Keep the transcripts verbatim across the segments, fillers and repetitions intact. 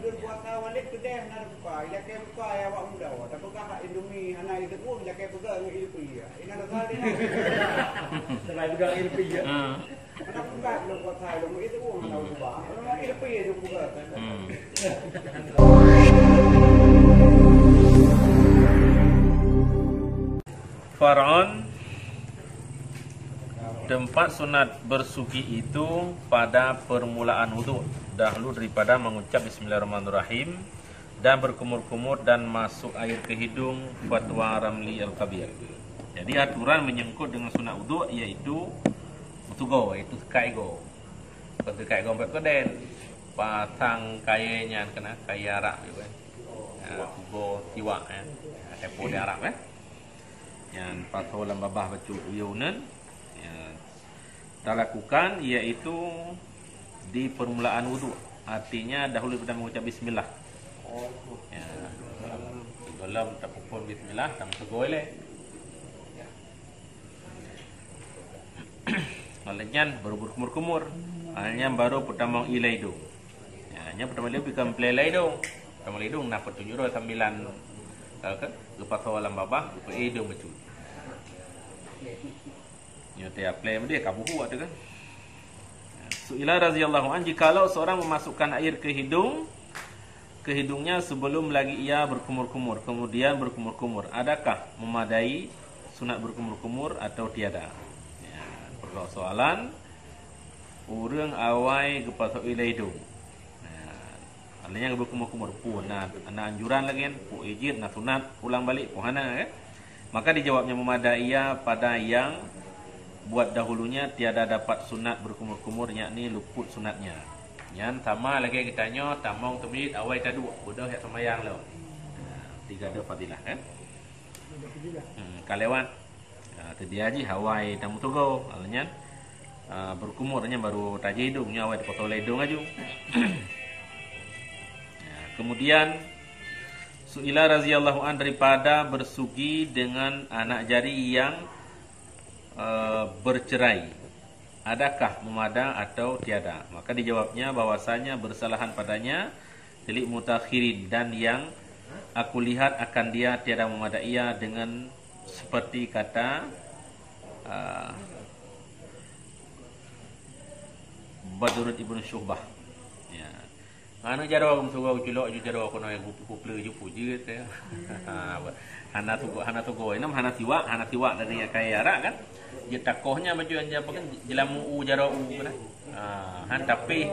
Buat awak lé keudeh hana buka, ilakèe buka ya awak muda. Tapi kah Indomie hana itu pun ilakèe peugah ngon ilpri ya. Ina dah salah dia. Selain pegang ilpri ya. Ha. Hana buka belum buat saya belum itu pun hana buka. Kalau ilpri ya buka. Hmm. Far'un, tempat sunat bersugi itu pada permulaan wudhu, dahulu daripada mengucap Bismillahirrahmanirrahim dan berkumur-kumur dan masuk air ke hidung, fatwa Ramli Al-Kabir. Jadi aturan menyangkut dengan sunat wudhu iaitu meutugoe, iaitu seukat igoe. Bukan seukat igoe sampai keudeh. Pasang kayèe nyan keunan, kayèe arak gitu kan. Ha, tugoe siwak kan. Ha, tempo di Arab kan. Nyan pasoe lam babah bacut uyueh uneun. Ya. Talakukan iaitu di permulaan wudhu. Artinya dahulu daripada mengucap bismillah. Ya. Sebelum tapeuphon bismillah, tameutugoe lé. Lheueh nyan baru berkumur-kumur. Ha, nyan baru peutamong ie lam idong. Ya, nyan peutamong ie lam idong bukan plè lam idong. Peutamong lam idong na peutunjuk droe sambilan, eh, ke, geupasoe lam babah, geupeuie idong bacut. Nyoe teuh plè meudeh ka buhu tu kan. Su'ila radhiyallahu anhu, jikalau seorang memasukkan air ke hidung, ke hidungnya sebelum lagi ia berkumur-kumur, kemudian berkumur-kumur, adakah memadai sunat berkumur-kumur atau tiada? Ya, persoalan ureuëng awai geupasoe ie lam idong. Ya, artinya berkumur-kumur pun na, na anjuran lagi kan, peuie jeuet na sunat ulang balik pun hana kan. Maka dijawabnya memadai ia pada yang buat dahulunya tiada dapat sunat berkumur-kumur, yakni luput sunatnya. Nyan sama lagèe geutanyoe tamong teubiet awai taduek, beudôh jak seumayang lom. Ha, tiga ada fadilah kan. Hmm, ka lewat. Ha, teudia jih awai tameutugoe, ha, nyan. Ha, berkumur nyan baru tajak idong, nyan awai tapasoe lam idong laju. Ha, kemudian Su'ila radhiyallahu an daripada bersugi dengan anak jari yang, eh, bercerai, adakah memada atau tiada? Maka dijawabnya bahwasanya bersalahan padanya tilik mutakhirin dan yang aku lihat akan dia tiada memada ia dengan seperti kata, eh, Badrun ibn Syu'bah. Ya. Aneuk jaroe geumeutugoe geuculok ju jaroe keunoe gu-, gupeuleu ju peue jeuet, ya. Ha, hana tugoe, hana tugoe. Inong hana siwak, hana siwak dari kayèe arak kan. Jeuet takoh nyan baju anjay apa kan, jeulam u jaroe u kan. Ha, han tapéh.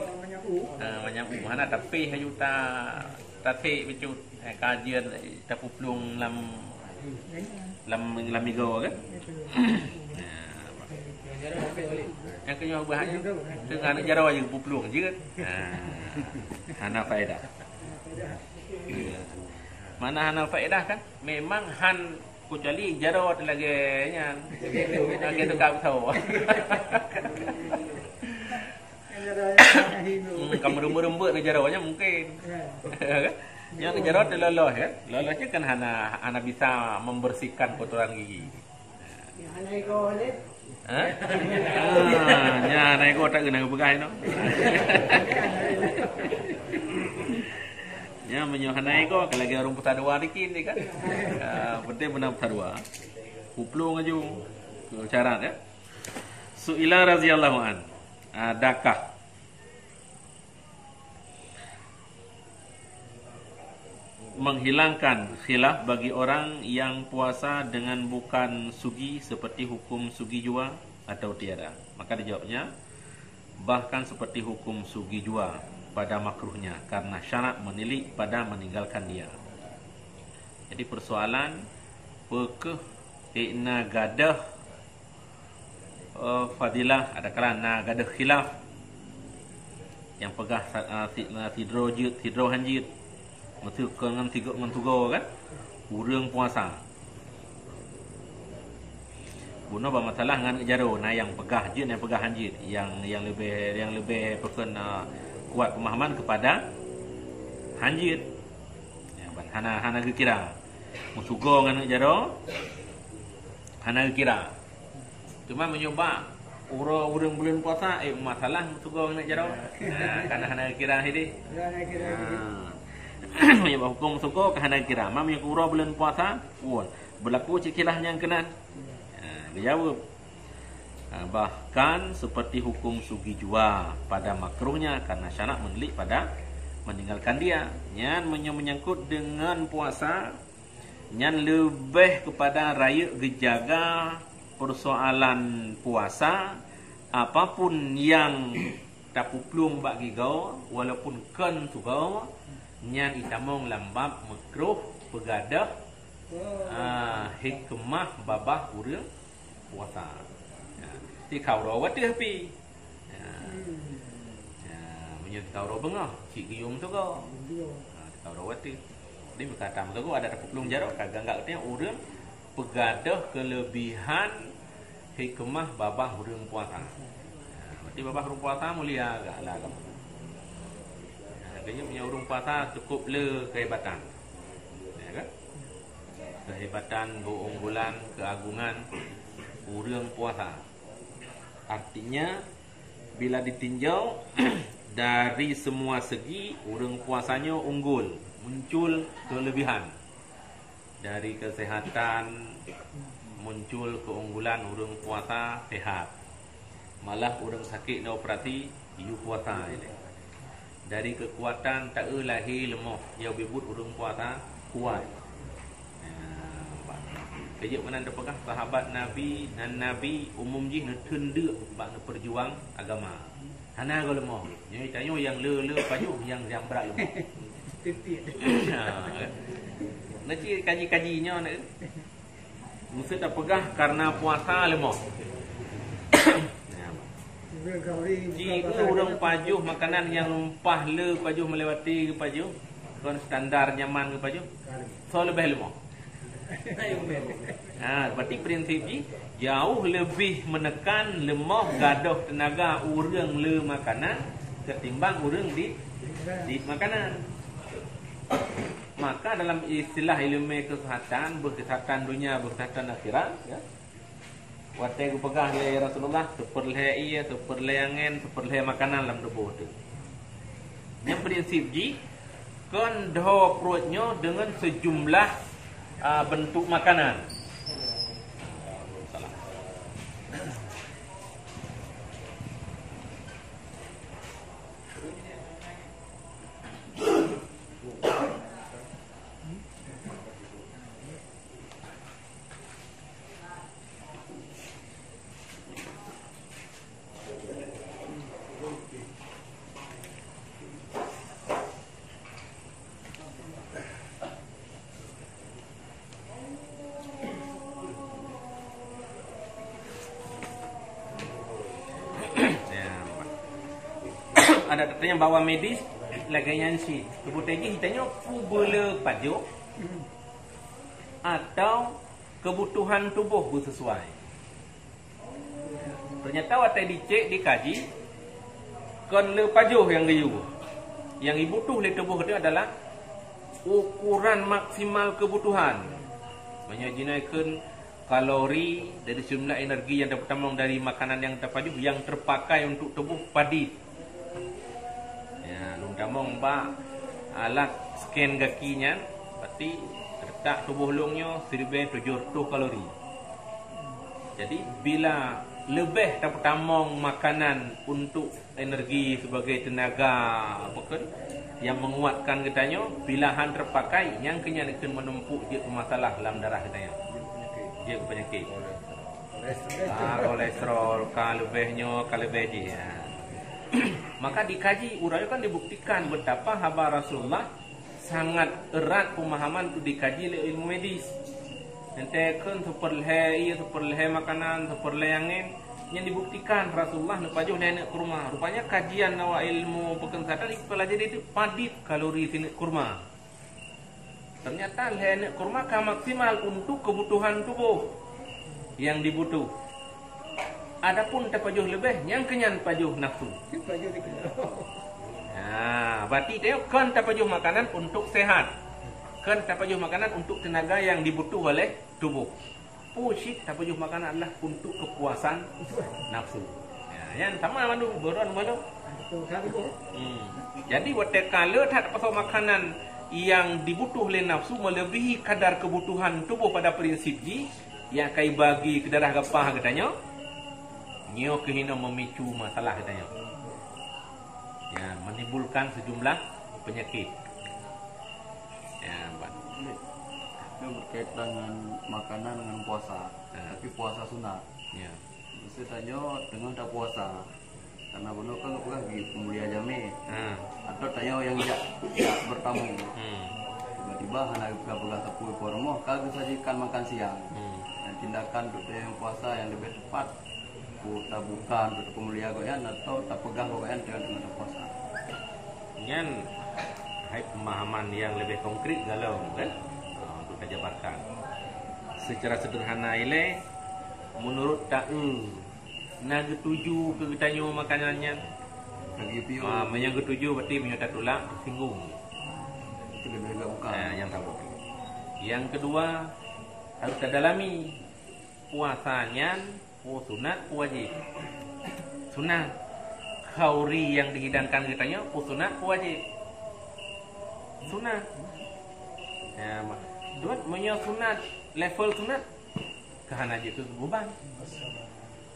Ha, manyam u, hana tapéh aju ta-, tasék bacut. Eh, kajian, eh, tapuplueng lam, lam, lam migoe kan? Nyang keunyoe beuhat nyoe, teuka aneuk jaroe jih geupuplueng jeuet. Ha. Hana faedah. Mana hana faedah kan? Memang han, kecuali jaroe lagèe nyan. Lagèe teuka beutôi. Hmm, ka meureumbek-reumbek ngon jaroe nyan mungkin. Ya. Kan? Nyan jaroe teuh lolos, kan? Lolos nyan kan hana, hana bisa membersihkan kotoran gigi. Nyang hana igoe lé. Ha? Ah, nyang hana igoe tak keuneuk peugah inoe. Nyan meunyoe hana igoe, ka lagèe ureueng peusadua dikit ni kan. Ah, penting beuna peusadua. Kuplueng aju. Syarat, ya. Su'ila radhiyallahu an, adakah menghilangkan khilaf bagi orang yang puasa dengan bukan sugi seperti hukum sugi jua atau tiada? Maka dijawabnya, bahkan seperti hukum sugi jua pada makruhnya karena syarak menilik pada meninggalkan dia. Jadi persoalan, peu kheueh na gadôh eh, fadilah, adakala na gadôh khilaf nyang peugah sa-, eh, si-, eh, sidroe jeuet, sidroe han jeuet. Meuseu kon ngon tigo-, ngon tugoe kan? Ureueng puasa. Bunoe bak masalah ngon jaroe, na nyang peugah jeuet, na nyang peugah han jeuet. Nyang, nyang leubeh, nyang leubeh peukon, eh, kuat pemahaman kepada han jeuet. Nyang ban hana, hana geukira. Meutugoe ngon jaroe, hana geukira. Cuma meunyoe bak uroe ureueng buleuen puasa, eh, masalah meutugoe ngon jaroe. Nah, kana hana geukira sideh. Hana geukira sideh. Nah. Meunyoe bak huköm syukoe ka hana kira, ma meunyoe keu uroe buleuen puasa, pun beulaku cit khilaf nyang keunan. Ha, geujaweueb. Ha, bahkan seperti hukum sugi jua pada makruhnya karena syarak menelik pada meninggalkan dia. Nyan meunyoe menyangkut dengan puasa, nyan leubeh kepada rayeuk geujaga persoalan puasa, apapun yang tapuplueng bak gigoe, walaupun kon syukoe, nyan itamong lam bab makruh peugadôh, ah, hikmah babah ureuëng puasa. Ya. Di kau roh wateuh pi. Ya. Ya, meunyoe di kau roh beungoh, cit geuyue meusyukoe. Ha, di kau roh wateuh. Jadi meukatam syukoe ada tapuplueng jaroe, ka ganggak katanya ureuëng peugadôh keulebihan hikmah babah ureuëng puasa. Ha, berarti babah ureuëng puasa mulia gak lah agama. Ha, keuneuk meunyoe ureuëng puasa cukup le kehebatan. Ya kan? Kehebatan, keunggulan, keagungan ureuëng puasa. Artinya, bila ditinjau dari semua segi, ureuëng puasa nyoe unggul, muncul kelebihan. Dari kesehatan muncul keunggulan ureuëng puasa sehat. Malah ureuëng sakit na operasi, yue puasa ilée. Dari kekuatan taeu lahé leumoh, nyang bibut ureuëng puasa kuat. Nah, keujeuet meunan teupeugah sahabat Nabi, nan Nabi umum jih neuteun deuk bak neupeujuang agama. Hana goe leumoh. Nyoe tanyoe nyang le-le pajoh nyang, nyang brat leumoh. Titik. Ha, kan? Nanti kaji-kaji nyoe na. Mesti tapeugah karena puasa leumoh. Ji ureuëng pajoh makanan nyang lumpah le pajoh melewati geupajoh, kon standar nyaman geupajoh. Soe leubeh leumoh? Ha, berarti prinsip jih jauh leubeh menekan leumoh gadôh teunaga ureuëng le makanan ketimbang ureuëng di, di makanan. Maka dalam istilah ilmu kesehatan, beuh kesehatan dunia, beuh kesehatan akhirat, ya. Watée geupeugah lé Rasulullah, seupeurlhée ié, seupeurlhée angén, seupeurlhée makanan lam tuboh teuh. Nyang prinsip jih, kon dho pruet nyoe deungon seujumlah, a, beuntuk makanan. Ada tatanyong bahwa medis lagée nyan cit. Keubutuhan jih tanyoe peue beu le pajoh atau kebutuhan tuboh beu sesuai. Ternyata watée dicek dikaji, kon le pajoh nyang geuyue. Nyang jibutuh lé tuboh teuh adalah ukuran maksimal kebutuhan. Meunyoe jinoe kheun kalori dari sejumlah energi nyang tapeutamong dari makanan nyang tapajoh nyang terpakai untuk tuboh padit. Ya, lôn tamong bak alat scan gaki nyan, berarti reutak tuboh lôn nyoe siribée tujoh reutôh kalori. Jadi, bila leubeh tapeutamong makanan untuk energi sebagai tenaga, apa kan, yang menguatkan geutanyoe, bila han terpakai, nyang keu nyan keu menumpuk jeuet peumasalah lam darah geutanyoe. Jeuet peunyakit. Ah, kolesterol, ka leubeh nyoe, ka leubeh jih, ya. Maka dikaji, uroe nyoe kan dibuktikan betapa haba Rasulullah sangat erat pemahaman tu dikaji lé ilmu medis. Entah kheun seupeurlhée ié, seupeurlhée makanan, seupeurlhée angén, nyan dibuktikan Rasulullah neupajoh lhée aneuk kurma. Rupanya kajian awak ilmu peukeunsatan dipelajari itu padit kalori sineuk kurma. Ternyata lhée aneuk kurma ka maksimal untuk kebutuhan tuboh nyang dibutuh. Adapun tapajoh leubeh, nyang keu nyan pajoh nafsu. Pajoh dikeue. Ha, berarti tanyoe kon tapajoh makanan untuk sehat. Kon tapajoh makanan untuk tenaga yang dibutuh oleh tuboh. Peue cit tapajoh makanan adalah untuk kepuasan nafsu. Ya, nyan sama mandum, buron mandum. Betul, kan, Bu? Hmm. Jadi, watée ka le that pasoe makanan Nyang dibutuh lé nafsu melebihi kadar kebutuhan tubuh pada prinsip jih, nyang ka ibagi keu darah gapah geutanyoe, nyoe keuh inoe memicu masalah geutanyoe. Ya, menimbulkan sejumlah penyakit. Ya, Pak. Itu berkaitan dengan makanan dengan puasa. Ya. Tapi puasa sunat. Ya. Mesti tanyoe tengah dah puasa. Karena bunoe kan peugah di peumulia jamé. Ha. Atau tanyoe nyang jak, jak bertamu. Hmm. Tiba-tiba hana geupeugah-peugah sapeue po rumoh, ka geusajikan makan siang. Hmm. Dan tindakan untuk tanyoe puasa yang lebih tepat, ku tabuka untuk peumulia gobnyan atau tapeugah gobnyan tanyoe teungoh puasa. Nyan hai pemahaman yang lebih konkret dalam, kan? Ha, untuk tajabarkan. Secara sederhana ilée, menurut taeu, na geutuju keu geutanyoe makanan nyan? Lagi pion. Ah, meunyoe geutuju, berarti meunyoe tatulak, tersinggung. Itu lebih agak bukan. Ah, nyang taboh. Yang kedua, harus tadalami puasa nyan, oh, sunat, oh, wajib. Sunat. Khauri yang dihidangkan geutanyoe, oh, sunat, oh, wajib. Sunat. Ya, ma-, dua, meunyoe sunat, level sunat, ka hana jeuet keu beban.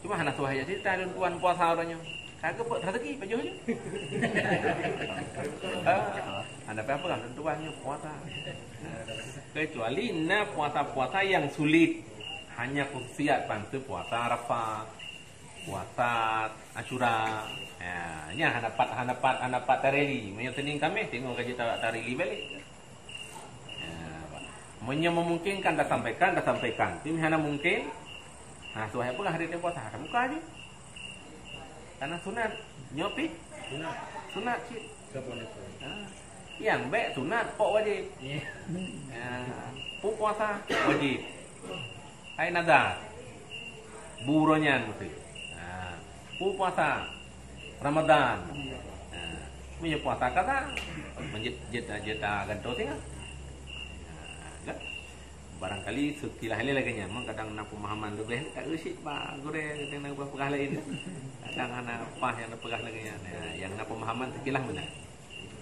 Cuma hana suah jak cerita lôn tuan puasa uroe nyoe. Ka geupeuet rezeki pajoh nyoe. Ha, hana apa-apa lah lôn tuan nyoe puasa. Kecuali na puasa-puasa yang sulit. Hanya khususiat bantu puasa Arafah, puasa Asyura. Ya, nya hana pat, hana pat, hana pat tareli. Meunyoe Senin Kamis tengok gaji ta-, tareli balik. Ya, meunyoe memungkinkan, dah sampaikan, dah sampaikan. Tapi hana mungkin, ha, suah peugah hari puasa, ha, buka aja. Karena sunat, nyopi? Sunat. Sunat cit. Siapa ni? Ha. Yang baik sunat, pok wajib. Ya. Ya. Pu puasa, wajib. Hai nazar. Buroe nyan mesti. Ha. Pu puasa. Ramadan. Ha. Meunyoe puasa kata, menjit, jita, jita ganto singa. Ha. Kan? Barangkali sekilas ilée lagée nyan, memang kadang na pemahaman leubeh tak usit bak gurée, kadang na peugah lain. Kadang hana paih nyang na peugah lagée nyan. Ya, nyang na pemahaman sekilas meunan.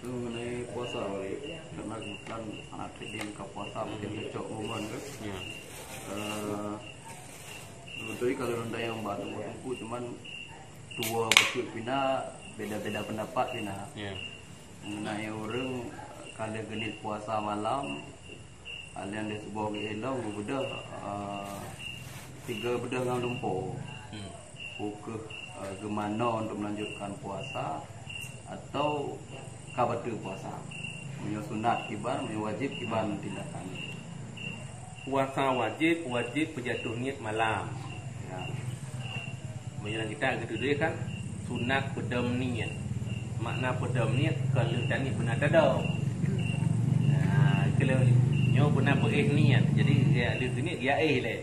Itu mengenai puasa balik. Karena kebetulan anak trading ke puasa mungkin cocok momen kan. Ya. Eh, sebetulnya kalau rendang yang batu buku cuman dua betul pina beda-beda pendapat pina. Ya. Mengenai orang kalau genit puasa malam, alian di sebuah ilong geubeudôh, eh, tiga beudôh ngon lumpo. Hmm. Bukeuh, eh, geumanoe untuk melanjutkan puasa atau ka bateue puasa? Meunyoe sunat kiban, meunyoe wajib kiban tindakan. Puasa wajib, wajib peujatuh niet malam. Ya. Meunyoe lam kitab geuteubiet kan, sunat peudom niet. Makna peudom niet, kon lheueh taniet beuna tadom. Nah, kalau nyoe beuna peuéh niet. Jadi, ya, lheueh taniet, ya éh lé.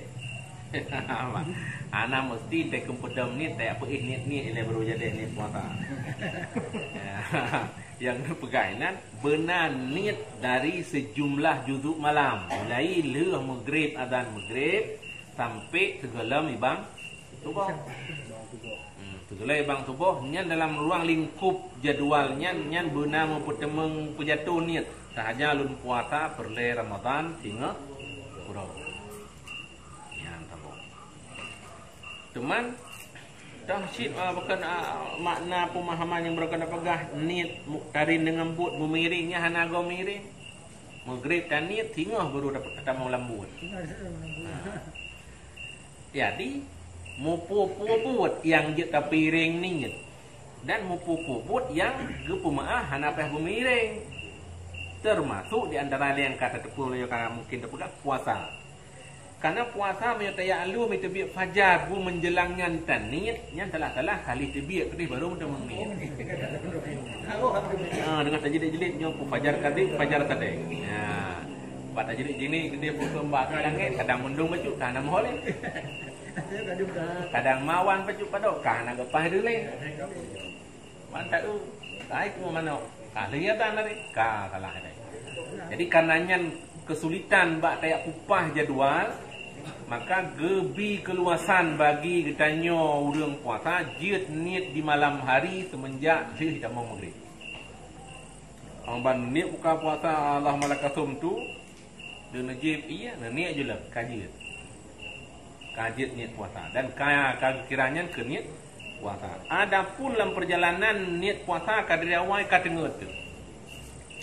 Hana meusti teukeum peudom niet, tajak peuéh niet-niet ilée baru jadi niet puasa. Nyang neupeugah inan, beuna niet dari sejumlah juzuk malam, mulai lheueh meugreb, azan meugreb, sampai teugohlom ibang suboh. Hmm, teugohlom ibang suboh, nyan dalam ruang lingkup jadwal nyan, nyan beuna meupeuteumong peujatoh niet. Sahaja lôn puasa peureulée Ramadhan singoh uroe. Nyan saboh. Teuma, toh cit, ah, bukan, ah, makna pemahaman nyang beureukan peugah niet muktarin deungon buet meumiring nyan hana goe miring. Meugreb taniet singoh baru dap-, tamong lam buet. Jadi, mupu-pu buet nyang jeuet tapiring niet. Dan mupu-pu buet nyang geupeumeu'ah hana payah beumiréng, teumasok di antara nyang ka tateupeue lé ka mungken tapeugah puasa. Karena puasa meunyoe tajak lom teubiet fajar bu meunjeulang nyan taniet, nyan salah-salah kali teubiet keudeh baru meuteumé niet. Ah, deungon tajilid-jilid nyoe pu fajar kadek, fajar kadek. Ya. Bak tajilid jini keudeh pukon bak langét, kadang mendung bacut, kadang meuholé. Kadang mawan bacut padok, kadang geupaih dulé. Mantap tu. Hai ku manok. Ka lheueh azan tadi. Ka salah tadi. Jadi karena nyan kesulitan bak tajak peupah jadual, maka geubi keuluasan bagi geutanyoe ureuëng puasa jeuet niet di malam hari seumenjak lheueh tamong maghrib. Ban niet buka puasa Allah malakasum tu, dan neujib iya, neuniet je lah, ka jeuet. Ka jeuet niet puasa. Dan ka, ka geukira nyan keu niet puasa. Adapun lam perjalanan niet puasa ka dari awai ka teungeut tu.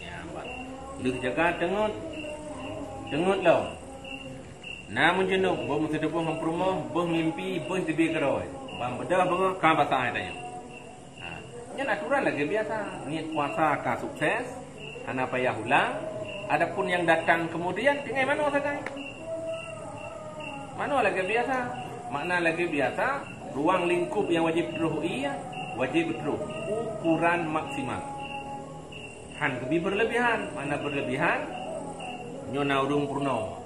Ya, ban. Lheueh jaga teungeut, teungeut lom. Na meujunub, boh meusideuboh ngon peurumoh, boh mimpi, boh teubiet keudroe. Ban beudôh beungoh ka basah tanyoe. Ha, nyan aturan lagèe biasa. Niet puasa ka sukses, hana payah ulang. Adapun nyang datang kemudian, tinggai manoe sagai. Manoe lagèe biasa. Makna lagèe biasa, ruang lingkup nyang wajéb troh ie, wajéb troh ukuran maksimal. Han geubi berlebihan. Makna berlebihan, nyoe na ureueng peurunoe.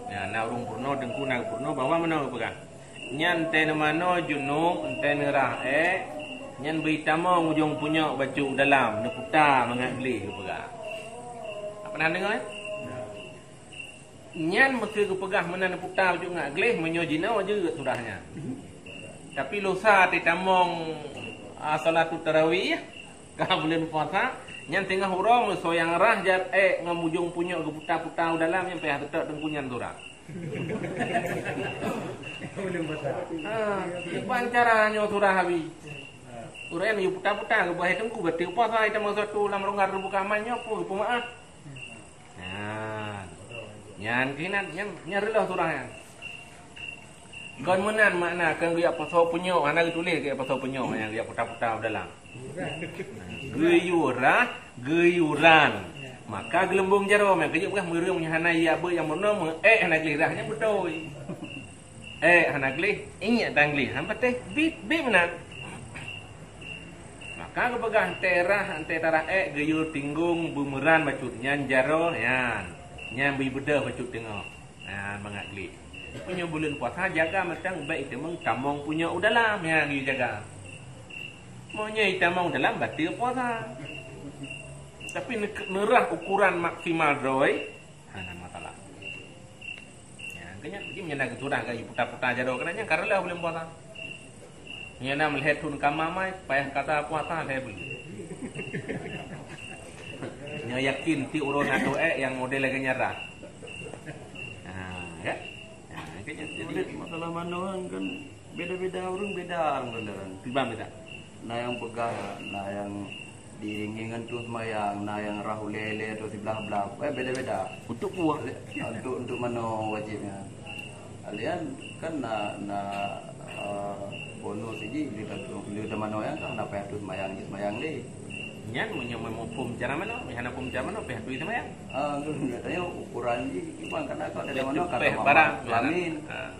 Ya, na ureueng peurunoe, teungku na peurunoe, bahwa meunan geupeugah. Nyan tée neumanoe junub, tée neurah ék, nyan bri tamong ujong punyok bacut u dalam, neuputa mangat gleh geupeugah. Pernah deungoe, eh? Nyan meuseu geupeugah meunan neuputa bacut ngat gleh, meunyoe jinoe jeuet surah nyan. Tapi lusa tée tamong, ah, salatut tarawih, ka buleuen puasa, nyan teungoh uroe meusoe nyang rah jar ék ngon ujong punyok geuputa-puta u dalam, nyan payah teutok teungku nyan surah. Ha, kiban cara nyoe surah habéh. Ureueng nyan puta-puta geuboh teungku, bateue puasa, ita masa tu lam rongga teubuka aman nyoe pun geupeumaáh. Nyan. Nyan keunan, nyan, nyan reuloh surah nyan. Kon meunan makna, kon geujak pasoe punyok, hana geutuléh geujak pasoe punyok, nyang geujak puta-puta u dalam. Geuyue rah, geuyue ran. Maka geulumbong jaroe, meukeujeuet peugah meureueng hana ia beuet nyang meurunoe, meu-ék hana gleh rah, nyan beutôi. Ék hana gleh, ingat dan gleh, han patéh, bit, bit meunan. Maka geupeugah, tée rah, tée tarah ék, geuyue tinggong, beumeuran bacut, nyan jaroe, nyan. Nyan bri beudôh bacut teungoh. Ha, mangat gleh. Meunyoe buleuen puasa, jaga mantong bék teumong tamong punyok u dalam, nyan geuyue jaga. Meunyoe tamong u dalam, bateue puasa. Tapi neuk-, neurah ukuran maksimal droe, hana masalah. Ya, keu nyan, jadi meunyoe na geusurah, geuyue puta-puta jaroe, keunan nyan ka reuloh buleuen puasa. Nyan na meulhèe thon kama mai, payah kata puasa lhèe buleuen. Nyoe yakin tiep uroe na teuh ék nyang model lagèe nyan rah. Ha, ya. Ha, keu nyan. Jadi masalah manoe kan beda-beda ureueng, beda ureueng. Kiban beda. Na nyang peugah, na nyang diiringi ngon tueng seumayang, na nyang rah ulèe-lèe atau siblah-blah, eh, beda-beda. Untuk puah. Untuk, untuk manoe wajéb nyan. Kalian kan na, na, eh, bonus siji, bila ta-, bila tamanoe nyan kan na payah tueng seumayang, jeuet seumayang lé. Nyan meunyoe meuhuköm cara manoe, meunyoe hana huköm cara manoe, payah tueng seumayang. Ah, nggak tahu ukuran jih, kiban kan ada manoe kata barang, kelamin. Ah.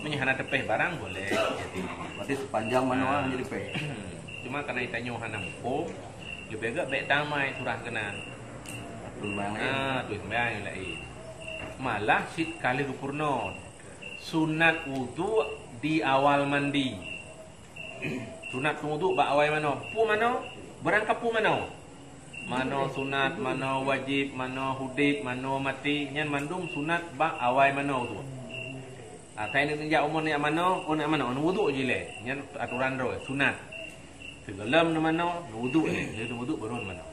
Meunyoe hana teupéh barang, boleh. Berarti sepanjang manoe, ah, jadi péh. Cuma karena tanyoe hana huköm, leubeh gét bék tamai surah keunan. Tueng seumayang laén. Ah, tueng seumayang laén. Malah cit ka lheueh geupeurunoe sunat wudhu di awal mandi. Sunat wudhu bak awai manoe. Peue manoe? Beurangkapeue manoe. Manoe sunat, manoe wajéb, manoe udép, manoe maté, nyan mandum sunat bak awai manoe wudhu. Asai neujak umu neujak manoe, oh neujak manoe, neuwudhu jih lé. Nyan atoran droe, sunat. Sigohlom neumanoe, neuwudhu lé. Lheueh neuwudhu baru neumanoe.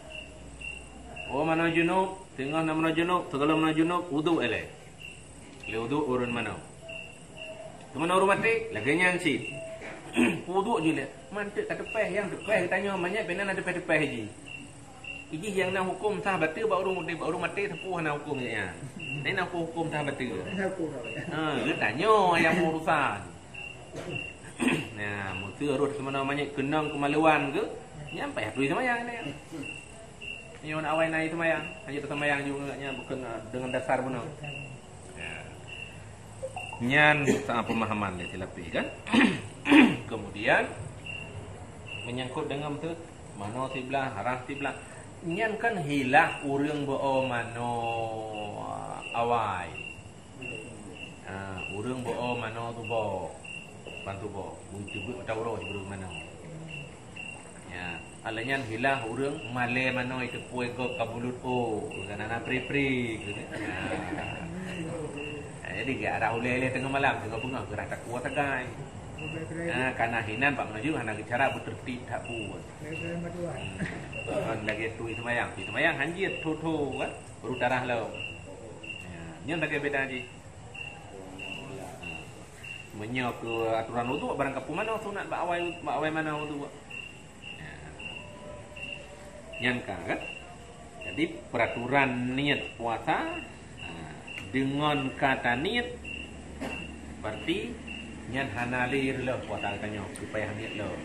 Oh manoe junub, teungoh neumanoe junub, sigohlom manoe junub, wudhu lé. Lé wudhu ureueng manoe. Teuma ureueng maté, lagèe nyan cit. Wudhu jih lé. Mantöng ka teupéh, nyang teupéh geutanyoe, manyak pih na teupéh-teupéh jih. Ijih nyang na huköm sah bateue bak ureueng udép, bak ureueng maté, sapeue hana huköm nyan. Nyan na huköm sah bateue. Ha, geutanyoe nyang urusan. Nah, meuseu roh seumanoe manyak keunong keumaluan geuh, nyan payah turi seumayang nyan. Nyoe awai na seumayang, hana teuseumayang juga nyan bukan, ah, dengan dasar bunoe. Ya. Nyan saat pemahaman dia silapih kan. Kemudian menyangkut dengan tu manoe siblah, rah siblah. Nyan kan khilaf ureueng beuo manoe awai. Ha, ureueng beuo manoe tuboh. Ban tuboh. Bui teubiet mata uroe ureueng manoe. Ya, alèh nyan khilaf ureueng malèe manoe teupue gob ka bulut, oh, kan hana pri-pri, gitu. Ha. Ha, jadi geuarah ulèe-ulèe teungoh malam, teungoh beungoh geurah takue sagai. Ah, kana hinan bak meununjuk hana geucara beuteurtib that buet. Hmm. Kon lagèe tui seumayang. Tui seumayang hanjeuet tho-tho kan, baru tarah lom. Ya, nyan lagèe beda jih. Meunyoe keu aturan wudhu, barang kapeue manoe sunat bak awai, bak awai manoe wudhu. Ya. Nyan ka, kan? Jadi, peraturan niet puasa, ha, deungon ka taniet, berarti nyan hana lé reuloh puasa geutanyoe, keu payah niet lom.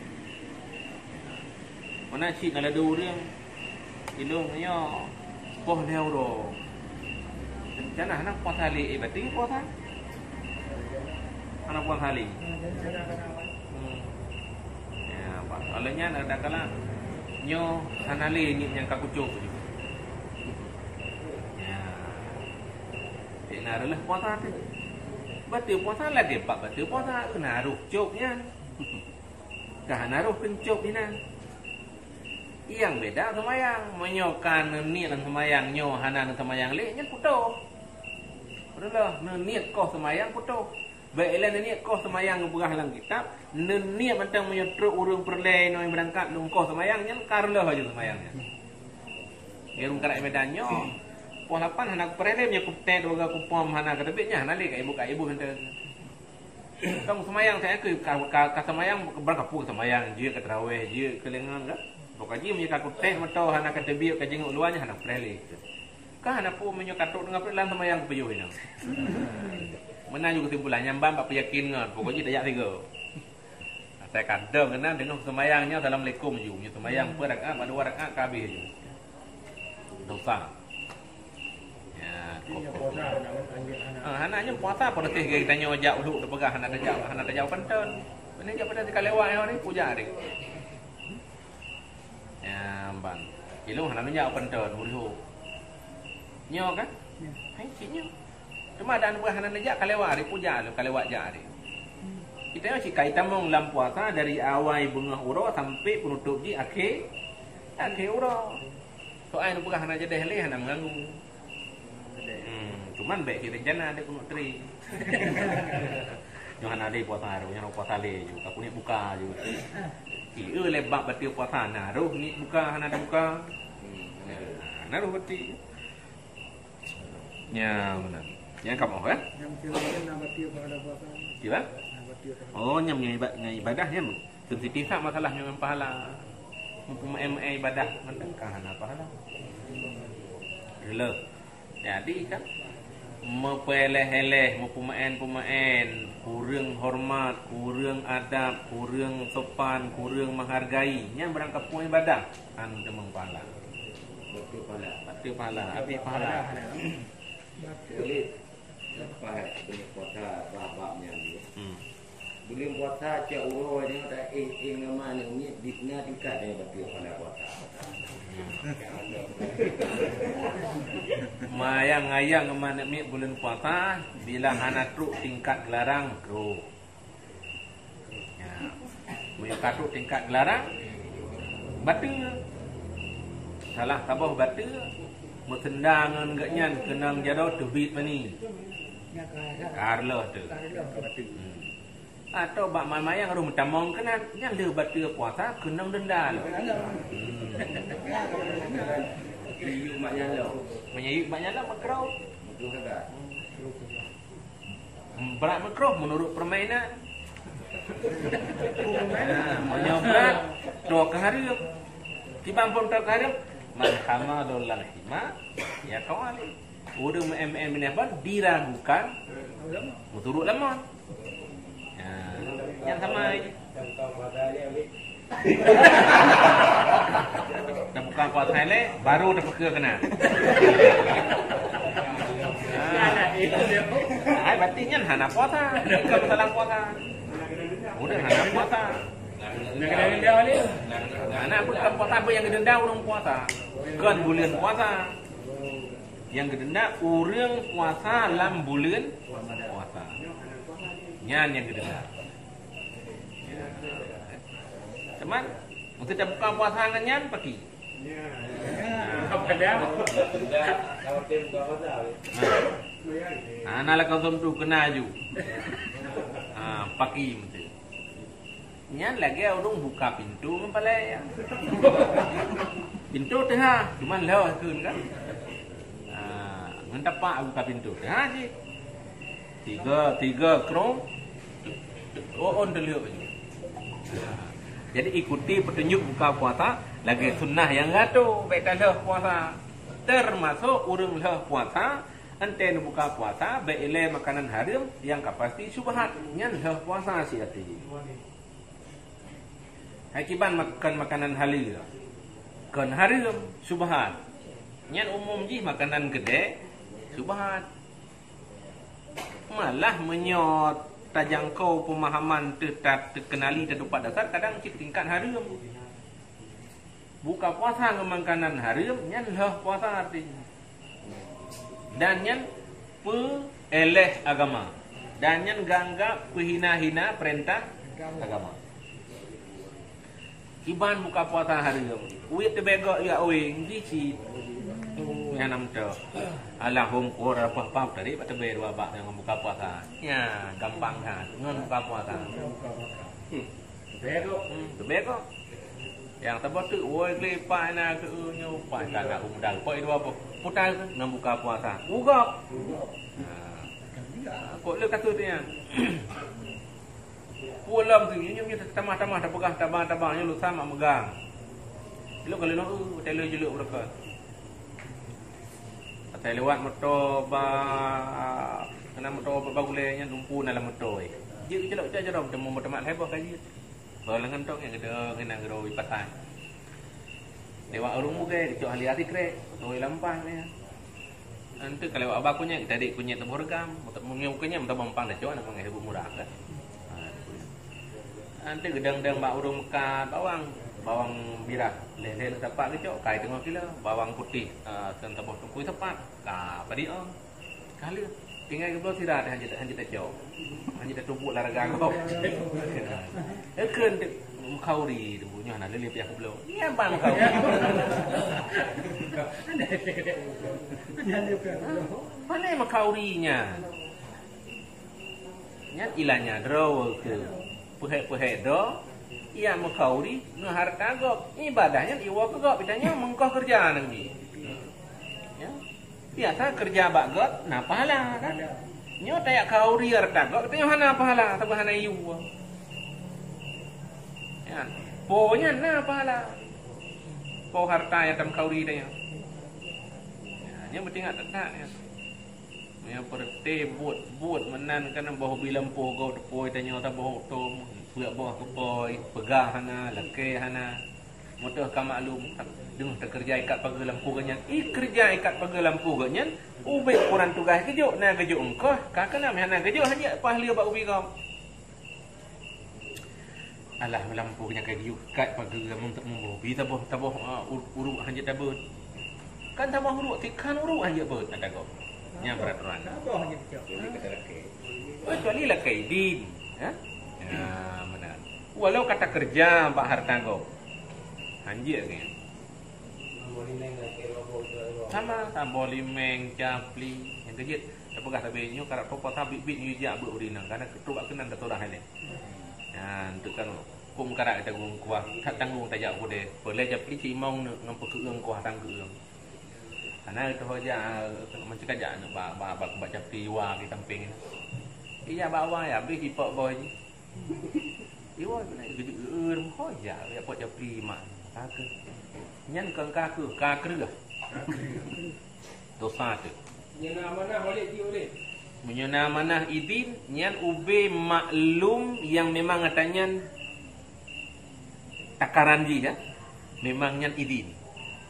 Meunan cit na ladôm ureueng, ilôn nyoe poh lhèe uroe. Rencana hana puasa lé, eh, bateue puasa. Hana puasa lé. Hmm. Ya, bah, oleh nyan ada kala nyoe hana lé niet nyang ka kucok tu. Ya. Dek na reuloh puasa tu. Bateue puasa lagèe bak bateue puasa, na roh cok nyan. Ka hana roh keuncok inan. Nyang beda seumayang. Meunyoe ka neuniet lam seumayang nyoe hana neuseumayang lé, nyan putôh. Reuloh neuniet koh seumayang putôh. Bèk ilèe neuniet koh seumayang geupeugah lam kitab, neuniet mantong meunyoe trok ureueng peureulèe inoe beurangkat lôn koh seumayang, nyan ka reuloh laju seumayang nyan. Di rhueng karak Medan nyoe, poh lapan hana kupeureulee, meunyoe kupeutèe dua kupom hana kateubiet, nyan hana lé ka ibu, ka ibu mantong. Tong seumayang, saya ke ka, ka, ka seumayang, beurangkapeue seumayang, jeuet ka tarawih, jeuet ka lingon ka. Pokok jih meunyoe ka kutéh meuto hana kateubiet ka jinguk luwa nyan hana preh lé. Ka hana peue meunyoe ka trok teungoh peuet lam seumayang kupiôh inong. Meunan ju keusimpulan nyang ban bak peuyakin ngon, pokok jih tajak sigoe. Asai kadang keunan deungoh seumayang nyoe assalamualaikum ju. Meunyoe seumayang peuet rakaat bak dua rakaat ka habéh ju. Dosa. Ya, kok. Ah, hana nyoe puasa pada teh gaya tanyoe jak uluk teupeugah hana tajak, hana tajak penton. Mana jak pada teh ka lewat hari pujak deh. Ya, ban. Ilong hana nyoe jak penton, uriho. Nyoe kan? Ya. Hai cik nyoe. Cuma ada aneuk hana neujak ka lewat hari pujak, ka lewat jak hari. Kita nyoe cik kai tamong lam puasa dari awai beungoh uroe sampai penutup jih akhir, akhir uroe. Soai neupeugah hana jadeh lé hana meuganggu. Hmm, cuman bèk cit rencana dek keuneuk teri. Nyoe hana lé puasa, nyoe puasa lé ju, ka keuneuk buka ju. Ie lé bak bateue puasa na roh niet buka hana tabuka. Hmm, na roh bateue. Ya, benar. Yang kamu ya? Yang kira-kira na bateue pahala puasa. Kira? Na bateue pahala. Oh, nyam ngon iba-, ngon ibadah nyam. Sensitif that masalah nyoe ngon pahala. Meupeumaén-maén ibadah mantong ka hana pahala. Reuloh. Jadi kan meupeuéléh-éléh, meupeumaén-peumaén, kureueng horeumat, kureueng adab, kureueng sopan, kureueng meuhargai, nyan barang kapeue ibadah, hana teumang pahala. Bateue pahala. Bateue pahala, habéh pahala. Boleh. Lepas bulan puasa bak-bak nyan dia. Hmm. Bulan puasa cak uroe nyoe dak éh-éh nama aneuk miet di tengah tingkat dia bateue pahala puasa. Mayang-ayang nama aneuk miet bulan puasa bila hana trok tingkat geularang trok. Ya. Meunyoe ka trok tingkat geularang, bateue. Salah saboh bateue, meuseunda ngon geuh nyan keunong jaroe teubiet mani. Ka reuloh tu. Hmm. Atau bak mayang roh meutamong keunan, nyan lheueh bateue puasa keunong deunda lom. Hmm. Meunyoe yub bak nyan lom, makruh. Brat makruh menurut permainan. Nah, meunyoe brat, toh keu hareuem. Kiban phon toh keu hareuem, man hama dolal hima, ya kawali. Ureueng meu'en-meu'en binèh ban diragukan meusurot lamon. Nah, nyang sama. Tabuka puasa ilèe, baru tapeukeue keunan. Ah. Hai, berarti nyan hana puasa. Bukan masalah puasa. Udah hana puasa. Hana bukan puasa, apa nyang geudeunda ureueng puasa. Bukan bulan puasa. Nyang geudeunda ureueng puasa lam bulan puasa. Nyan nyang geudeunda. Ya. Teman, untuk tabuka puasa ngon nyan paki. Ha. Ha, na lakau som tu kena aju. Ha, paki mesti. Nyan lagèe ureueng buka pintoe ngon palèe. Pintoe teuhah, cuma lheueh kheun kan. Ah, ngon tapak buka pintoe teuhah cit. Tiga, tiga krong. Oh, on teulheueh. Jadi ikuti petunjuk buka puasa lagèe sunnah nyang geuatoe, bèk talheueh puasa. Termasuk ureueng lheueh puasa, enteuk neubuka puasa, bèk ilèe makanan hareuem nyang ka pasti syubhat. Nyan lheueh puasa siat jih. Hai kiban mak-, kon makanan halal, kon hareuem, syubhat. Nyan umum jih makanan keudè, syubhat. Malah meunyoe tajangkau pemahaman teu-, ta-, teukeunali tatupat dasar, kadang cit tingkat hareuem. Buka puasa ngon makanan hareuem, nyan lheueh puasa artinya. Dan nyan peuéléh agama. Dan nyan geuanggab peuhina-hina peurintah agama. Kiban buka puasa hareuem. Uet teubèe gok jak ueng, jih cit. Nyang na meuto. Alah hom kuor apa-apa tadi bak teubèe dua bak ngon buka puasa. Nya, gampang that ngon buka puasa. Hmm, teubèe gok. Nyang saboh teuk, woi, gleh, pat na keu nyoe, pat ka na muda, pok dua boh. Putar ngon buka puasa. Ugok. Ha. Kok le kasus nyan. Pulang tu, nyoe, nyoe, nyoe, tamah-tamah, tapeugah, tabang-tabang, nyoe, lu sama megang. Lu kalau nak, uh, hotel lu jeluk berkat. Asai lewat moto ba, kena moto ba, ba gulai nyan lumpu dalam moto, eh. Jeuet keucelok cak jerong, temu moto mat heboh ka jeuet. Baru lengan tong nyang gede, ngenang gede di pasar. Lewat ureueng mugée, geucok hali até krek, beutôi lampah nyan. Nanti kalau lewat abah kunyit, kita adik kunyit teuboh regam, meunyoe kunyit, meutabang pang dah cok, nak pangai heboh murah kan. Nanti gedang-gedang bak ureueng meukat, bawang, bawang mirah, leh-leh tapak geucok, kai teungoh kilo, bawang putih, ah, sen taboh tungkui sepat, ka padi oh. Ka lheueh, tinggai geubloe sira teuh hanjeuet, hanjeuet tacok. Hanjeuet tatubuek lam raga gob. Eukheun teuh, meukauri teuh nyoe hana lé piah geubloe. Nyan ban meukauri. Pane meukauri nyan. Nyan ilanya droe keu peuhek-peuhek droe, iya meukauri ngon hareuta gob. Ibadah nyan iwoe keu gob, tanyoe meungkoh keureuja nanggi. Ya. Biasa keureuja bak gét na pahala, kan? Nyoe tajak kauri hareuta gét, tapi nyoe hana pahala, atawa hana yue. Ya. Po nyan na pahala. Po hareuta nyang tameukauri tanyoe. Ya, nyoe beutingat that-that nyan. Nyoe peureuté buet-buet meunan kan boh bi lampôh gob teupôi tanyoe taboh tom, peuet boh keupôi, peugah hana, lakée hana. Meutoh ka maklum, deungoh teukeureuja ikat pageue lampôh geuh nyan. Ih, keureuja ikat pageue lampôh geuh nyan, ubé ukuran tugaih geujok, na geujok eungkoh, ka keunan hana geujok, hanjeuet paih lé bak ubé gob. Alah, lampôh nyan ka geuyue ikat pageue, mun, mun boh bi taboh, taboh, ah, ur-, uruek hanjeuet tabeuet. Kan taboh uruek, tikhan uruek hanjeuet beuet, na tagob. Nyan peuraturan. Taboh hanjeuet tabeuet. Kecuali lakée idin, ha? Ya, meunan. Walau ka takeureuja bak hareuta gob. Hanjeuet lagée nyan. Sama, saboh limeng, capli, nyang keujeuet. Tapeugah sabe nyoe karap toh puasa biet-biet nyoe jak beuet ureueng inong, karena keutrok keunan taturah ilée. Nyan, teuk kan, kok meukarat tanggong kuah, that tanggong tajak u keudè. Peulée capli cit imong neuk ngon peukeueng kuah tangkeueng. Hana teuh jak, meucakap jak neuk bak, bak, bak, bak capli wa di sampéng. Iya bak wa ya, habéh ipok boh jih. Iwoe keunan geujeuet, "Ho ya, ya pot japli mak." Ka keuh. Nyan kon ka keuh, ka kreueh. Dosa teuh. Meunyoe na amanah, boleh di oleh. Meunyoe na amanah idin, nyan ubé maklum nyang memang ata nyan takaran jih, ya. Memang nyan idin.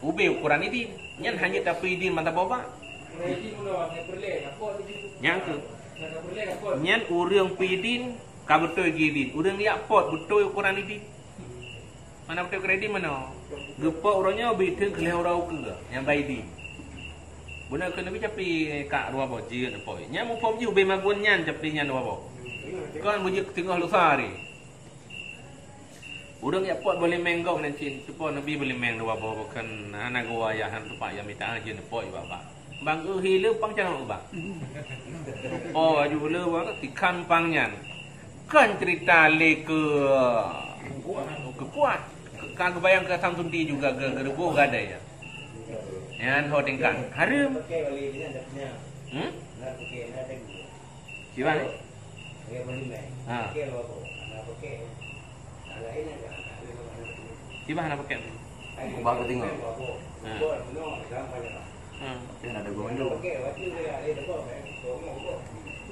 Ubé ukuran idin. Nyan hana tapeuidin mata boba. Nyan keuh. Nyan ureueng peuidin ka beutôi geuidin. Ureueng jak pot beutôi ukuran idin. Mana beutôi ukuran idin meunoe? Geupot uroe nyoe bit teuk lhèe uroe ukeue nyang ba idin. Beuna keu Nabi capli kak dua boh jeuet neupot. Nyan muphom jih ubé magun nyan capli nyan dua boh. Kon beujeuet teungoh lusa hari. Ureueng jak pot boh limeng gob nan cit, teupo Nabi boh limeng dua boh, bukon hana geuwayah, hana teumpat jak mita, jeuet neupot bak-bak. Bang eu hi le pang cang bak. Po aju le bak tikhan pang nyan. Kon cerita lé keu Keukuat. Ka geubayang keu Samsudin juga geu-, geuruboh gadai ya. Nyan ho tingkat. Hareuem. Hmm? Kiban, eh? Ha. Kiban hana pakai. Kubah keutinggai. Ha. Hmm. Tapi ada gua mandum.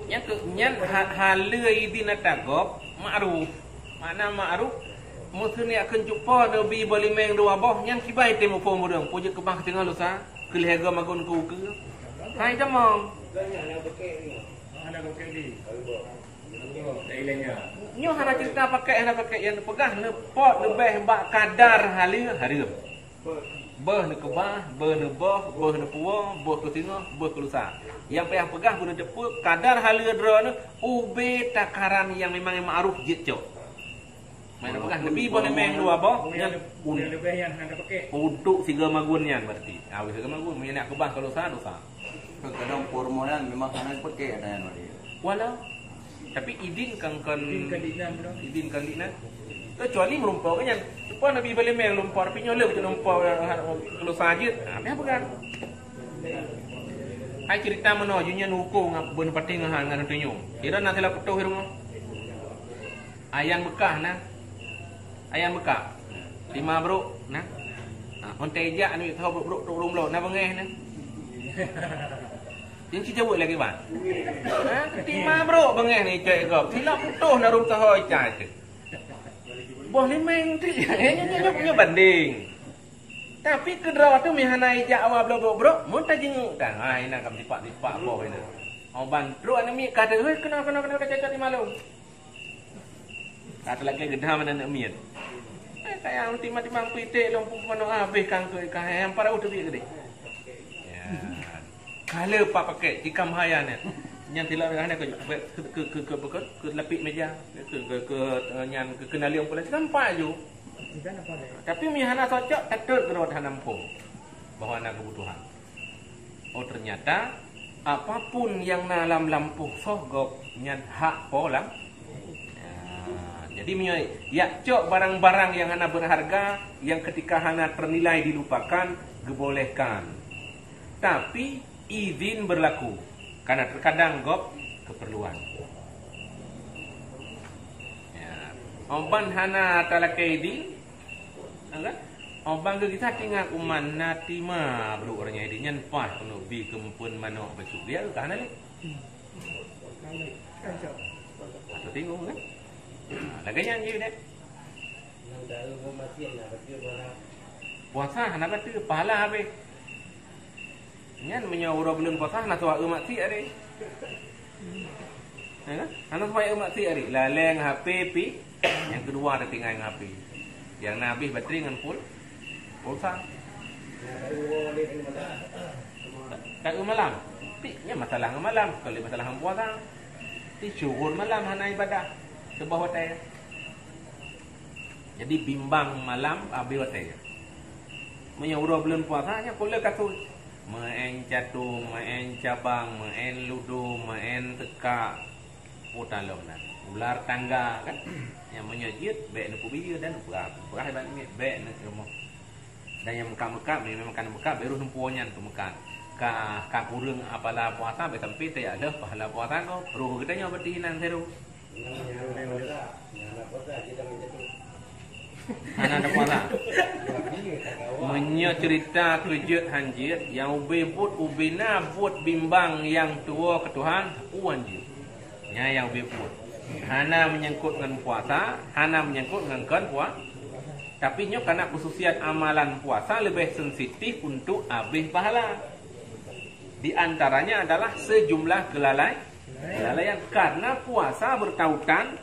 Nyan keu, nyan ha-, haleue idin ata gob, ma'ruf. Makna ma'ruf, meuseu neujak kheun cupo neubi boh limeng dua boh, nyan kiban teuh muphom ureueng, peue jeuet keubah keutinggai lusa, keu lhèe goe magun keu ukeue. Hai tamong. Nyoe hana cerita pakai, hana pakai, nyang peugah neupot leubeh bak kadar haleue hareuem. Beuh neukeubah, beuh neuboh, beuh neupuwoe, beuh keu singoh, beuh keu lusa. Nyang payah peugah beuh neuteupeue kadar haleue droeneuh ubé takaran nyang memang ma'ruf jeuet cok. Meunan peugah neubi boh limeng dua boh, nyan un-, untuk sigoe magun nyan berarti. Ah, sigoe magun, meunyo nak keubah keu lusa, dosa. Kadang po rumoh nyan memang hana peuke ada nyan. Walau, tapi idin kan, kan idin kan dinan, bro. Idin kan dinan. Kecuali meureumpok nyan. Supaya Nabi Ibrahim yang lumpor, tapi nyoe le betul lumpor, eh, keu lusa jeuet. Ha, dia peugah. Hai cerita meunoe, jih nyan huköm ngon beuneupatéh ngon han ngon tunyong. Kira na sila putôh di rumoh. Ayan beukah na. Ayan beukah. Tima brok na. Ha, onte jak anu tho brok-brok tok rhueng bloe na beungéh na. Nyan ci jaweueb lagèe ban. Ha, tima brok beungéh ni cok gob. Sila putôh na rhueng tho ica tu. Boh limeng tu, nyoe, nyoe, nyoe, nyoe banding. Tapi keudroe tu meuhana ijak awak brok-brok, mun tajinguk kan. Ha, inan kam tipak-tipak boh inan. Oh, ban trok aneuk miet ka deuh, "Hei, keunoe, keunoe, keunoe, ka cocok di malu." Ka teulakèe geudam aneuk miet. Eh, kaya timang-timang piték lom pun manoe habéh kangkoi ka, eh, nyang parah teubiet tadi. Ya. Kala pat pakèk, tikam hai nyan. Nyan tilak hana keu, keu, keu, keu, keu, keu lapik meja, keu, keu, keu, eh, nyan keu keunalieng pula sampai ju. Tapi mi hana cocok, tatot keudroe hana muphom bahwa na keubutuhan. Oh, ternyata apapun nyang na lam lampôh soh gob nyan hak po lam. Ya, jadi meunyoe yak cok barang-barang nyang hana berharga, nyang ketika hana ternilai dilupakan, geubolehkan. Tapi izin berlaku, karena terkadang gob keperluan. Ya. Oban hana talakèe izin, kan? Oban geugisa tinggai uman na tima brok ureueng nyan, nyan paih keuneuk bi keumeupun manok beusuk dia ka hana lé. Atau bingung kan? Ha, lagèe nyan jih deh. Puasa hana bateue, pahala habéh. Nyan meunyoe uroe buleuen puasa hana suah eu maksiat deh. Ya kan? Hana suah eu maksiat deh. Laleng H P pi, nyang keudua tatinggai ngon H P. Nyang na habéh bateri ngon pul-, pulsa. Ka eu malam. Pi, nyan masalah ngon malam, kon lé masalah ngon puasa. Ti syuhur malam hana ibadah. Seubah watèe. Jadi bimbang malam habéh watèe. Meunyoe uroe buleuen puasa nyan kulé kasus. Meu'en cato, meu'en cabang, meu'en ludo, meu'en seukak. Puta lom nan. Ular tangga kan. Nyang meunyoe jeuet bèk neupeubiyeu dan neupeugah. Peugah bak miet bèk neukeureumoh. Dan nyang meukat-meukat, memang ka meukat, bèk rôh neumeupuwoe nyan keu meukat. Ka, ka kureueng pahala puasa, bèk sampai tajak lheueh pahala puasa nyoe. Rôh geutanyoe berarti inan sidroe. Hana tapuasa. Meunyoe cerita keu jeuet han jeuet, nyang ubé buet, ubé na buet bimbang nyang tuwoe keu Tuhan, peue han jeuet. Nyan nyang ubé buet. Hana menyangkut ngon puasa, hana menyangkut ngon kon pua-, tapi nyoe karena khususiat amalan puasa leubeh sensitif untuk habéh pahala. Di antaranya adalah sejumlah kelalai-, kelalaian. Karena puasa bertautan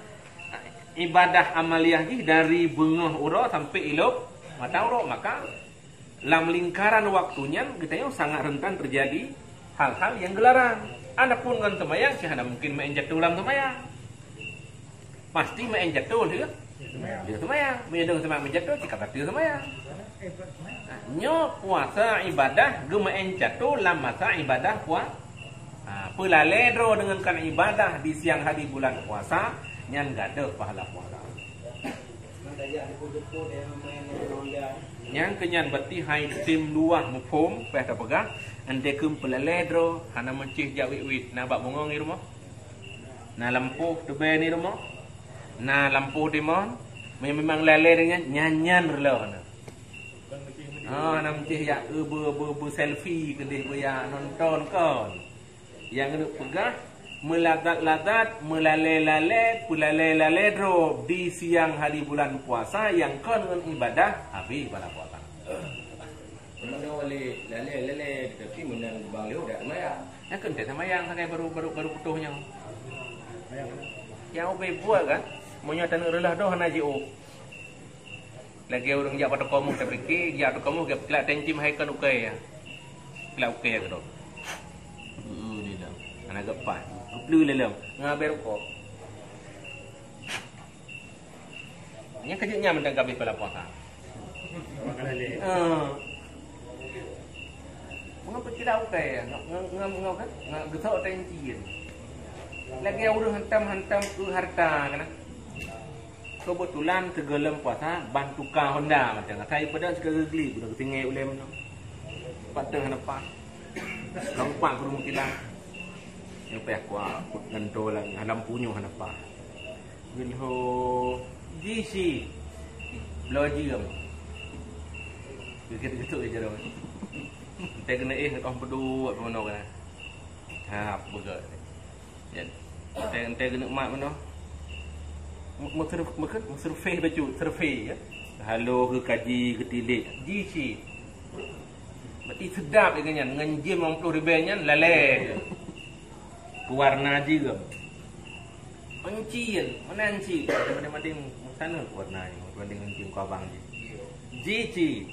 ibadah amaliah jih dari beungoh uroe sampai ilop mata uroe, maka lam lingkaran waktu nyan geutanyoe sangat rentan terjadi hal-hal nyang geularang. Adapun ngon seumayang, cit hana mungkin meu'en cato lam seumayang. Pasti meu'en cato lheueh, lheueh seumayang. Meunyoe deungon seumayang meu'en cato, cit ka bateue seumayang. Nah, nyoe puasa ibadah geumeu'en cato lam masa ibadah pua-, ha, peulalée droe deungon kan ibadah di siang hari bulan puasa, nyan gadôh pahala puasa. Nyang keunyan berarti hai tem luwah muphom, payah tapeugah, andai keu peulalée droe hana meucéh jak wit-wit, na bak bungong di rumoh. Na lampôh teubée di rumoh. Na lampôh timon. Meunyoe memang lalée nyan, nyan-nyan reuloh na. Ah, hana meucéh jak, eh, be, be, be selfie keudeh, be jak nonton kon. Nyang keuneuk peugah, meulazat-lazat, meulalée-lalée, peulalée-lalée droe di siang hari bulan puasa nyang kon ngon ibadah, habéh pahala puasa. Meunoe lé lalée-lalée, tapi meunan bang lé udah seumayang. Nyang keuntée seumayang sagai baru, baru, baru putôh nyoe. Nyang ubé buet kan, meunyoe taneuk reuloh doh hana jiôh. Lagée ureuëng jak bak toko muh tapike, jak toko muh geupeugah tencim hai kon ukai ya. Peugah ukai ya keudroe. Heeh, dia dah. Hana geupat. Geuplu lé lom. Ngabée rukok. Nyang keujeuet nyan mantong ka habéh pahala puasa. Eh. Mengapa tidak ukai ya? Ngau, ngau, ngau, ngau kan? Ngau geusok tencim. Lagée ureuëng hantam-hantam keu harta kan? Keubeutulan sigohlom puasa ban tuka Honda macam asai peudong sigoe geugli guna geutinggai ulée meunoe. Pat teuh hana paih. Lompat keu rumoh kilang. Nyang payah kuat ngon dolang hana punyuh hana paih. Geulho jisi bloe jeuem. Geukheun-kheun jaroe. Teuh keuneuk éh ngon peuduek peunoh kana. Ha, beugét. Nyan, entée, entée keuneuk mat meunoe. Meusurvei bacut, survei ya. Halo geukaji, geutilik. Jisi. Berarti seudap lagée nyan, ngon jeuem limong ploh ribée nyan lalée. Keuwarna jeuem. Euncien, meunan cit. Madeng-madeng meusaneuk warna nyoe, madeng euncien keu abang jih. Jisi.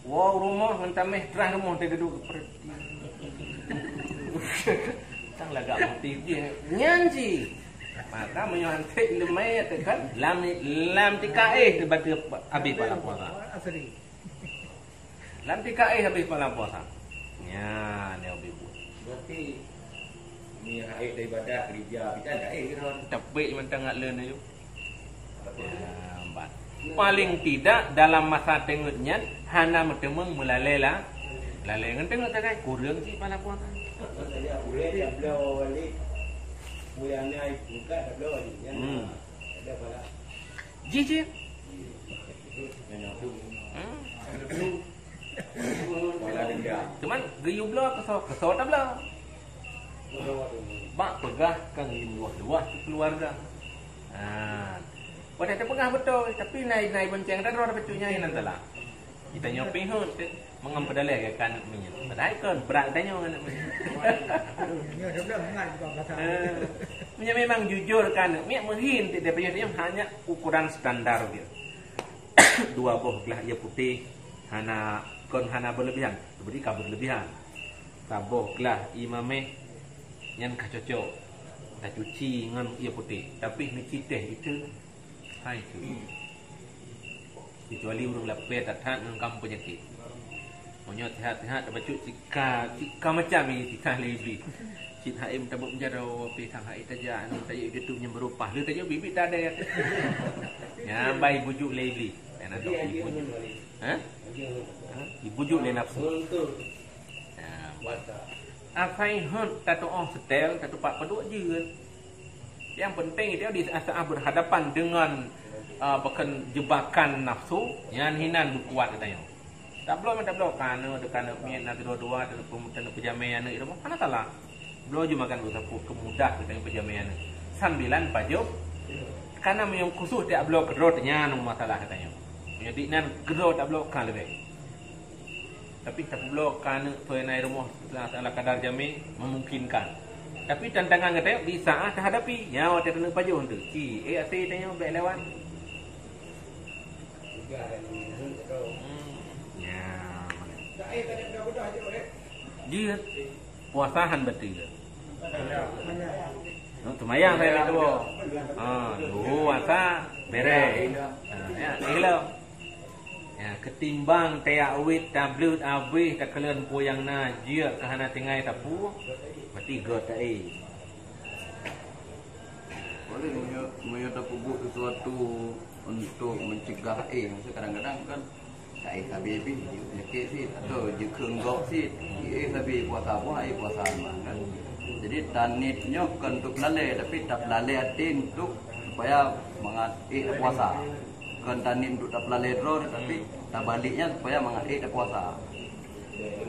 Woe rumoh ngon taméh trah rumoh teuh duek keu peureuti. Tang lagak meuti jih. Nyan cit. Maka meunyoe hanté leumé teukan lam, lam tika éh teuh bak abéh pahala puasa. Lam tika éh habéh pahala puasa. Nyan nyang habéh buet. Berarti ni hai daripada kerja kita tak éh kan? Tapi mantong ngat leun ayu. Ya, ban. Paling tidak dalam masa teungeut nyan hana meuteumeung meulalée la-, lalée ngon teungeut sagai kureueng cit pahala puasa. Hmm. Jih, jih. Hmm. Cuman geuyue bloe keusoe, keusoe tabloe. Bak peugah ka geuyue luwah-luwah keu keuluwarga. Ha. Watée tapeugah beutôi, tapi nai, nai bonceng tadroe tapeue nyan nan salah. Geutanyoe pih heuet, mangat peudaléh keu aneuk miet. Padahai kon brat geutanyoe aneuk miet. Eh, meunyoe memang jujur keu aneuk miet, meuhin tiep-tiep tanyoe hanya ukuran standar jih. Dua boh glah ie putéh, hana, kon hana berlebihan, seperti ka berlebihan. Saboh glah ie maméh nyan ka cocok tacuci ngon ie putéh, tapi neuci teh itu, hai itu. Kecuali ureuëng lapée that-that ngon kamoe peunyakét. Meunyoe sihat-sihat tabacut cit ka, cit ka macam nyan titah lé Iblih. Cit haém tabeuet jaroe, pih sang hai tajak, anu tajak itu nyang beurupah. Lé tajak bibit dah ada. Nyan bai bujuk lé Iblih. Nyan ada ibujuk. Ha? Ha? Ibujuk lé nafsu. Ya. Asai heuet tatuoh setel, tatupat padub jeuet. Yang penting itu di saat berhadapan dengan, uh, bahkan jebakan nafsu, nyan hinan beukuat geutanyoe. Tabloe meutabloe, ka aneuk, ka aneuk miet na dua-dua, aneuk peujaméh aneuk itu, hana salah. Bloe jeumakan beusapeue keu mudah geutanyoe peujaméh aneuk. Sambilan pajoh, kana meunyoe khusus tabloe keudroe nyan masalah geutanyoe. Meunyoe di nan keudroe tabloe ka leubeh. Tapi tapubloe ka aneuk tuan nai rumoh ala kadar jamé memungkinkan. Tapi tantangan gata di saat tahadapi nyawa teuneuk pajoh tu. Ci, eh, ati tanyoe bèk lewat. Hmm. Ya. Jeuet puasa han beutôi. Seumayang saya tu. Ha, dua puasa bereh. Ha, ya, gila. Ya, ketimbang tajak wit tableut abéh takalon peue nyang na jeuet ka hana tinggai tapue, berarti göt taéh. Boleh meunyoe, meunyoe tapeubuet sesuatu Untuk mencegah éh, maksud kadang-kadang kan tak éh sabe pih, sakit cit atau jikheun gok cit, éh sabe puasa pun éh puasa mah kan. Jadi taniet nyoe bukan untuk lalai, tapi tapeulalai até untuk supaya mangat éh puasa. Bukan taniet untuk tapeulalai droe, tapi tabaliknya supaya mangat éh puasa.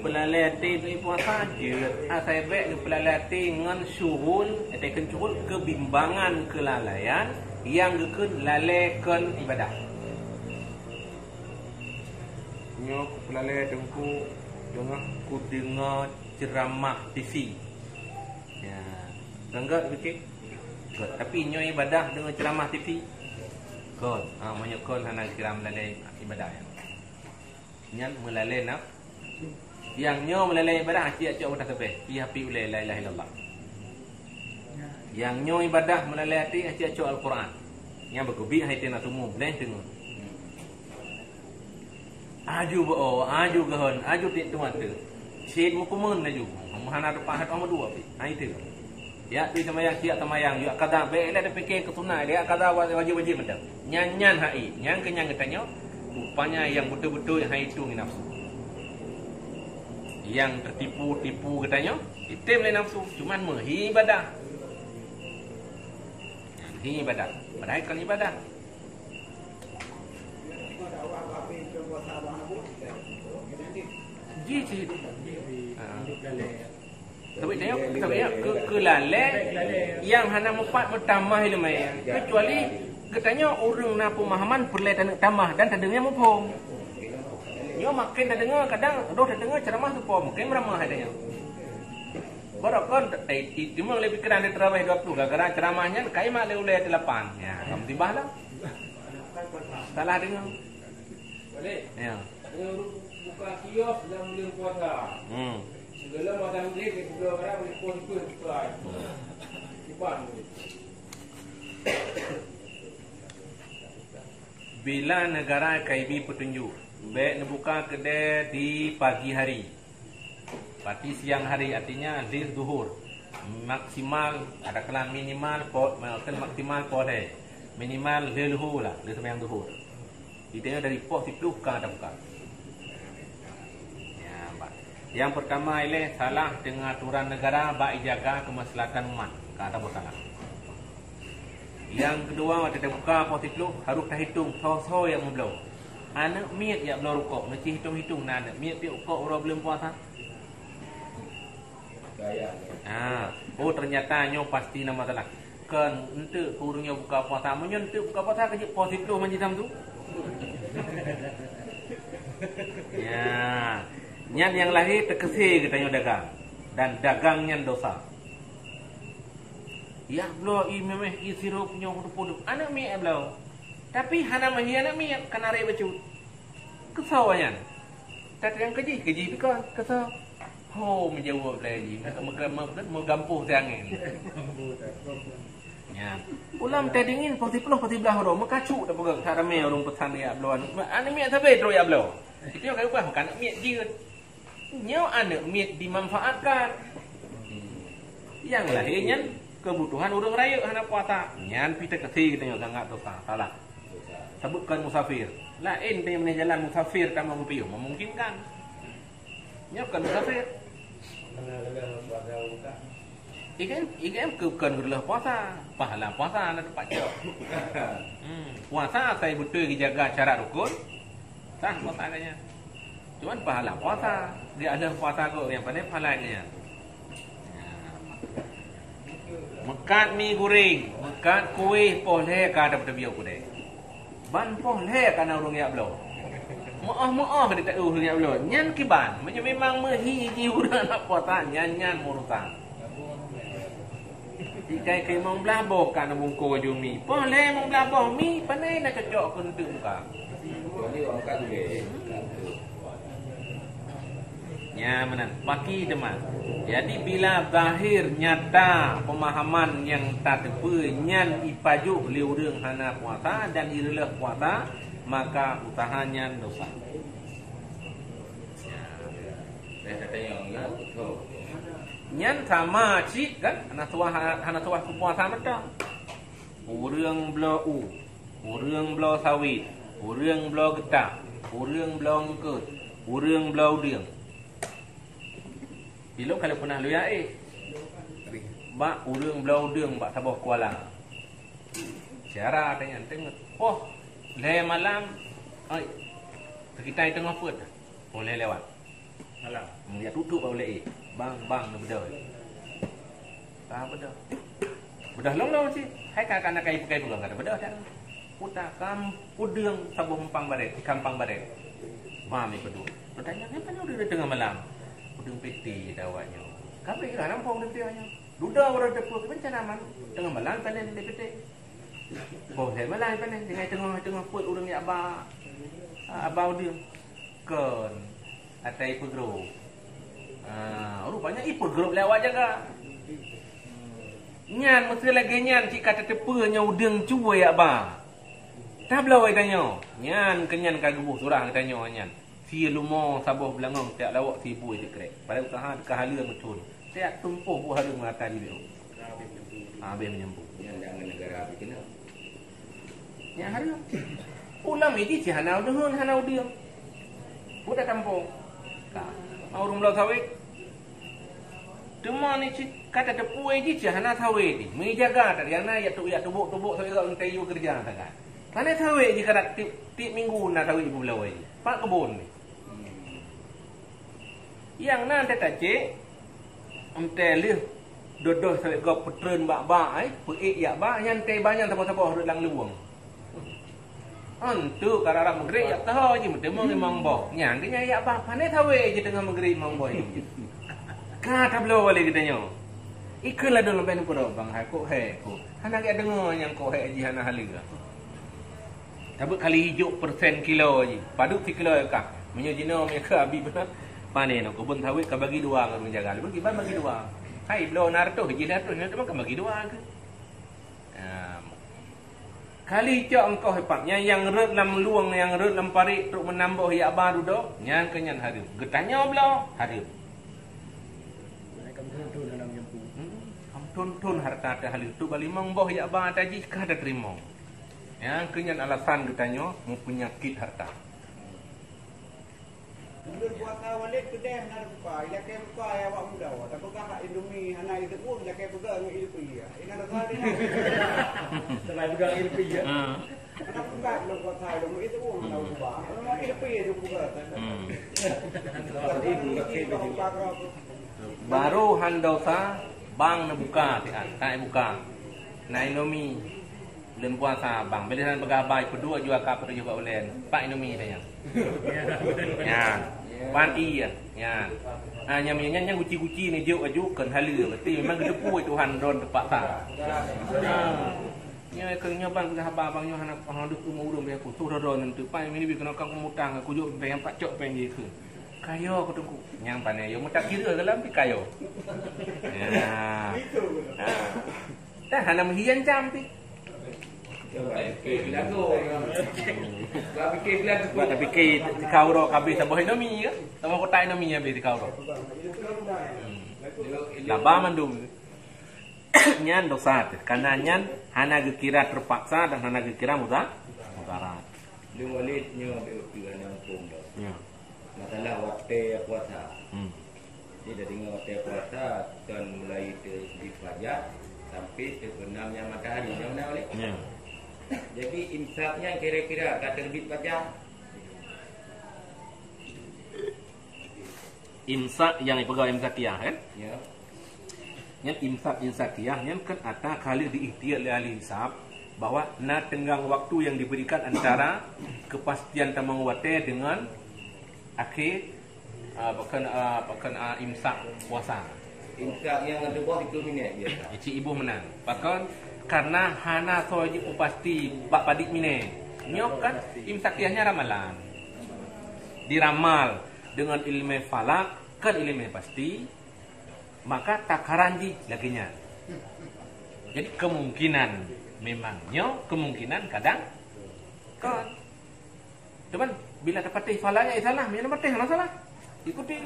Peulalai até bri puasa jeuet, asai bék geupeulalai até ngon syuhul, até kheun syuhul keubimbangan, keulalaian nyang geukheun lalai kon ibadah. Nyoe kupeulalai teungku deungoh kudeungoe ceuramah T V. Ya, deungoe pike. Kon. Tapi nyoe ibadah deungoe ceuramah T V. Kon. Ha, meunyoe kon hana kira meulalai ibadah. Nyan meulalai naf. Nyang nyoe meulalai ibadah, aci acok meutasabeh, i api ulée la ilaha illallah. Nyang nyoe ibadah meulalai até, aci acok Al-Quran. Nyang beugeubiet hai teuh na tumu, bleh teungoh. Aju beu, aju geuhon, aju tiek tuan teuh. Cit meukumeun laju. Hana teupah hat meuduek pih. Hai teuh. Yak pi seumayang, siak seumayang, yak kada bék lé tapike keu sunat, yak kada wa-, wajéb-wajéb mantong. Nyan, nyan hai, nyan keu nyang geutanyoe, rupanya nyang beutôi-beutôi hai itu ngon nafsu. Nyang teutipu-tipu geutanyoe, item lé nafsu, cuman meuhi ibadah. Meuhi ibadah, padahai kon ibadah. Ji cit. Ha. Tapi dia, tapi dia, keu, keu lalé nyang hana mupat meutamah ileumé. Kecuali geutanyoe ureuëng na peumahaman peureulée taneuk tamah dan tadeungoe muphom. Nyoe maken tadeungoe kadang roh tadeungoe ceuramah seupôt, mungken meuramah hai tanyoe. Barokon ti-, ti-, timbang lé pikiran di tarawih dua puluh gara-gara ceuramah nyan kai mak lé ulée teulapan. Ya, ka musibah lah. Salah deungoe. Ya. Buka kios dalam bulan puasa. Hmm. Segala macam duit di Pulau Arab boleh pun ikut buka. Simpan duit. Bila negara kaibi petunjuk, bék neubuka keudée di pagi hari. Pati siang hari, artinya di zuhur. Maksimal, ada kalam minimal, po-, maksud maksimal poh lhée. Minimal lhée luhur lah, lhée seumayang zuhur. Di tanyoe dari poh siplôh ka tabuka. Ya, bah. Nyang peurtama ilée salah deungon aturan negara bak ijaga keumaslahatan umat. Ka taboh salah. Nyang keudua, watée tabuka poh siplôh, harôh tahitong soe-soe nyang meubloe. Aneuëk miet jak bloe rukok, neuci hitong-hitong na aneuëk miet piep rukok uroe buleuen puasa. Ha, oh, ternyata nyoe pasti na masalah. Kon enteuk keu ureuëng nyang buka puasa. Meunyoe enteuk buka puasa, keu jeuet poh siplôh manjidam tu. Ya. Nyan nyang lahé teukeusé geutanyoe dagang. Dan dagang nyan dosa. Yak bloe ié mémeh, ié sirop nyoe peuduek-peuduek. Aneuëk miet bloe. Tapi hana meuhi aneuëk miet, kana ré bacut. Keusoe nyan. Tateuang keujih, keujih pih kon, keusoe. Ho, meujaweueb lé jih, meuga-, meuga-, meuga-, meugampôh siangén. Nyan. Ulam teuh dingin, poh siplôh, poh siblaih uroe, meukacuk tapeugah, that ramé ureuëng peusan jak bloe aneuëk. Aneuëk miet sabe trok jak bloe. Itu nyang ka ubah, bukan aneuëk miet jeuet. Nyoe aneuëk miet dimanfaatkan. Nyang lahé nyan keubutuhan ureuëng rayeuk hana puasa. Nyan pih teukeusé geutanyoe sangat dosa, salah. Sabab kon musafir. Laén teuh meunyoe jalan musafir tamong piôh, memungkinkan. Nyoe kon musafir. Ikan, ikan keu, kon reuloh puasa. Pahala puasa na teumpat cok. Hmm, puasa asai beutôi geujaga syarat rukun. Sah puasa geuh nyan. Cuman pahala puasa, di ateueh puasa kok nyang pandai pahala geuh nyan. Meukat mi goreng, meukat kueh poh lhée ka dapeutabiyeu keudée. Ban poh lhée ka na ureuëng jak bloe. Meuoh-meuoh di taeu ureuëng jak bloe. Nyan kiban, meunyoe memang meuhi jih ureuëng hana puasa, nyan-nyan meurusan. Tikai keu limong blaih boh ka neubungkôh laju mi. Poh lhée limong blaih boh mi, pane na cocok keu neuteuek muka. Nya meunan, paki teuma. Jadi, bila zahir, nyata, pemahaman nyang tateupeue nyan ipajoh lé ureuëng hana puasa dan ireuloh puasa, maka useuha nyan dosa. Nyan sama cit kan, hana tuah, hana tuah keu puasa mantong. Ureuëng bloe u, Ureuëng bloe sawét, ureuëng bloe geutak, ureuëng bloe eungkôt, ureuëng bloe udeueng. Ilôn ka lheueh peunah lôn jak éh bak ureuëng bloe udeueng bak saboh kuala. Syedara tanyan teungoh poh lhée malam, oi, seukitai teungoh peuet, poh lhée lewat malam. Meunyoe tutup bak ulée éh, bang, bang, neubeudôh. Ka beudôh. Beudôh lom lom cit. Hai ka, ka na kai-kai peugah ka beudôh dak. Uta kam udeueng saboh umpang barét, di kampang barét. Mam ipeudua. Beutanya, "Nyan pane udeueng teungoh malam?" "Udeueng P T," kheun awak nyoe. Ka bri kira namphong udeueng P T awak nyoe. Dudoe baroe teupeu, "Kiban cara man teungoh malam panen di P T?" "Boh lhée malam panen, tinggai teungoh, teungoh peuet ureuëng jak ba, ba udeueng." Kon, ata ipeugrôp. Ah, rupanya ipeugrôp lé awak jaga. Nyan meuseu lagée nyan cit ka tateupeue nyoe udeueng cuba jak ba. Tabloe geutanyoe. Nyan keu nyan ka geuboh surah geutanyoe nyan. Sie lumo saboh beulangong, tiak lawok sie bui sikrek. Padahai useuha ka haleue meuthon. Tiak tumpôh boh hareuem meurata di B O. Habéh meunyambung. Nyan jangan negara habéh keunoe. Nyang hareuem. Ulama jih cit hana udeueng, hana udeueng. Buet tampông. Ka. Ureuëng bloe sawét. Teuma ni cit ka tateupeue jih cit hana sawét jih. Meujaga tadi hana yak tu, yak tubôk-tubôk sawét gak untée yue keureuja sagai. Pane sawét jih ka tiep, tiep minggu na sawét jipeubloe jih. Bak keubon ni. Nyang na teuh tacék, entée lheueh dodoh sawét gob peutreun bak ba, ai, peuék jak ba, nyan teuh ba nyan saboh-saboh rot lam luwueng. Enteuk ka rara meugrek jak teuho jih meuteumong limong boh. Nyan keuh nyan jak ba, pane sawét jih teungoh meugrek limong boh jih. Ka tabloe lé geutanyoe. Ikheun ladôm leubeh neupeurok bang hai kok hék kok. Hana geudeungoe nyang kok hék jih hana haleue. Tabeuet kali ijok persen kilo jih. Padub sikilo ka. Meunyoe jinoe meunyoe ka abi beuna, pane nyoe keubon sawét ka bagi dua ngon ureuëng jaga. Leubeh kiban bagi dua. Hai bloe na reutôh jih, na reutôh nyoe teuma ka bagi dua keuh. Nah, kali cok engkoh ipak nyan nyang rot lam luwueng, nyang rot lam parit trok meunamboh jak ba dudoe, nyan keuh nyan hareuem. Geutanyoe bloe hareuem. Kam thon-thon hareuem. Hmm, kam thon-thon hareuta teuh haleue. Tu ba limong boh jak ba ata jih ka tateurimong. Nyang keuh nyan alasan geutanyoe meupeunyakét hareuta. Buleuen puasa Walid keudeh hana teubuka, ilakée buka ya awak muda. Tapeugah hak Indomie hana jiteupeue, ilakée peugah ngon Ilpi ya. Ina rasa dia. Selain peugah Ilpi ya. Ha. Hana buka buleuen puasa Indomie jiteupeue hana buka. Memang Ilpi ya buka. Hmm. Baru han dosa, bang neubuka siat, tak buka. Na Indomie. Buleuen puasa, bang. Bila han peugah bai, peuduek jua ka peutujoh bak ulée. Pak Indomie tanya. Ya. Pan iya. Ya. Ha, nyang, nyang, nyang guci-guci ni jok aju kon haleue. Berarti memang geuteupeue Tuhan droen teupaksa. Ha. Nyoe keu nyoe ban peugah haba bang nyoe hana, hana deuh keu ureuëng biasa khusus droen nyan teuh. Pak Indomie keunoe ka kumutang, kujok peng, pak cok peng jih keu. Kayo keu teungku. Nyang pane yo meutakira dalam pi kayo. Ya. Ha. Dah hana meuhian jam pi. Buat tapi ke tikau ro kabeh saboh Indomie ke? Sama kotak Indomie habis tikau ro. Hmm. Laba mandum. Nyan dosa teuh. Karena nyan hana geukira terpaksa dan hana geukira muda-, mudarat. Lôn Walid nyoe beu kira nyang phon dah. Ya. Masalah watée puasa. Hmm. Jadi dari watée puasa kan mulai terbit fajar sampai terbenamnya matahari. Yang mana Walid? Ya. Jadi imsaknya kira-kira ka terbit fajar. Imsak nyang ipeugah imsakiyah, kan? Ya. Nyan imsak, imsakiyah nyan kan ata kali diihtiyat lé ahli hisab bahwa na teunggang waktu yang diberikan antara kepastian tamong watée dengan akhé, ah, pakon, ah, pakon, ah, imsak puasa. Imsak nyang leubeh siplôh minit biasa. Cit iboh meunan. Pakon karena hana soe jipupasti bak padit minét. Nyoe kan imsakiyah nyan ramalan. Diramal dengan ilmu falak, kan ilmu pasti, maka takaran jih lagée nyan. Jadi kemungkinan memang nyoe, kemungkinan kadang kon. Cuman bila tapatéh falaknya salah, meunyoe tapatéh hana salah, ikuti.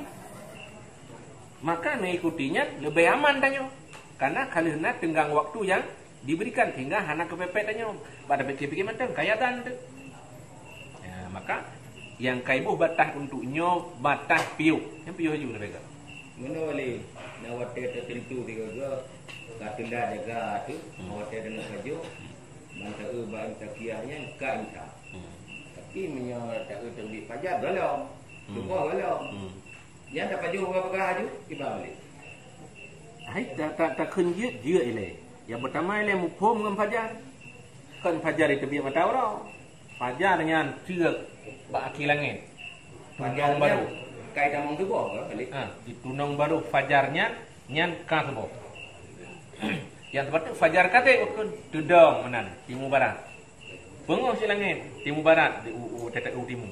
Maka mengikuti nyan leubeh aman tanyoe. Karena ka lheueh na teunggang waktu nyang Diberikan sehingga hana keupepet tanyoe. Bak tapikir-pikir mantong, ka azan tu. Ya, maka nyang ka iboh batas untuk nyoe, batas piôh. Nyang piôh aju leubeh ka. Meunoe lé, na watèe teuteuntu tiga-tiga, ka teulat jaga tu, hmm, watèe deungon pajoh, mantong bak imsakiah nyan ka imsak. Hmm. Tapi meunyoe taeu teubiet fajar, golom. Hmm. Suboh golom. Hmm. Nyan tapajoh peugah-peugah aju, iba balik. Hai, ta, ta, takheun jeuet, jeuet ilèe. Nyang peutama ilèe muphom ngon fajar. Kon fajar iteubiet mata uroe. Fajar nyan treuk bak akhé langèt. Tunong barô. Kai tamong tuboh ka balik. Ha, di tunong barô fajar nyan, nyan ka suboh. Nyang teupatut fajar kadek waktu teudong meunan, timu barat. Beungoh cit langèt, timu barat, di u, u, teutek u timu.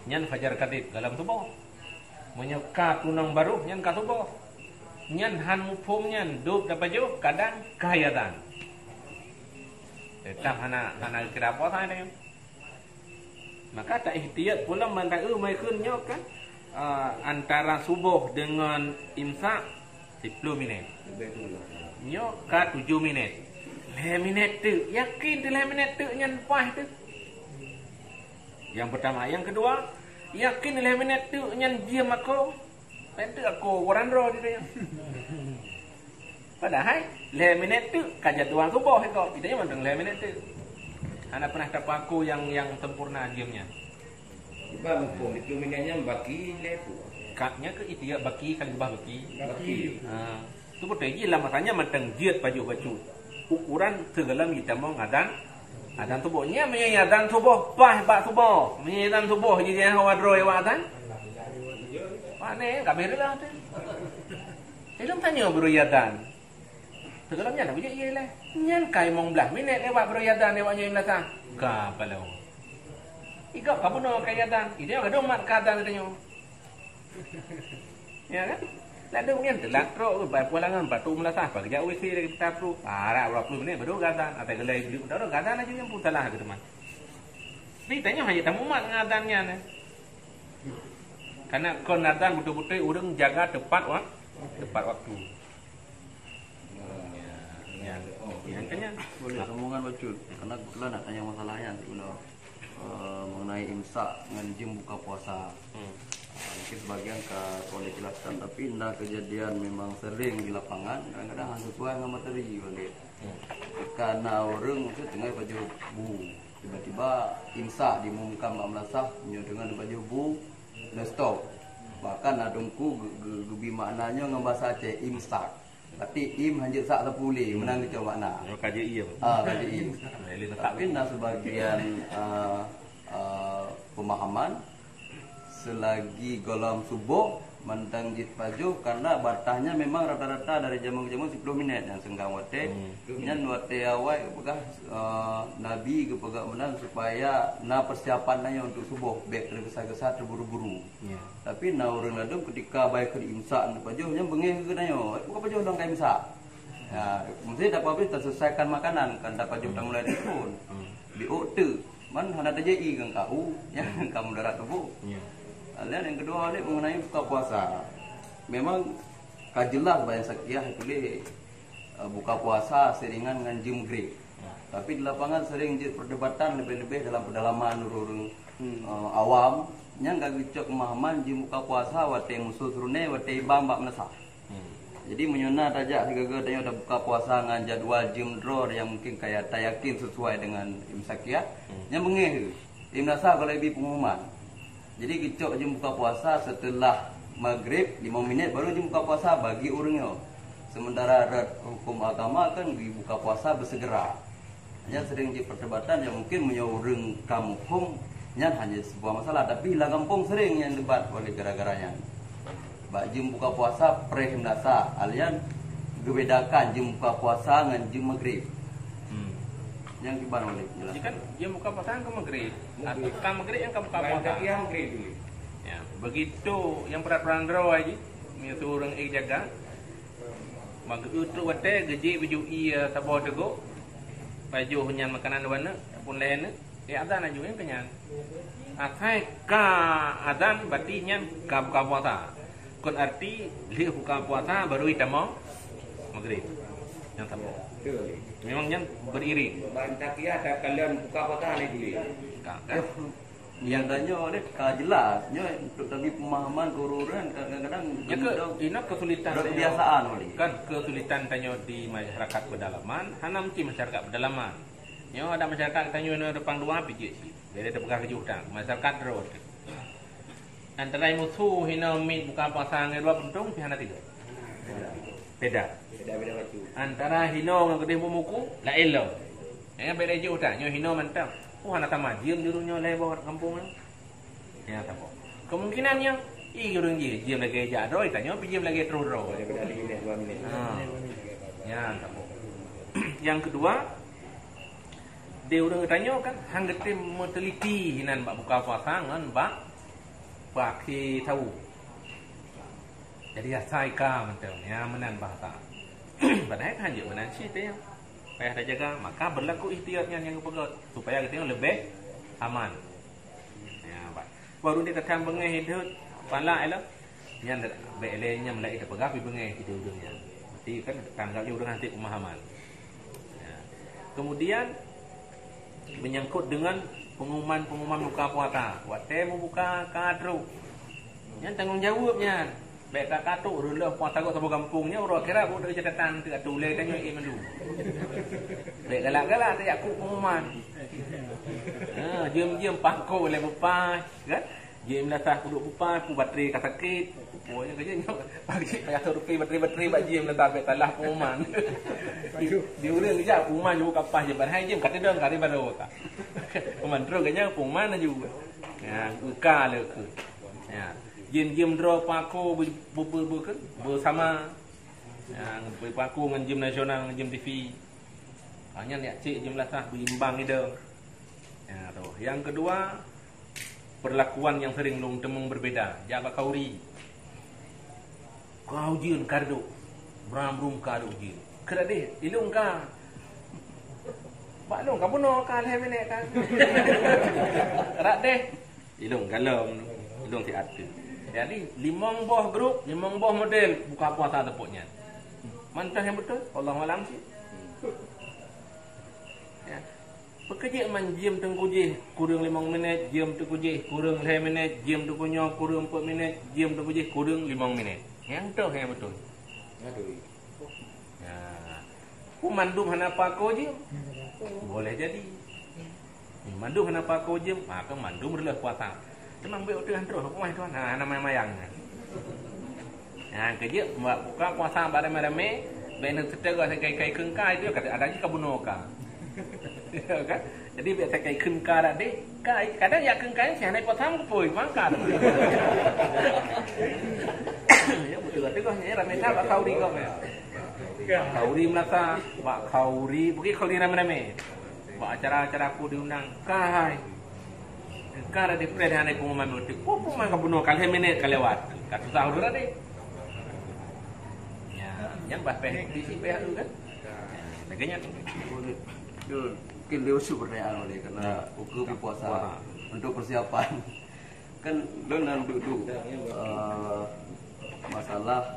Nyan fajar kadek golom suboh. Meunyoe ka tunong barô, nyan ka suboh. Nyan han muphom nyan, dôb tapajoh, kadang ka azan. Teutap hana, hana kira puasa nyan. Maka ta ihtiyat pulang ban taeu mai kheun nyoe kan, ah, antara suboh deungon imsak siplôh minèt. Nyoe ka tujoh minèt. Lhèe minèt teuk. Yakin teu lhèe minèt teuk nyan paih teu. Nyang peutama. Nyang keudua, yakin lhèe minèt teuk nyan jeuem akoe. Laén teuk akoe uroe droe di donya. Padahai lhèe minèt teuk ka jadwal suboh iko. Di donya mantong lhèe minèt teuk. Hana pernah tapeuaku nyang, nyang sempurna jeuem nyan. Iban muphom di minèt nyan baki lhèe ploh. Ka, nyan keuh ihtiyat baki, ka geubah baki. Baki. Ha. Tu beutôi jih lam masa nyan mantong jeuet pajoh bacut. Ukuran sigohlom jitamong azan, azan suboh. Nyan meunyoe azan suboh, paih bak suboh. Meunyoe azan suboh jih, jih hawa droe awak azan. Pane ka beri lah tu. Ilong tanyoe beri azan. Sigohlom nyan dak bujik jih lé. Nyan kai limong blaih minèt lewat beri azan lewat nyoe meunasah. Ka paloe. Igop ka bunoe kai azan. Idéh ka domat ka azan tanyoe. Ya kan? Lalu nyan teulat trok, bai pulangan, batu meunasah, bak geujak W C lagi peuta pruh. Arak dua puluh minit baru gadan. Atai geulai jeuet baru gadan laju nyang pun salah ke teman. Tapi tanyoe hana tamumat ngon adan nyan, eh. Karena kon adan beutôi-beutôi ureueng jaga tepat wak-, tepat waktu. Ya. Ya. Yang kena. Boleh sambungan bacut. Karena kebetulan nak tanya masalah nyan, eh, mengenai imsak ngan jeuem buka puasa. Hmm. Ah, mungkin sebagian ka boleh jelaskan, tapi indah kejadian memang sering di lapangan, kadang-kadang hana sesuai dengan materi balik. Hmm. Karena ureueng mungkin tengah pajoh bu, tiba-tiba imsak diumumkan bak meunasah, nyoe deungon pajoh bu, dan stop. Bahkan na teungku ge-, ge-, geubi makna nyoe ngon bahasa Aceh, imsak. Tapi im hanjeuet sak sapeue lé, meunan geucok makna. Oh, ka jeuet im. Ah, ka jeuet im. Nah, ilée tetap. Tapi na sebagian, ah, ah, pemahaman, selagi gohlom suboh mantong jih pajoh, karena batahnya memang rata-rata dari jameun ke jameun siplôh minèt nyang seunggang watèe. Hmm. Nyan watèe awai geupeugah, ah, Nabi geupeugah meunan supaya na persiapan tanyoe untuk suboh, bèk teugesa-gesa teuburu-buru. Ya. Tapi na ureueng ladôm ketika bai keu imsak nyan pajoh, nyan beungéh keu tanyoe, bukan pajoh dong ka imsak. Ya, mesti tak habis terselesaikan makanan, kan tak pajoh tamulai telepon. Hmm. Di ôk teuk, man hana terjadi kan kau, ya, kamu darat tubuh. Ya. Lalu yang kedua ni mengenai buka puasa. Memang ka jelas bahwa yang sakiah tulis, eh, buka puasa seringan ngan jeuem maghrib. Tapi di lapangan sering jeuet perdebatan lebih-lebih dalam pedalaman ureueng-ureueng, hmm, eh, awam, nyang ka geucok pemahaman jeuem buka puasa watèe musoh seureuné, watèe iban bak meunasah. Hmm. Jadi meunyoe na tajak sigaga tanyoe tabuka puasa ngan jadwal jeuem droe nyang mungkin kaya tayakin sesuai dengan imsakiah, hmm, nyan beungéh. Di meunasah ka lheueh bi pengumuman. Jadi geucok jeuem buka puasa seuteulah maghrib, limong minèt baru jeuem buka puasa bagi ureueng nyoe. Sementara rot huköm agama kan dibuka puasa beuseugeura. Nyan sering jeuet perdebatan nyang mungkin meunyoe ureueng ka muphom, nyan hanya sebuah masalah, tapi lam gampông sering nyang debat oleh gara-gara nyan. Bak jeuem buka puasa preh meunasah, alian geubedakan jeuem buka puasa ngon jeuem maghrib. Hmm. Nyang kiban ulèe jelaskan. Jadi kan jeuem buka puasa kan maghrib. Maghrib. Atau ka maghrib nyang ka buka puasa. Maghrib dulu. Ya, begitu nyang peraturan droe jih, meunyoe ureueng ék jaga, maka utok watèe geujik baju ie saboh teugok, pajoh nyan makanan dua neuk, ataupun lhèe neuk, eh, azan laju, eh, keunyan. Asai ka azan, berarti nyan ka buka puasa. Kon arti lheueh buka puasa baru itamong maghrib. Nyang saboh. Memang nyan beriring. Ban takiah takalon buka puasa ni dulu. Ka, kan? Yang tanyoe deh ka jelas, nyoe untuk tadi pemahaman keururan kadang-kadang Nyoe ke, gendong ina kesulitan rot tanyoe. Kebiasaan wali. Kan kesulitan tanyoe di masyarakat pedalaman, hana mesti masyarakat pedalaman. Nyoe ada masyarakat tanyoe nyoe depan dua pijit sih. Jadi ada pegang kejuh tak. Masyarakat terus. Antara musuh hina mit buka puasa ngai dua pentung pih hana tiga. Beda. Beda-beda baju. Antara hino ngon keudeh bumuku, laén lom. Eh, beda jeuh tak? Nyoe hino mantap. Oh, hana tamah jeuem jurung nyoe lé boh kampung nyoe. Ya, tak apa. Kemungkinan nyoe, ih, ureueng jih, jeuem lagèe jak droe, tanyoe pih jeuem lagèe troh droe. Daripada lima minit, dua minit. Ha. Ya, tak apa. Yang kedua, di ureueng tanyoe kan, hang geutem meuteliti hinan bak buka puasa ngon bak pakai tahu. Jadi, asai ka mantong, ya, meunan bahasa. Padahai kan jeuet meunan cit, ya. Payah tajaga, maka berlaku ihtiyat nyan nyang geupeugah, supaya geutanyoe leubeh aman. Ya, ba-, baru dia datang bengeh hidup, pala elok. Nyan bèk lé nyan mulai tapeugah pi bengeh di ujong nyan. Berarti kan tanggap jih ureueng hana pemahaman. Ya. Kemudian, menyangkut dengan pengumuman-pengumuman buka puasa, watèe meubuka ka trok. Nyan tanggung jaweueb nyan. Bèk ka katok reuloh puasa saboh gampông nyoe, uroe akhirat buet catatan teuka tuléh tanyoe ié mandum. Bèk galak-galak tajak kuk pengumuman. Ha, jeuem-jeuem pangko lé bupai, kan? Jeuem lasah kuduk bupai, pu baterai ka sakét. Pokoknya kerja nyoe, pagi payah survei baterai-baterai bak jeuem lasah bèk salah pengumuman. Di, di ureueng jak pengumuman jeuet kapah je, padahai jeuem ka teudong kari baru ka. Pengumuman terus kerja pengumuman laju. Ya, buka le ke. Ya. Jeuem-jeuem droe pako be-, be-, be-, be-, ke? Beusama. Ya, pako ngon jeuem nasional, ngon jeuem T V. Ha, nyan jak cek jeuem lasah beimbang idong. Ya, tu. Yang kedua, perlakuan yang sering lôn teumeung berbeda. Jak bak khauri. Ka ujeuen ka reudok. Bram-brum ka reudok ujeuen. Keu dak deh, ilôn ka. Bak lôn ka bunoe ka lhèe minèt ka. Rak deh. Ilôn galom, ilôn siat tu. Jadi, limong boh grup, limong boh model buka puasa teupok nyan. Mantah nyang beutôi, Allahu alam cit. Ya. Peukeujeuk man jeuem teungku jih kureueng limong minèt, jeuem teungku jih kureueng lhèe minèt, jeuem teungku nyoe kureueng peuet minèt, jeuem teungku jih kureueng limong minèt. Nyang toh nyang beutôi. Aduh. Ya. Ku mandum hana pako jeuem. Boleh jadi. Mandum hana pako jeuem, maka mandum reuloh puasa. Teuma bèk uteuen troh, huköm Tuhan. Ha, hana mayang-mayang. Ha, keujeuet buka puasa bak ramé-ramé, bèk neuteuteugoe sikai-kai keungka itu, ada jih ka bunoe ka. Ya kan? Jadi bèk sikai keungka dak deh. Ka, kadang jak keungka nyan si hana puasa meukupôi, mangka. Ya beutôi, beutôi nyan ramé that bak khauri kau ya. Khauri meulasa, bak khauri, pergi khauri ramé-ramé. Bak acara-acara aku diundang, kai. Ka dak deh preh hana pengumuman beutôi. Pengumuman ka bunoe ka lhèe minèt ka lewat. Ka susah ureueng dak deh. Ya, nyang bah peh di si peh tu kan. Lagèe nyan. Yun, mungkin dia usul pertanyaan oleh karena ukur puasa untuk persiapan. Kan lôn nan duek-duek, eh, masalah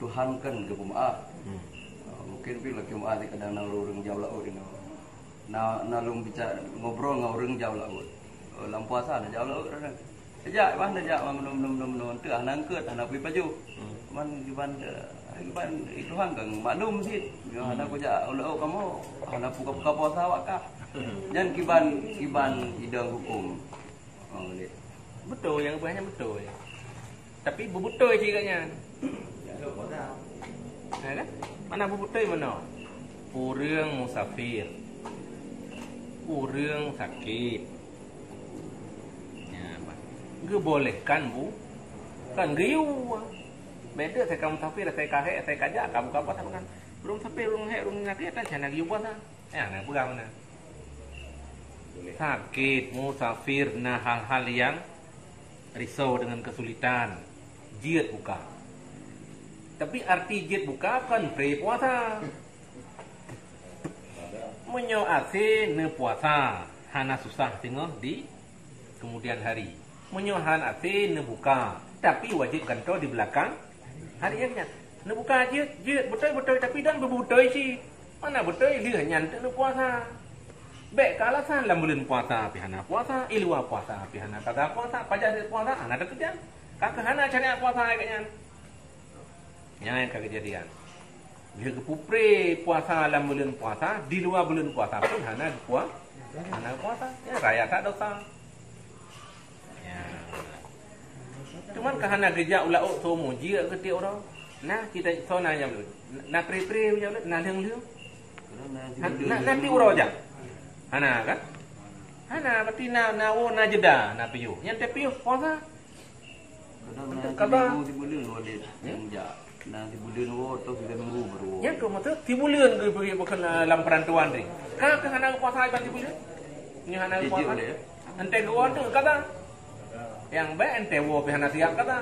Tuhan kan geupeumaáh. Hmm. Eh, mungkin pih lagèe maáh kadang na ureueng jauh laôt inoe. Na, na lôn bicara ngobrol ngon ureueng jauh laôt. Eh, lam puasa na jauh laôt kadang. Ejak, bah, ejak, bah, meunum, meunum, meunum, meunum. Teuh, hana eungkot, hana pui pajoh. Hmm. Cuman, kiban, eh, kiban, eh, Tuhan kan maklum cit. Ya, hana kujak laôt kamoe, hana buka-buka puasa awak kah. Nyan kiban, kiban idong huköm. Oh, boleh. Beutôi, nyang geupeugah nyan beutôi. Tapi beubeutôi cit gobnyan. Ya, kan? Mana beubeutôi meunoe? Ureueng musafir. Ureueng sakét. Ya, bah. Geubolehkan bu-, kan geuyue. Beda saya ka musafir, saya ka hék, saya ka jak, ka buka puasa bukan. Ureueng musafir, ureueng hék, ureueng sakét, kan hana geuyue puasa. Ya, hana peugah meunan. Sakét, musafir, na hal-hal nyang risau dengan kesulitan, jeuet buka. Tapi arti jeuet buka kon pré puasa. Meunyoe até neupuasa, hana susah singoh di kemudian hari. Meunyoe han até neubuka, tapi wajéb gantoe di beulakang hari nyan. Neubuka jeuet, jeuet, beutôi-beutôi, tapi dan beubeutôi cit. Hana beutôi lheueh nyan teuk neupuasa. Bèk keu alasan lam buleuen puasa pih hana puasa, i luwa puasa pih hana, ka puasa, pajan puasa hana teukeujang. Ka keuh hana syariat puasa ayat nyan. Nyan ka keujadian. Lheueh geupeupreh puasa lam buleuen puasa, di luwa buleuen puasa pun hana geupua-, hana puasa. Ya, raya that dosa. Ya. Cuman ka hana geujak u laôt soe muji keu tiep uroe. Nah, kita soe na nyang na pre-pre nyang na lheueng-lheueng. Na, na, na tiep uroe jak. Hana kan? Hana, berarti na, na woe na jeda, na piôh. Nyang teupiôh puasa. Kadang na Untuk qada. Sibuleuen, sibuleuen woe lé. Hmm? Nyang jak. Na sibuleuen woe atau tiga minggu baru woe. Nyan keuh maksud sibuleuen geubri bukan, ah, lam perantauan ni. Ka, ka hana puasa iban sibuleuen? Ni hana Jijik puasa. Boleh, ya? Ente geuwoe tu kata. Yang baik ente woe pih hana siap kata.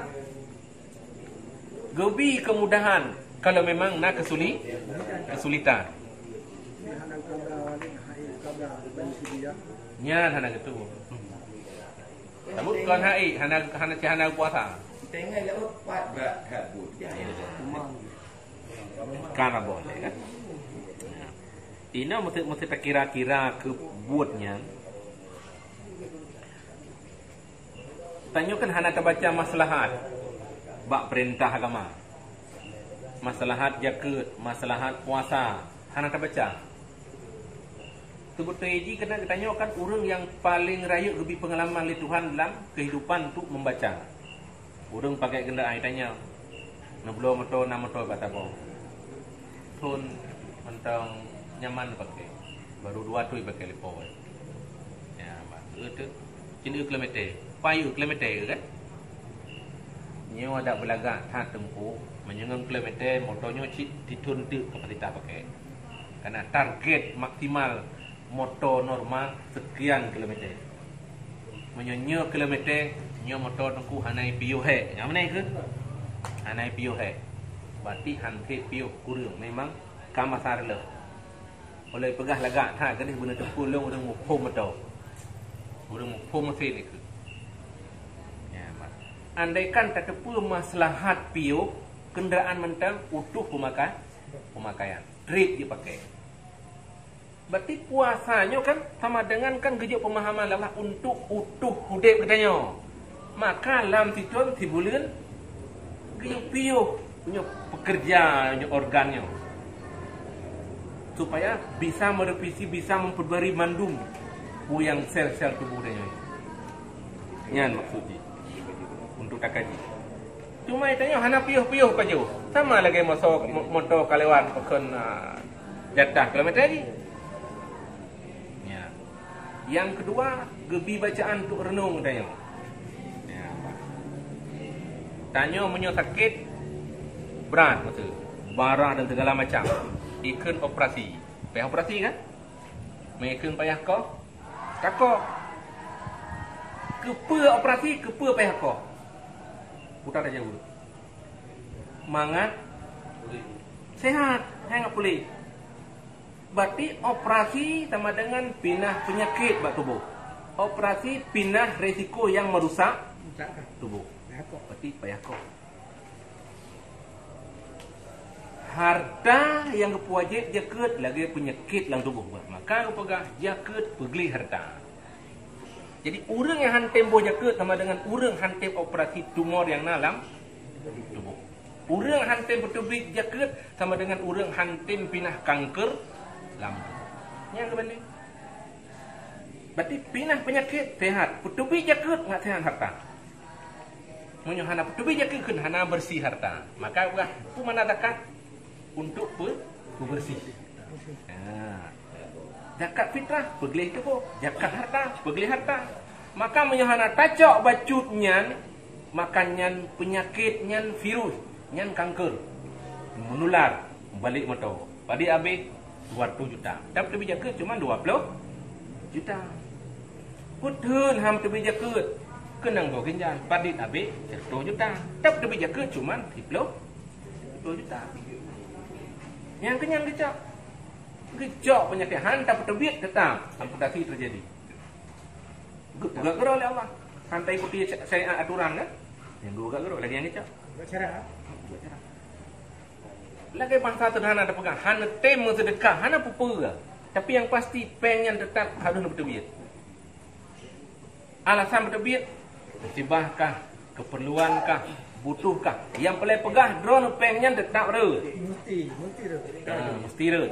Geubi kemudahan kalau memang na kesuli-, kesulitan. Nyan hana gitu. Sabut kon hai, hana, hana, hana puasa. Tengah laut pat bak kabut. Kan boleh kan? Inoe meusti, meusti takira-kira keu buet nyan. Tanyoe kan hana tabaca maslahat bak peurintah agama. Maslahat jakeuet, maslahat puasa, hana tabaca. Teubeutôi jih keunan geutanyoe kan ureuëng nyang paleng rayeuk geubi peungalaman lé Tuhan lam keuhidupan untuk membaca. Ureuëng pakai keundaraan tanyoe, neubloe moto na moto bak saboh. Thon mantong nyaman pakai, baru dua thon pakai lé po. Ya, maksud tu, cin eu kilometer, payu kilometer kan? Nyoe ada beulagak that teungku, meunyoe ngon kilometer moto nyoe cit tithon teuk kapasita pakai. Karena target maksimal moto normal sekian kilometer. Meunyoe nyoe kilometer, nyoe moto teungku hana piôh hek. Nyang mana ke? Hana piôh hek. Berarti han piôh kureueng. Memang ka masa reuloh. Oleh peugah lagak that gadih guna teupeu lôn ureuëng muphom moto. Ureuëng muphom mesin itu. Ya, mak. Andaikan tateupeue maslahat piôh, kendaraan mantong utuh pemakai, pemakaian. Trip dipakai. Berarti puasa nyoe kan sama dengan kan geujok pemahaman Allah untuk utuh udeb geutanyoe. Maka lam sithon sibuleuen geuyue piôh nyoe pekerja nyoe organ nyoe. Supaya bisa merevisi, bisa memperbarui mandum puyang sel-sel tubuh geutanyoe. Nyan maksud jih. Untuk takaji. Cuma tanyoe hana piôh-piôh pajoh. Sama lagée moso-, mo-, moto ka lewat pakon, ah, jatah kilometer jih. Ya. Yang kedua, geubi bacaan untuk renung tanyoe. Ya. Tanyoe meunyoe sakit berat betul. Bara dan segala macam. Ikheun operasi. Payah operasi kan? Mengikheun payah koh. Takoh. Keupeue operasi, keupeue payah koh? Putar tajaweueb. Mangat sehat, hai ngat puléh. Berarti operasi sama dengan pinah penyakit bak tubuh. Operasi pinah resiko yang merusak tubuh. Berarti payah koh. Harta nyang geupeuwajéb jakeuet lagée peunyakét lam tuboh. Maka geupeugah jakeuet peugleh harta. Jadi, ureuëng nyang han tem boh jakeuet sama dengan ureuëng han tem operasi tumor nyang na lam tuboh. Ureuëng han tem peuteubiet jakeuet sama dengan ureuëng han tem pinah kanker lam tuboh. Nyang keubanding. Berarti pinah peunyakét sehat, peuteubiet jakeuet ngat sehat harta. Meunyoe hana peuteubiet jakeuet kheun hana beureusi harta, maka peugah peue makna zakat? Untuk pe-, peubeureusi. Ha. Zakat fitrah peugleh tuboh, zakat harta peugleh harta. Maka meunyoe hana tacok bacut nyan, maka nyan peunyakét nyan virus, nyan kanker. Meunular, balek moto. Padit abéh? Dua reutôh juta. Tapi teubiet jakeuet cuma dua ploh juta. Peuteun han teubiet jakeuet. Keunong goh ginjal, padit abéh sireutoh juta. Tapi teubiet jakeuet cuma siploh, siploh juta. Nyang keunyan geucok. Geucok peunyakét han tapeuteubiet teutap amputasi teujadi. Geupeugah keudroe lé Allah. Han taikuti syariat aturan kan? Nyang geupeugah keudroe lagée nyang geucok. Buat cara. Buat cara. Lagée bahasa sederhana teupeugah, hana tem meuseudeukah, hana peue-peue. Tapi nyang pasti, péng nyan teutap harôh neupeuteubiet. Alasan peuteubiet, musibah kah, keperluan kah, butuh kah. Nyang peureulée peugah, droeneuh péng nyan teutap rhot. Mesti, mesti rhot. Ha, mesti rhot.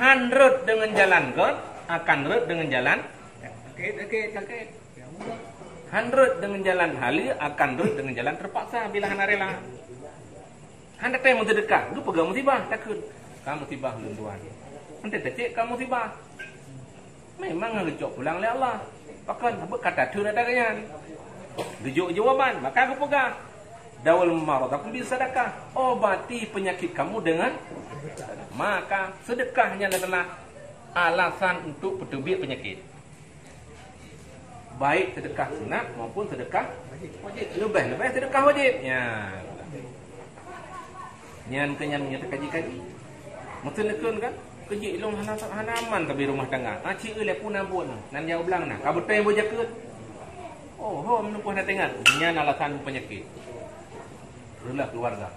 Han rhot deungon jalan gét, akan rhot deungon jalan sakét, sakét, sakét. Han rhot deungon jalan haleue, akan rhot deungon jalan teupaksa bila hana rela. Han teutem meuseudeukah, geupeugah musibah, takheun, "Ka musibah ulôn tuan." Enteuk teucék ka musibah. Memang geucok pulang lé Allah. Pakon, beuka tatheun ata geuh nyan. Geujok jawaban, maka geupeugah, "Dawul maradakum bisadaqah." Obati penyakit kamu dengan, maka sedekah nyan adalah alasan untuk peuteubiet penyakit. Baik sedekah sunat maupun sedekah wajib. Leubeh-leubeh sedekah wajib. Ya. Nyan keuh nyan nyang teukaji-kaji. Meuteun neukheun kan? Keujeuet lôn hana, hana aman sabe rumoh tangga. Aci eu lé puna buet nyan. Nan nyang blang na. Ka beutôi boh jakeuet. Oh, ho, meuneupoh na teuingat. Nyan alasan penyakit. Reulah keluarga.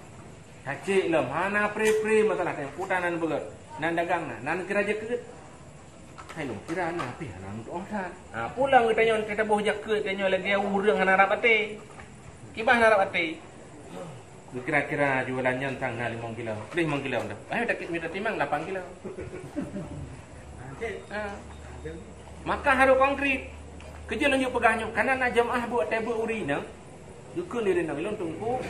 Kacik lom, hana pre-pre masalah teuh. Puta nan beugét. Nan dagang na. Nan kira jakeuet. Hai lôn kira na pih hana meutuoh that. Ha, pulang geutanyoe teutabôh jakeuet tanyoe lagée ureuëng hana rab até. Kiban hana rab até. Geukira-kira jualan nyan sang na limong kilo. Lheueh limong kilo dah. Ayo takit mita timang lapan kilo. Ha. Maka harôh konkret. Keujeuet lôn jeuet peugah nyoe, kana na jeumaáh buet teuh buet uri na. Geukheun lé inong lôn teungku,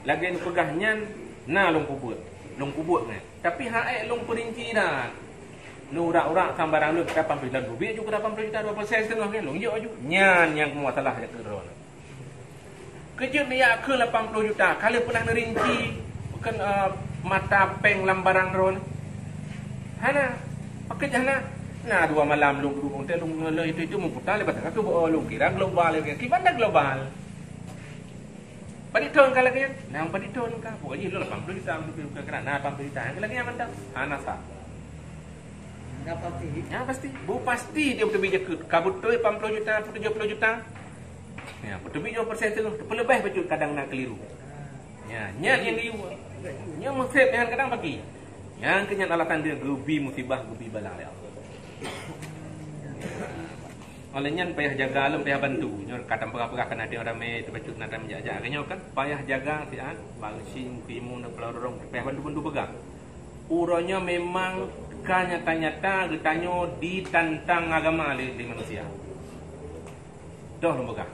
lagée neupeugah nyan na lôn peubuet, lôn peubuet nyan. Tapi han ék lôn peurinci that. Neuurak-urak sambarang lôn lapan ploh juta, lôn peubiet ju keu lapan ploh juta, dua persen siteungoh nyan lôn jok ju. Nyan nyang keumasalah jak keu droe. Keujeuet neujak keu lapan ploh juta, ka lheueh peunah neurinci, bukon, eh, mata péng lam barang droe. Hana, pakon hana. Na dua malam lôn duduek, lôn ngeuleuh itu, itu meuputa leubeh teuka keu lôn kira global, kiban dah global. Padit thon ka lagée nyan? Nyang padit thon ka. Pokok jih lôn lapan ploh juta, bukan kena. Nah, lapan ploh juta. Nyang lagée nyan mantong. Hana sah. Nyang pasti. Nyang pasti. Bu pasti dia beuteubiet jakeuet. Ka beutôi lapan ploh juta, tujoh ploh juta. Ya, beuteubiet dua persen tu. Peuleubeh bacut kadang na keliru. Ya, nyan nyang liu. Nyan meuseb nyan kadang pagi. Nyang keu nyan alasan dia geubi musibah, geubi bala lé Allah. Oleh nyan payah jaga lom, payah bantu. Nyoe ka tapeugah-peugah keunan até ramé, teubacut na ramé jak-jak. Nyoe kan payah jaga siat, bak geuching, keu imeum dan peulorong, payah bantu-bantu peugah. Uroe nyoe memang ka nyata-nyata geutanyoe ditantang agama lé, lé manusia. Toh lôn peugah.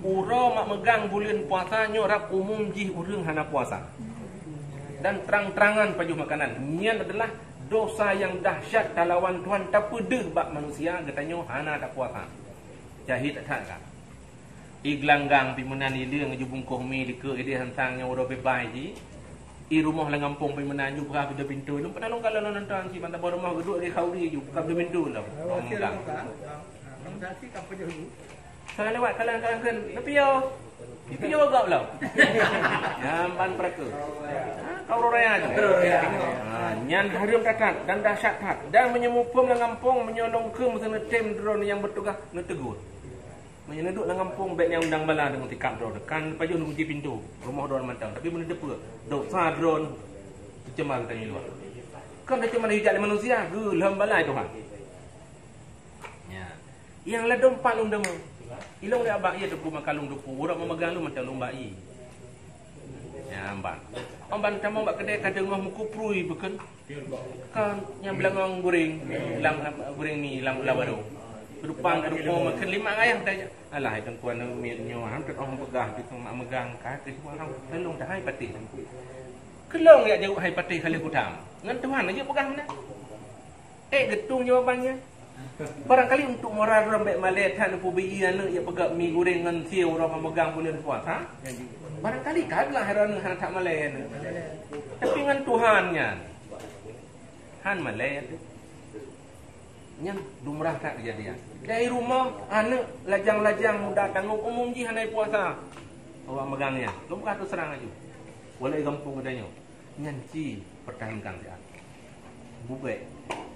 Uroe mak meugang buleuen puasa nyoe rab umum jih ureuëng hana puasa. Dan trang-trangan pajoh makanan. Nyan adalah dosa nyang dahsyat talawan Tuhan tapeudeuh bak manusia geutanyoe hana tapuasa. Jahé that-that ka. I geulanggang pih meunan i leueng ju bungkôh mi dikeue idéh hansang nyang uroe beubai jih. I rumoh lam gampông pih meunan ju buka pintoe-pintoe. Lôn pernah lôn kalon lôn nonton cit mantong boh rumoh geuduek di khauri ju buka pintoe-pintoe lom. Lôn peugah. Lôn saksi ka pajoh ju. Salah lewat kalang-kalang kheun, "Leupie yo." Leupie yo gop lom. Nyan ban peureukeue. Ha, ka uroe raya nyoe. Ha, nyan hareuem that-that dan dahsyat that. Dan meunyoe muphom lam gampông, meunyoe lôn kheun meuseuneu tem droeneuh nyang beutugaih neutegur. Meunyoe neuduek lam gampông, bék nyang undang bala deungon sikap droeneuh. Kan pajoh neukunci pintoe rumoh droeneuh mantong. Tapi meunyoe teupeue, dosa droeneuh teucemar geutanyoe luwa. Kan teucemar hijak lé manusia, geulheuem balai Tuhan. Ya. Nyang ladôm pat lôn deungoe. Ilôn lé abak ie teupeu maka lôn teupeu, uroe meumeugang lôn mantong lôn bak ie. Ya, amban. Amban tamong bak keudè ka deungoh meukuprui beukeun. Kan nyang beulangong guring, lam, lam guring mi lam, lam warong. Keudupang keudupang meukeun lima ayah dah. Alah, itu kuan miet nyoe, han teut oh peugah, itu mak meugang ka, itu orang tolong dah hai patéh. Keulong jak jaweueb hai patéh kali kutam. Ngon Tuhan aja peugah meunan. Eh, geutung jawaban nyan. Barangkali untuk moral droe bék malèe that neupeubi ie aneuk jak peugöt mi goreng ngon sie uroe ka meugang buleuen puasa. Barangkali ka geulah droeneuh hana that malèe aneuk. Tapi ngon Tuhan nyan, han malèe aneuk. Nyan lumrah that keujadian. Dari rumoh, aneuk lajang-lajang muda tanggong umum jih hana puasa. Awak meugang nyan. Lumrah teuseurang laju. Walau gampông geutanyoe. Nyan ci pertahankan siat. Bubek.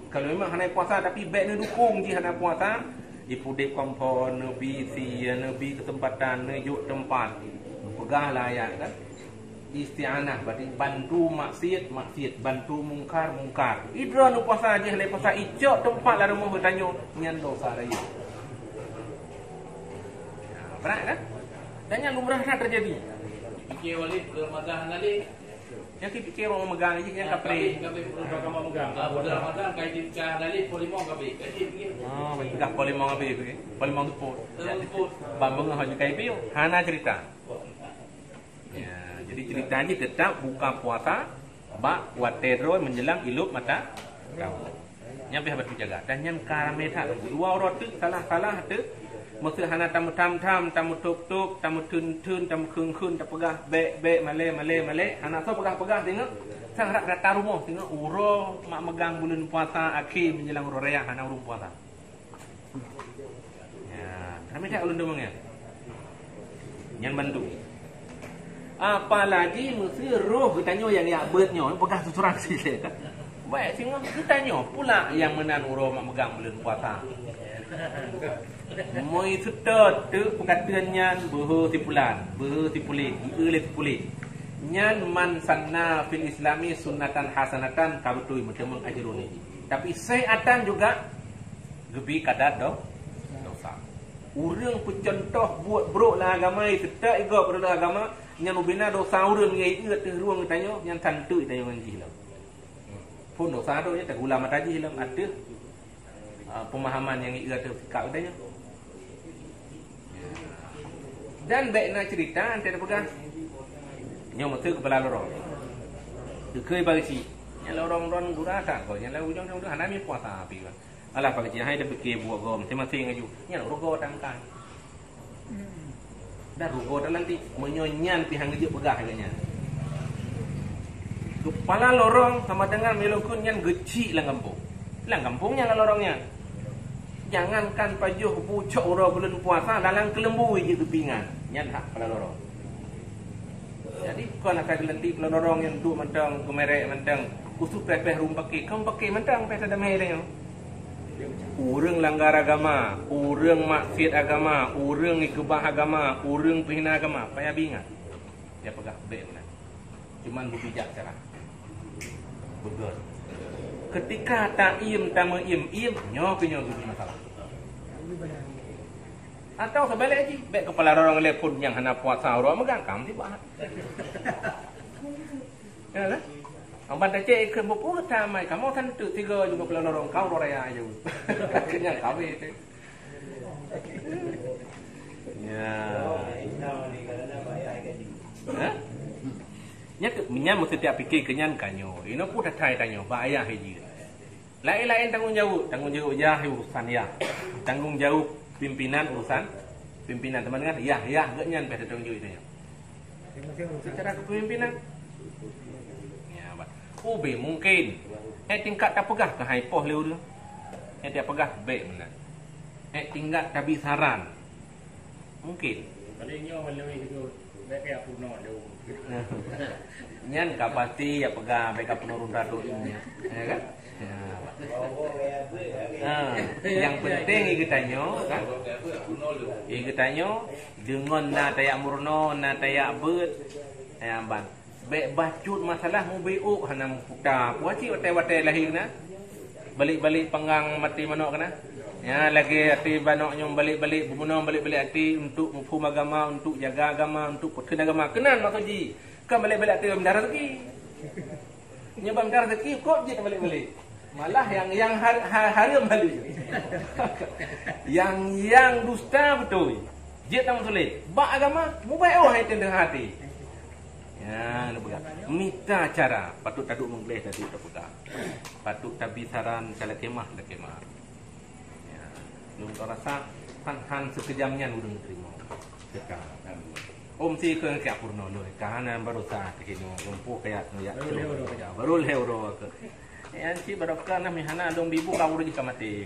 Kalau memang hana puasa tapi bèk neudukung jih hana puasa, ipudép kompor, neubi sie, neubi keuseumpatan, neujok teumpat. Peugah lah ayat kan. Isti'anah berarti bantu maksiat, maksiat, bantu mungkar, mungkar. Idroe neupuasa jih lé puasa icok teumpat lam rumoh geutanyoe, nyan dosa rayeuk. Nah, berat kan? Dan nyan lumrah that terjadi. Pikir wali bulan Ramadan hana lé. Nyang kipikir ureueng megang jih nyang kapreh. Kapreh, kapreh bulan Ramadan megang. Ah, bulan Ramadan kai tingkah hana lé, polimong kapreh. Kai tingkah. Oh, tingkah polimong habis tu. Polimong tupot. Tupot. Ban beungoh haju kai piôh. Hana cerita. Ya, jadi cerita ni tetap buka puasa bak watèe droe menjelang ilup mata. Nyan pih harus dijaga. Dan nyan ka ramé that. Dua uroe teuk salah-salah teuk. Meuseu hana tameutham-tham, tameuthôb-thôb, tameutheun-theun, tameukheueng-kheueng, tapeugah bèk-bèk, malèe, malèe, malèe. Hana soe peugah-peugah singoh. Sang rab rata rumoh singoh uroe mak megang buleuen puasa akhé menjelang uroe raya hana ureueng puasa. Ya, ramé that ulôn deungoe nyan. Nyan bantu. Apalagi meuseu roh geutanyoe nyang jak beuet nyoe peugah susuran silèe. Baik singoh geutanyoe pula nyang meunan uroe mak megang buleuen puasa. Moi seutôt teuk peukateuen nyan beuhe sipulan, beuhe sipulit, jieu lé sipulit. Nyan man sanna fil islami sunnatan hasanatan ka beutôi meuteumeung ajrun. Tapi saiatan juga geubi kadar do-, dosa. Ureueng peucuntoh buet brok lam agama, seutôt igob reuloh agama, nyan ubena dosa ureueng nyang ieu ateueh rueng geutanyoe, nyan santeuk tanyoe ngon jih lom. Phon dosa tu nyan teugulam mata jih lom ateueh, ah, pemahaman nyang ieu ateueh sikap geutanyoe. Dan bèk na cerita, ante peugah. Nyoe meuseu kepala lorong. Dikeue bagi si. Nyan lorong ron gura tak kau, nyan lam ujong-ujong hana mi puasa api kan. Alah, pagi hai dah fikir buat gom, masing-masing aju. Nyan rugoe tangkai. Dan rugoe dalam ti, meunyoe nyan pih hang geujeuet peugah lagèe nyan. Kepala lorong sama dengan meulukon nyan geuchik lam gampông. Lam gampông nyan lam lorong nyan. Jangankan pajoh bu cok uroe buleuen puasa, dalam keuleumbu jeuet geupingan. Nyan hak kepala lorong. Jadi, kon asai geulantik kepala lorong nyang duek mantong, geumerek mantong, khusus peh-peh rumoh paké, kon paké mantong peh tadamé tanyoe. Ureueng langgar agama, ureueng maksiat agama, ureueng ikeubah agama, ureueng peuhina agama, payah beuingat. Dia peugah bèk meunan. Cuman beubijak cara. Beugèt. Keutika taiem, tameuiem-iem, nyoe keuh nyoe geubi masalah. Atau seubalek jih, bèk kepala lorong lé phon nyang hana puasa uroe meugangkam sibak. Ya lah. Amban tacek ikheun buku tamai kamoe santeuk tiga juga kepala lorong kau uroe raya aju. Kenyang kawé tu. Ya. Ha? Nyan keuh, nyan meuseuti piké keu nyan ka nyoe. Inoe peue that-that tanyoe, bak ayah jih. Laén-laén tanggông jaweueb, tanggông jaweueb yah urusan yah. Tanggông jaweueb pimpinan urusan pimpinan, teuma deungon yah, yah geuh nyan pih tanggông jaweueb tanyoe. Secara kepemimpinan. Ya, bah. Ubé mungkin. Eh, tingkat tapeugah keuhai poh lé ureueng. Eh, tapeugah bèk meunan. Eh, tingkat tabi saran. Mungkin. Paling nyoe melalui itu, bèk payah peurunoe lé ureueng. Nyan ka pasti ya peugah bèk ka peurunoe rata tu nyan. Ya kan? Ya. Ha, nyang penting i geutanyoe kan? I geutanyoe deungon na tajak meurunoe, na tajak beuet. Ya, ban. Bèk bacut masalah mubiôk hana meuputa. Puaci watèe-watèe lahé na. Balek-balek panggang maté manok keunan. Ya, lagèe até manok nyoe balek-balek, bunoe balek-balek até untuk muphom agama, untuk jaga agama, untuk peutheun agama. Keunan maksud jih. Kan balek-balek até bak meudah rezeki. Nyoe bak meudah rezeki, kok jeuet balek-balek. Malah nyang, nyang har-, ha-, hareuem balek. Nyang, nyang dusta beutôi. Jeuet tameutuléh. Bak agama, mubayoh hai teuh hati. Ya, neupeugah. Mita cara, patut taduek meugleh, taduek tapeugah. Patut tabi saran, ka lakèe meu'ah, lakèe meu'ah. Ya. Lôn rasa han, han sikeujam nyan ureueng teurimong. Teuka. Om si keu keu peurunoe lôn. Ka hana baroesa keu hinoe. Lôn puh kaya keu ya. Baru lhèe uroe. Ya, baru lhèe uroe keu. Ya, si barokah na meuhana lôn bibu ka ureueng jih ka maté.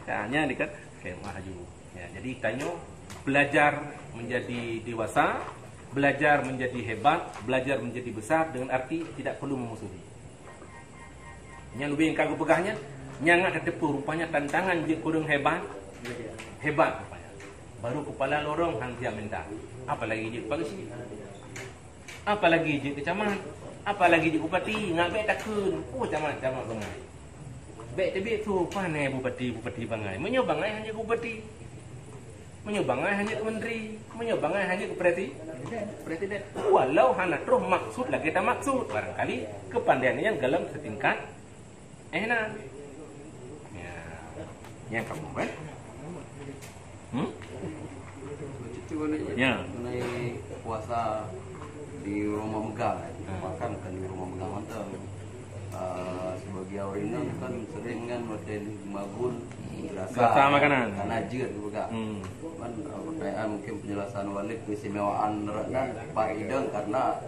Ya, nyan dikata keu mah aju. Ya, jadi tanyoe belajar menjadi dewasa, belajar menjadi hebat, belajar menjadi besar dengan arti tidak perlu memusuhi. Nyan ubé nyang ka geupeugah nyan, nyang ka tateupeue rupanya tantangan jeuet keu ureueng hebat, hebat rupanya. Baru kepala lorong han siap minta, apalagi jeuet pageue. Apalagi jeuet keu camat, apalagi jeuet bupati, ngat bèk takheun. Oh, camat-camat bangai. Bèk teubiet su pane bupati, bupati bangai. Meunyoe bangai hana jeuet keu bupati. Meunyoe bangai hana jeuet keu menteri. Meunyoe bangai hana jeuet keu presi-, presiden. Walau hana troh maksud lagèe tamaksud. Barangkali kepandaian nyan golom setingkat Eh, nah. Ya. Nyang kamoe, kan? Hmm? Itu mengenai, ya, mengenai puasa di rumah megah, kan? Hmm. Bahkan bukan di rumah megah mantong. Ah, sebagai orang Minang kan sering kan watèe di Maghrib, rasa, rasa makanan, karena jeuet juga. Hmm. Kan, ah, pertanyaan mungkin penjelasan Walid keistimewaan rot nyan pat idong karena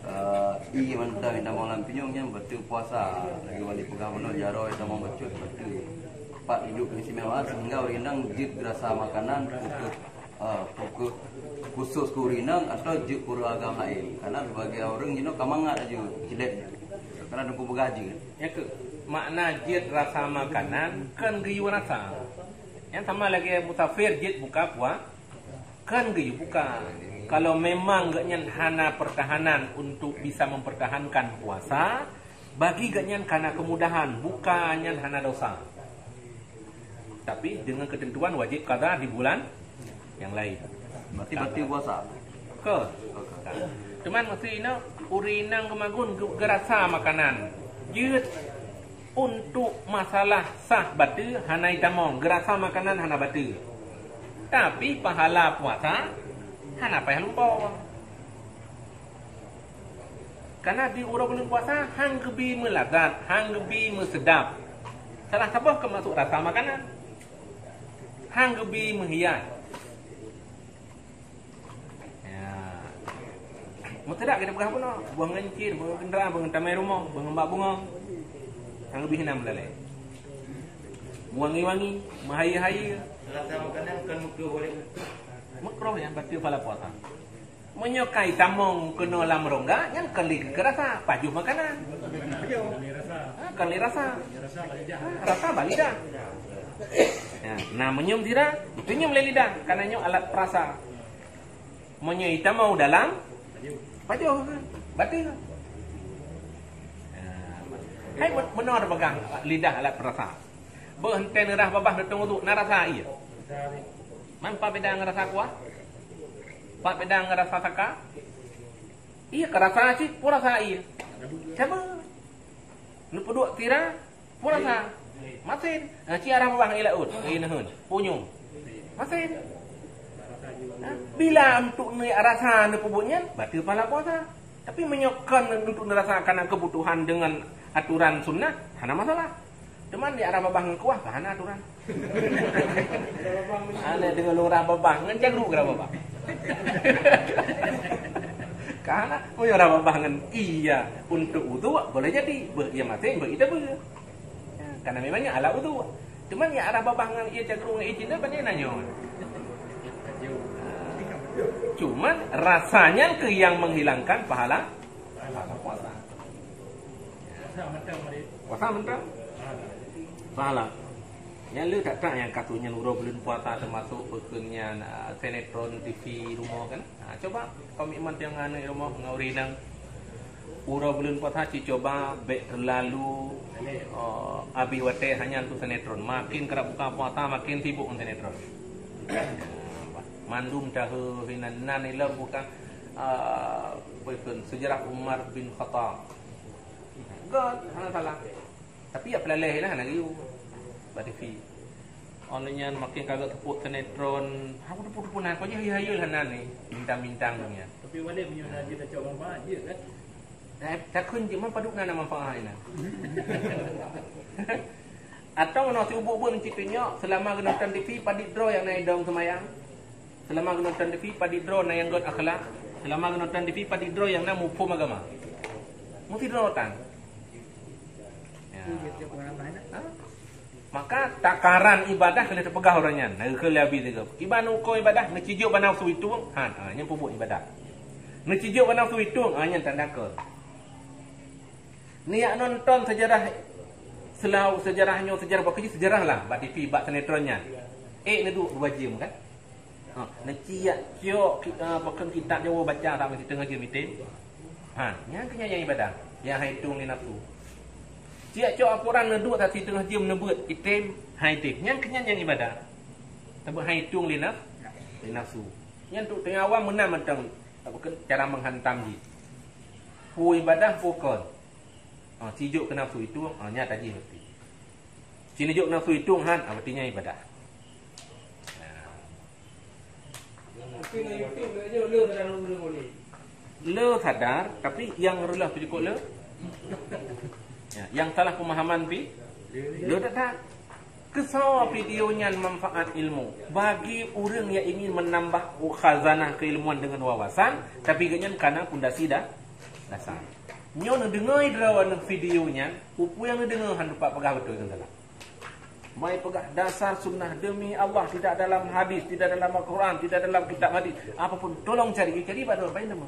Eh, ie mantong nyang tamong lam pinyueng nyan bateue puasa. Lagèe Walid peugah bunoe jaroe nyang tamong bacut bateue. Pat idup keistimewa sehingga ureueng inong jeuet geurasa makanan keu, eh, keu khusus keu ureueng inong atau jeuet keu ureueng agam laén. Karena sebagai ureueng jinoe ka mangat laju, cilet. Karena teungku peugah jeuet. Nyan keuh makna jeuet rasa makanan kon geuyue rasa. Nyan sama lagèe musafir jeuet buka pua-, Kan geuyue buka. Kalau memang geuhnyan hana pertahanan untuk bisa mempertahankan puasa, bagi geuhnyan kana kemudahan, buka nyan hana dosa. Tapi dengan ketentuan wajib qada di bulan yang lain. Berarti, berarti puasa? Ke? Cuman mesti ina ureueng inong keumagun ge-, geurasa makanan. Jeuet Untuk masalah sah bateue hana itamong, geurasa makanan hana bateue. Tapi pahala puasa hana payah lumpoe. Karena di uroe buleuen puasa han geubi meulazat, han geubi meuseudap. Salah saboh keumasuk rasa makanan. Han geubi meuhias. Ya. Meutedak kita peugah bunoe, buah ngon cit, buah ngon keundra, buah ngon tamai rumoh, buah ngon bak bungoh. Nyang leubeh nam lalé. Wangi-wangi, meuhayeue-hayeue. Rasa makanan kan meukrôh boleh. Meukrôh nyang bateue pahala puasa. Meunyoe kai tamong keunoe lam rongga, nyan kon lé geurasa, pajoh makanan. Ha, kon lé rasa. Ha, rasa bak lidah. Ya, na meunyium sira, itu nyium lé lidah, karena nyoe alat perasa. Meunyoe itamong dalam, pajoh, bateue. Ya. Hai, men-, meunoe teupeugah lidah alat perasa. Beuh entée neurah babah neutong uduk, na rasa ie. Man pat beda ngon rasa kuah? Pat beda ngon rasa saka? Ie ka rasa cit, peue rasa ie. Sabe. Neupeuduek sira, peue rasa? Masen. Ha, ci arah babah ie laôt, ie neuheun, punyueng. Masen. Ha, bila untuk neuk rasa neupeubuet nyan, bateue pahala puasa. Tapi meunyoe kon untuk neurasa kana keubutuhan deungon aturan sunnah, hana masalah. Teuma di arah babah ngon kuah ka hana aturan. Ana deungon lurah babah ngon cagru geurah babah. Ka hana, meunyoe rah babah ngon ie untuk uduk boleh jadi, beuh ie masen, beuh ie tabeue. Karena memangnya ala uduk. Cuman ya arah babah ngon ie cagru ngon ie cindai banding na nyoe. Cuman rasa nyan keuh nyang menghilangkan pahala, pahala puasa. Puasa mantap. Pahala. Nyan le that-that nyang ka tunyang uroe buleuen puasa teumasok beukeun nyan, ah, sinetron T V rumoh kan. Ha, cuba komitmen teuh ngon aneuk rumoh ngon ureueng inong. Uroe buleuen puasa ci cuba bèk teulalu, eh, abéh watèe hanya untuk sinetron. Makin karab buka puasa, makin sibuk ngon sinetron. Mandum tahu hinan nan ilom bukan, eh, apa itu, sejarah Umar bin Khattab. Göt, hana salah. Tapi ya peulaleh lah hana geuyue bak T V. Oh, lheueh nyan makin kagak teupok sinetron. Aku teupok-teupok nan, kok jeuet hayeue-hayeue lah nan ni. Bintang-bintang tu nyan. Tapi Walid meunyoe na jeuet tacok manfaat, jeuet kan? Eh, takheun jeuet man padub na, na manfaat na. Atau na si ubuk bun cit nyoe, selama geunonton T V, padit droe nyang na idong seumayang. Selama geunonton T V, padit droe na nyang göt akhlak. Selama geunonton T V, padit droe nyang na muphom agama. Musti droe tan. Ya. Ha? Maka takaran ibadah keuneuk teupeugah uroe nyan. Nah, keu lé abi teuga. Kiban uko ibadah, neucijok bak nafsu itueng. Ha, ha, nyan peubuet ibadah. Neucijok bak nafsu itueng, ha, nyan tanda keu. Neujak nonton sejarah selau, sejarah nyoe, sejarah bak keujih, sejarah lah bak T V, bak sinetron nyan. Eh, neuduek dua jeuem kan? Ha, neuciyak ciok ki-, eh, pakon kitab nyoe baca sampai siteungoh jeuem item. Ha, nyan keuh nyan nyang ibadah. Nyang han itueng lé nafsu. Siat cok aporan neuduek siteungoh jeuem neubeuet item, han item. Nyan keuh nyan nyang ibadah. Tapi han itueng lé naf-, lé nafsu. Nyan untuk teungoh awam meunan mantong, apa kheun, cara menghantam jih. Peue ibadah, peue kon. Ha, sijok keu nafsu itueng, ha, nyan tajih berarti. Sineujok nafsu itueng han, ha, berarti nyan ibadah. Ha. Le sadar, tapi nyang reuloh pih jukuk le. Ya, nyang salah pemahaman pih le that-that. Keusoe video nyan manfaat ilmu bagi ureuëng nyang ingin menambah khazanah keilmuan dengan wawasan, tapi geuhnyan kana pondasi dah dasar. Nyoe neudeungoe droe aneuk video nyan, peue nyang neudeungoe han teumpat peugah beutôi ngon salah. Mai peugah dasar sunnah demi Allah, tidak dalam hadis, tidak dalam Al-Quran, tidak dalam kitab hadis. Apapun, tolong cari, cari bak droe, pain teuma.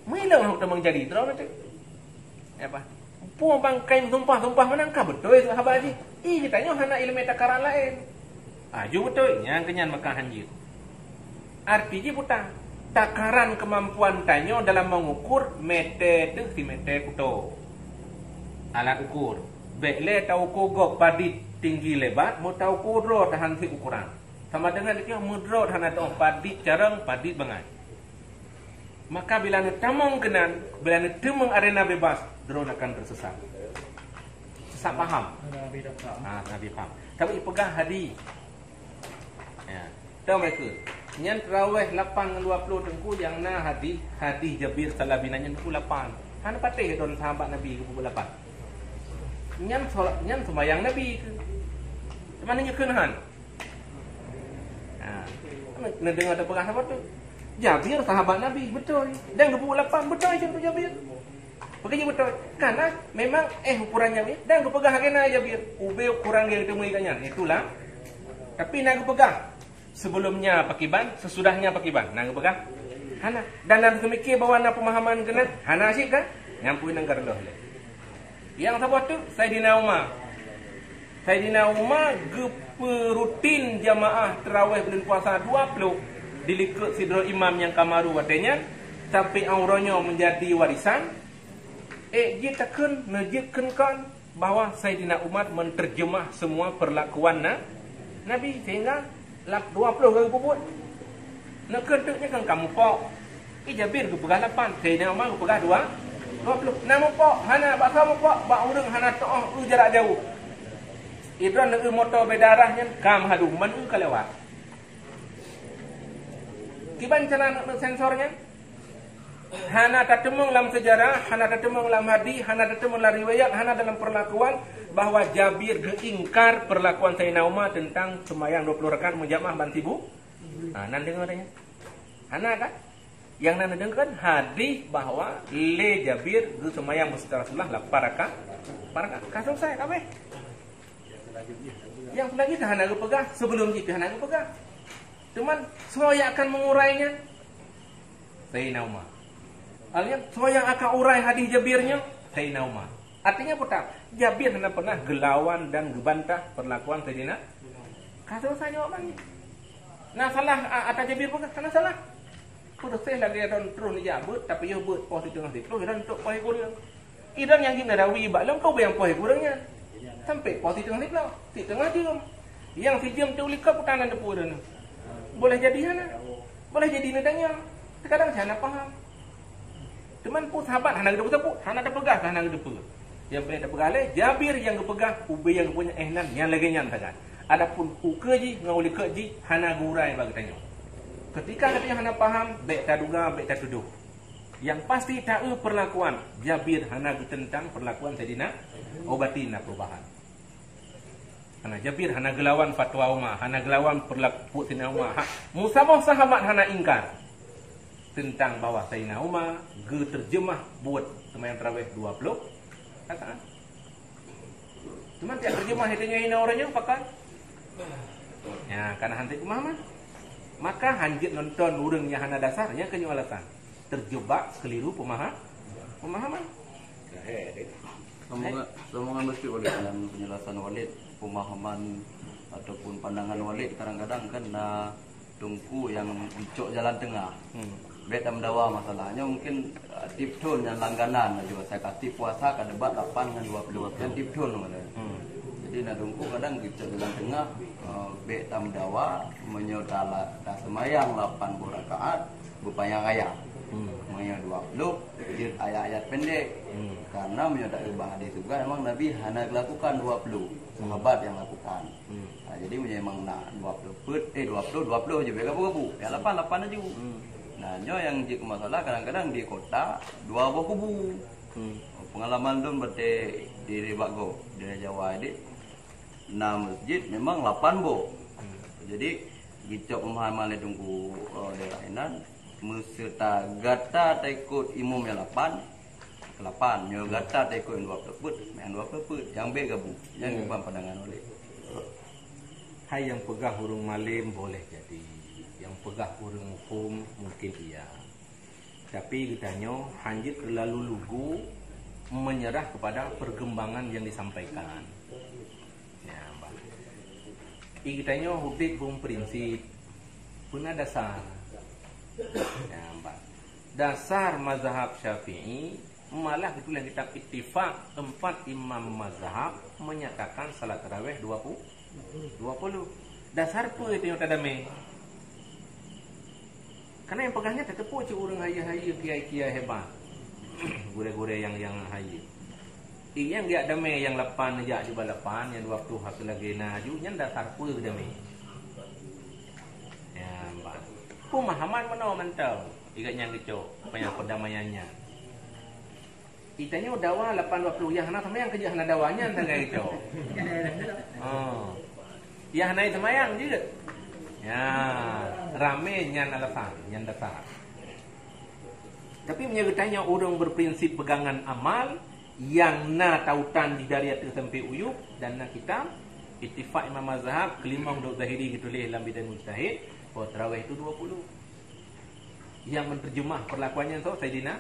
Meunyoe hok teuma jadi droe nanti. Apa? Peue bangkai sumpah-sumpah meunan ka beutôi sahabat jih. Ih, geutanyoe hana ileumèe takaran laén. Aju beutôi, nyang keunyan meukahan jeuet. Arti jih peue ta? Takaran keumampuan tanyoe dalam mengukur mete teuh simete kuto. Alat ukur. Bèk lé taukur gob padit tinggi lebat, meutaukur droe tahan sit ukuran. Sama dengan lagèe meudroe hana teuoh padit carông, padit bangai. Maka bila neutamong keunan, bila neuteumeung arena bebas, droe akan teusesat. Sesat paham. Ha, Nabi paham. Tapi ipeugah hadis. Ya. Tahu mereka. Nyan terawih lapan ngon dua puluh teungku nyang na hadis, hadis Jabir salah bina nyan teungku lapan. Hana patéh don sahabat Nabi geupeubuet lapan. Nyan solat, nyan sembahyang Nabi ke. Mana nyeukheun han? Ha. Neudeungoe teupeugah saboh tu. Jabir sahabat Nabi, beutôi. Dan geupeubuet lapan, beutôi je tu Jabir. Pakon jih beutôi. Karena memang eh ukuran Jabir dan geupeugah lagèe na Jabir. Ubé ukuran nyang geuteumui gobnyan. Itulah. Tapi na geupeugah sebelumnya pakiban, sesudahnya pakiban. Na geupeugah. Hana. Dan na geumikir bahwa na pemahaman keunan, hana cit kan? Nyan pun nyang ka reuloh lé. Nyang saboh teuk Saidina Umar. Saidina Umar geupeurutin jamaah tarawih buleuen puasa dua ploh dilikot sidroe imam nyang ka maru watèe nyan, sampai uroe nyoe meunjadi warisan. Ék jih takheun neujeuet kheun kon bahwa Saidina Umar menterjemah semua perlakuan na-, Nabi, sehingga Lap-, dua ploh ka geupeubuet. Neukheun teuk nyan kan ka mupok. I Jabir geupeugah lapan, Saidina Umar geupeugah dua, dua ploh. Na mupok, hana bak soe mupok, bak ureueng hana teuoh u jarak jauh. Idroe neu moto beda arah nyan ka meuhadu, man u ka lewat. Kiban cara neuk, neuk sensor nyan? Hana tateumeung lam sejarah, hana tateumeung lam hadis, hana tateumeung lam riwayat, hana dalam perlakuan bahwa Jabir geuingkar perlakuan Saidina Umar tentang sembahyang dua puluh rakaat meujamaah ban sibuk. Ha, nan deungoe tanya. Hana kan? Yang nan deungoe kan hadis bahwa lé Jabir geusembahyang beserta Rasulullah lapan rakaat. Lapan rakaat. Ka selesai, ka habéh. Yang selanjutnya hana geupeugah, sebelum jih pih hana geupeugah. Cuman, soe nyang akan mengurainya? Saidina Umar. Artinya, soe nyang akan urai hadis Jabir nyoe? Saidina Umar. Artinya peue ta? Jabir hana pernah geulawan dan geubantah perlakuan Saidina. Ka selesai jawaban nyoe. Na salah a-, ata Jabir peugah, hana salah. Peudeuh lagèe droe troh neujak beuet, tapi yoh beuet poh siteungoh siploh, droe tok poh kureueng. Idroe nyang jeuet neurawi bak lôn, peue nyang poh kureueng nyan. Sampai poh siteungoh siploh, siteungoh jeuem. Nyang sijeuem teuh likot peue ta nan teupeu droeneuh. Boleh jadi hana. Boleh jadi neutanyong. Teukadang hana paham. Teuma peue sahabat hana geuteupeue, hana teupeugah, hana geuteupeue. Nyang peureulèe teupeugah lé Jabir nyang geupeugah, ubé nyang geupeugah eh nan, nyang lagèe nyan sagai. Adapun ukeue jih ngon likot jih hana geuurai bak geutanyoe. Ketika geutanyoe hana paham, bèk taduga, bèk tatudoh. Nyang pasti taeu perlakuan Jabir hana geuteuntang perlakuan Saidina Abu Bakar, na perubahan. Hana Jabir hana geulawan fatwa Umar, hana geulawan perlaku Saidina Umar. Ha, meusaboh sahabat hana ingkar teuntang bahwa Saidina Umar geuteurjeumah buet seumayang tarawih dua ploh rakaat. Cuma tiap teurjeumah itu nyoe inoe ureueng nyoe pakon. Ya, karena hana pemahaman. Maka hanjeuet nonton ureueng nyang hana dasar, nyan keuh nyoe alasan. Terjebak keliru pemaha-, pemahaman. Sambungan, sambungan Ustaz Walid dan penjelasan Walid, pemahaman ataupun pandangan Walid kadang-kadang kan na teungku nyang dicok jalan tengah. Hmm. Bèk tameudawa masalah nyoe, mungkin, eh, tiep thon nyang langganan laju, asai ka tiep puasa ka debat lapan ngon dua puluh. Nyan tiep thon masalah. Hmm. Jadi na Teungku kadang geucok jalan teungoh, eh, bèk tameudawa, meunyoe tala-, taseumayang lapan boh rakaat, beupanyang ayat. Hmm. Meunyoe dua puluh, jeuet ayat-ayat pendek. Hmm. Karena meunyoe takeubah hadis juga, memang Nabi hana geulatôh dua puluh. Hmm. Sahabat nyang latôh. Hmm. Ha, jadi meunyoe memang na dua puluh peuet, eh, dua puluh, dua puluh je, bèk gabu-gabu. Nyang lapan, lapan laju. Hmm. Nah, nyoe nyang jeuet keu masalah, kadang-kadang di kota dua boh kubu. Hmm. Peungalaman lôn watèe di, di bak gob, di Jawa, di na masjid memang lapan boh. Hmm. Jadi, geucok pemahaman lé Teungku, eh, daerah inan, meuseureuta gata taikot imum nyang lapan, lapan. Nyoe gata taikot nyang dua puluh peuet, nyang dua puluh peuet, nyang bèk gabu. Nyan, hmm, kiban pandangan ulèe. Hai nyang peugah ureueng malém boleh jadi, nyang peugah ureueng muphom mungkin iya. Tapi geutanyoe hana jeuet terlalu lugu menyerah kepada perkembangan yang disampaikan. Ya, bah. Geutanyoe udép beuprinsip, peue na dasar. Ya, bah. Dasar mazhab Syafi'i malah geutuléh kitab Ittifaq, empat imam mazhab menyatakan salat tarawih dua puluh, dua puluh. Dasar peue tanyoe tadamé? Karena nyang peugah nyan tateupeue cit ureueng hayeue-hayeue, kiai-kiai hebat. Gurèe-gurèe nyang, nyang hayeue. Nyang geujak damé nyang lapan, jak jubah lapan, nyang dua puluh hase lagèe na aju, nyan dasar peue geudamé. Ya, bah. Pemahaman meunoe mantong. Igat nyang geucok, panyang perdamaian nyan. Geutanyoe dawa lapan dua puluh, nyang hana seumayang keujeuet hana dawa, nyan sagai geutanyoe. Oh. Nyang hana seumayang jeuet. Ya, ramé nyan alasan, nyan dasar. Tapi meunyoe geutanyoe ureueng berprinsip pegangan amal nyang na tautan di dari ateueh sampai u yup dan na kitab, ittifaq imam mazhab, keulimong dok zahiri geutuléh lam bidang mujtahid, bahwa tarawih itu dua puluh. Nyang menerjemah perlakuan nyan soe? Saidina,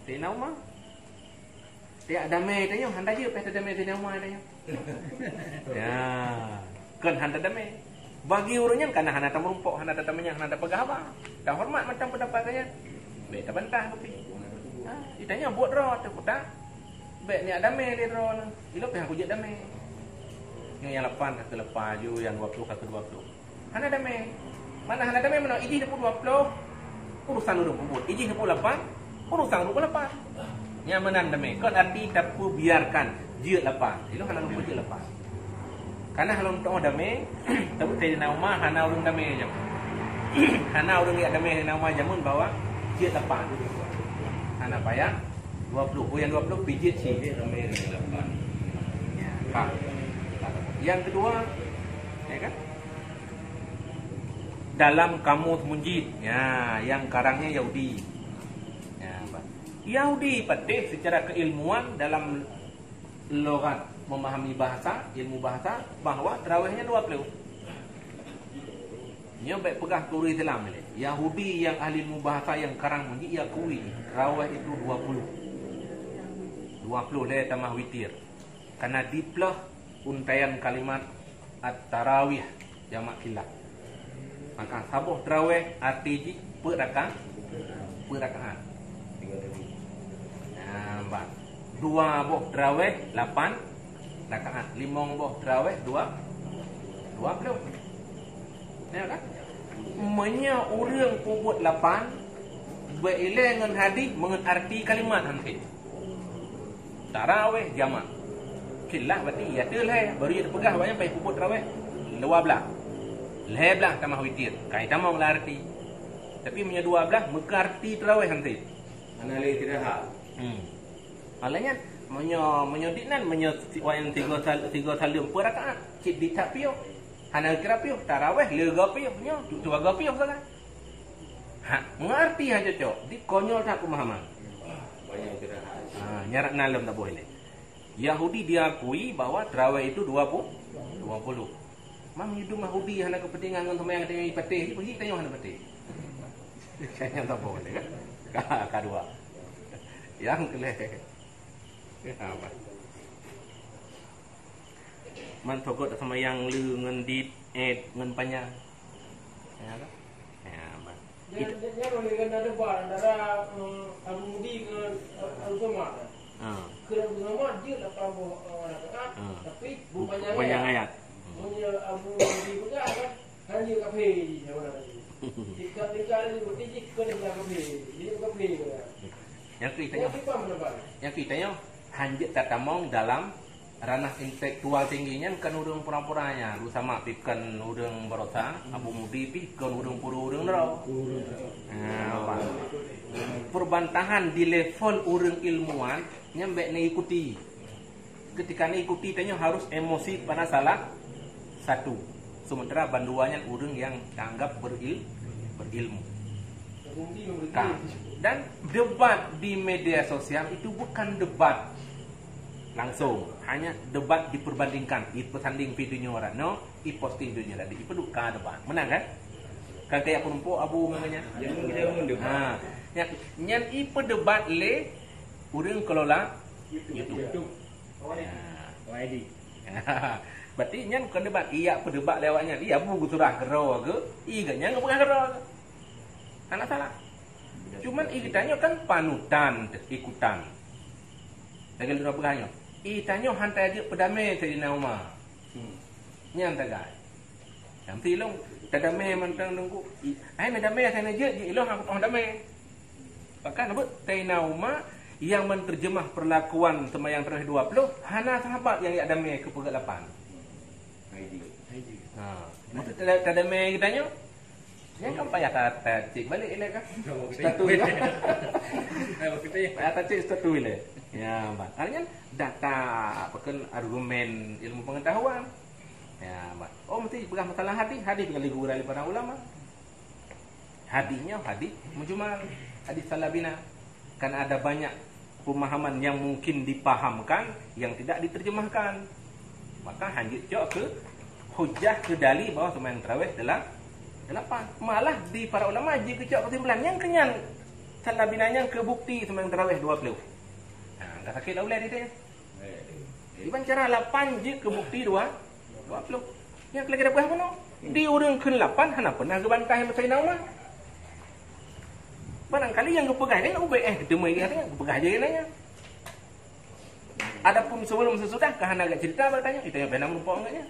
Saidina Umar. Tajak damé tanyoe, hana jeuet pih tadamé Saidina Umar tanyoe. Ya, kon hana tadamé. Bagi ureueng nyan kana hana tameurumpok, hana tatamanyang, hana tapeugah haba. Tahoreumat macam pendapat geuh nyan. Bèk tabantah keuh pih. Ha, geutanyoe buet droe teuh kutak. Bèk neujak damé lé droe nyan. Ilôn pih hana kujeuet damé. Nyang lapan ka keuleupah aju, nyang dua puluh ka keu dua puluh. Hana damé. Mana hana damé meunan, ijih dua puluh, urusan ureueng peubuet. Ijih dua puluh lapan, urusan dua puluh lapan. Nyan meunan damé. Kon arti tapeubiarkan jeuet lapan. Ilôn hana lôn peujeuet lapan. Karena lôn tu'oh damé, tabu Saidina Umar hana ureueng damé jameun. Hana ureueng jak damé Saidina Umar jameun bahwa jeuet lapan. Hana payah dua puluh. Oh, nyang dua puluh pih jeuet cit. Ya, ha. Nyang keudua, ya kan? Dalam kamus Munjid, ya, nyang karangnya Yahudi. Ya, bah. Yahudi patéh secara keilmuan dalam lughat, memahami bahasa, ilmu bahasa, bahwa tarawih nyan dua puluh. Nyoe bèk peugah keu ureueng Islam ilèe. Yahudi nyang ahli ilmu bahasa nyang karang Munjid, ia akui tarawih itu dua puluh. Dua puluh lhèe tamah witir. Karena diplôh untaian kalimat at-tarawih jamak qillah. Maka saboh tarawih arti jih peuet raka-, peuet rakaat. Nah, bah. Dua boh tarawih lapan rakaat. Limong boh tarawih dua, dua puluh. Ya kan? Meunyoe ureueng peubuet lapan, beuilèe ngon hadih, meungon arti kalimat hana. Tarawih jamak. Qillah berarti ya teu lhèe, baru jeuet peugah awaknyan payah peubuet tarawih dua blah. Lhèe blah tamah witir. Kai tamong lah arti. Tapi meunyoe dua blah, meuka arti tarawih hana. Hana lé istirahat. Hmm. Malah nyan, meunyoe, meunyoe di nan, meunyoe si-, awaknyan tiga sal-, tiga saleuem peuet rakaat, cit di that piôh. Hana kira piôh, tarawih leuga piôh, nyoe, tu, tu leuga piôh sagai. Ha, mengerti ha cocok. Di konyol that pemahaman. Banyak istirahat. Ha, nyarak na lom tak boleh. Yahudi diakui bahwa tarawih itu dua puluh, dua puluh. Mam hidup Yahudi hana kepentingan ngon seumayang tengah ipatéh, ibu hik tengok hana patéh. Nyang tak boleh kan? Ka, ka dua. Nyang keleh. Apa? Man togot seumayang le ngon dit, et, ngon panyang. Ya, kan? Ya, bah. Nyan, nyan, nyan oleh kerana debat antara, eh, Abu Mudi ngon, eh, Abu Somad. Ha. Keu Abu Somad jeuet lapan boh, eh, rakaat, ha, tapi beupanjang ayat. Meunyoe Abu Mudi peugah kan, hana kafé, sama tadi. Jika, jika ada berarti jih kena bilang kafé. Jadi kafé. Nyang keu tanyoe. Nyang keu paham pendapat. Nyang keu tanyoe, hanjeuet tatamong dalam ranah intelektual tinggi nyan kan ureuëng pura-pura nyan. Abu Somad pih kan ureuëng barosa, Abu Mudi pih kan ureuëng pura, ureuëng droe. Ha, apa? Perbantahan di level ureuëng ilmuwan nyan bèk neuikuti. Ketika neuikuti tanyoe harus emosi pada salah satu. Sementara bandua nyan ureuëng yang dianggap beril-, berilmu. Ka. Dan debat di media sosial itu bukan debat langsung, hanya debat diperbandingkan, ipeusanding pih donya rot nyoe, iposting donya rot, ipeuduk ka debat. Menang kan? Kan kaya penumpuk Abu namanya. Jangan kita mendebat. Ha, nyan, nyan ipeudebat lé ureuëng kelola YouTube. YouTube. Ha. Berarti nyan bukan debat, iya peudebat lé awak nyan. Iya bu geusurah keudroe geuh, i geuh nyan geupeugah keudroe geuh. Hana salah. Cuman i geutanyoe kan panutan, ikutan. Lagèe lôn peugah nyoe, i tanyoe han tajeuet peudamé Saidina Umar. Hmm. Nyan tagai. Nanti ilong tadamé mantong nunggu. I, ai na damé asai na jeuet, jeuet ilong hana kupeugah damé. Bahkan buet Saidina Umar yang menterjemah perlakuan sembahyang tarawih dua puluh, hana sahabat yang jak damé keu peugöt lapan. Ha, maksud tada-, tadamé geutanyoe? Nyan kan payah ta-, tacek balik ilèe kan? Status ilèe. Payah tacek status ilèe. Ya, bah. Artinya data apa kan argumen ilmu pengetahuan. Ya, bah. Oh, mesti peugah masalah hadis, hadis dengan guru dari para ulama. Hadisnya hadis mujmal, hadis salabina. Kan ada banyak pemahaman yang mungkin dipahamkan yang tidak diterjemahkan. Maka hanjeuet cok keu hujah, keu dali bahwa sembahyang tarawih adalah delapan. Malah di para ulama jikeucok kesimpulan nyang keunyan salabina nyang keu bukti sembahyang tarawih dua puluh. Ha, ka sakét lah ulèe di dia. Iban cara lapan jeuet keu bukti dua, dua puluh. Nyang lagèe peugah bunoe. Di ureueng kheun lapan hana peunah geubantai Saidina Umar. Barangkali nyang geupeugah nyan ubé, eh, geuteumé dia tanya, geupeugah je nanya. Adapun sebelum sesudah ka hana geucerita bak tanyoe, tanyoe pih na meurumpok ngon nyan.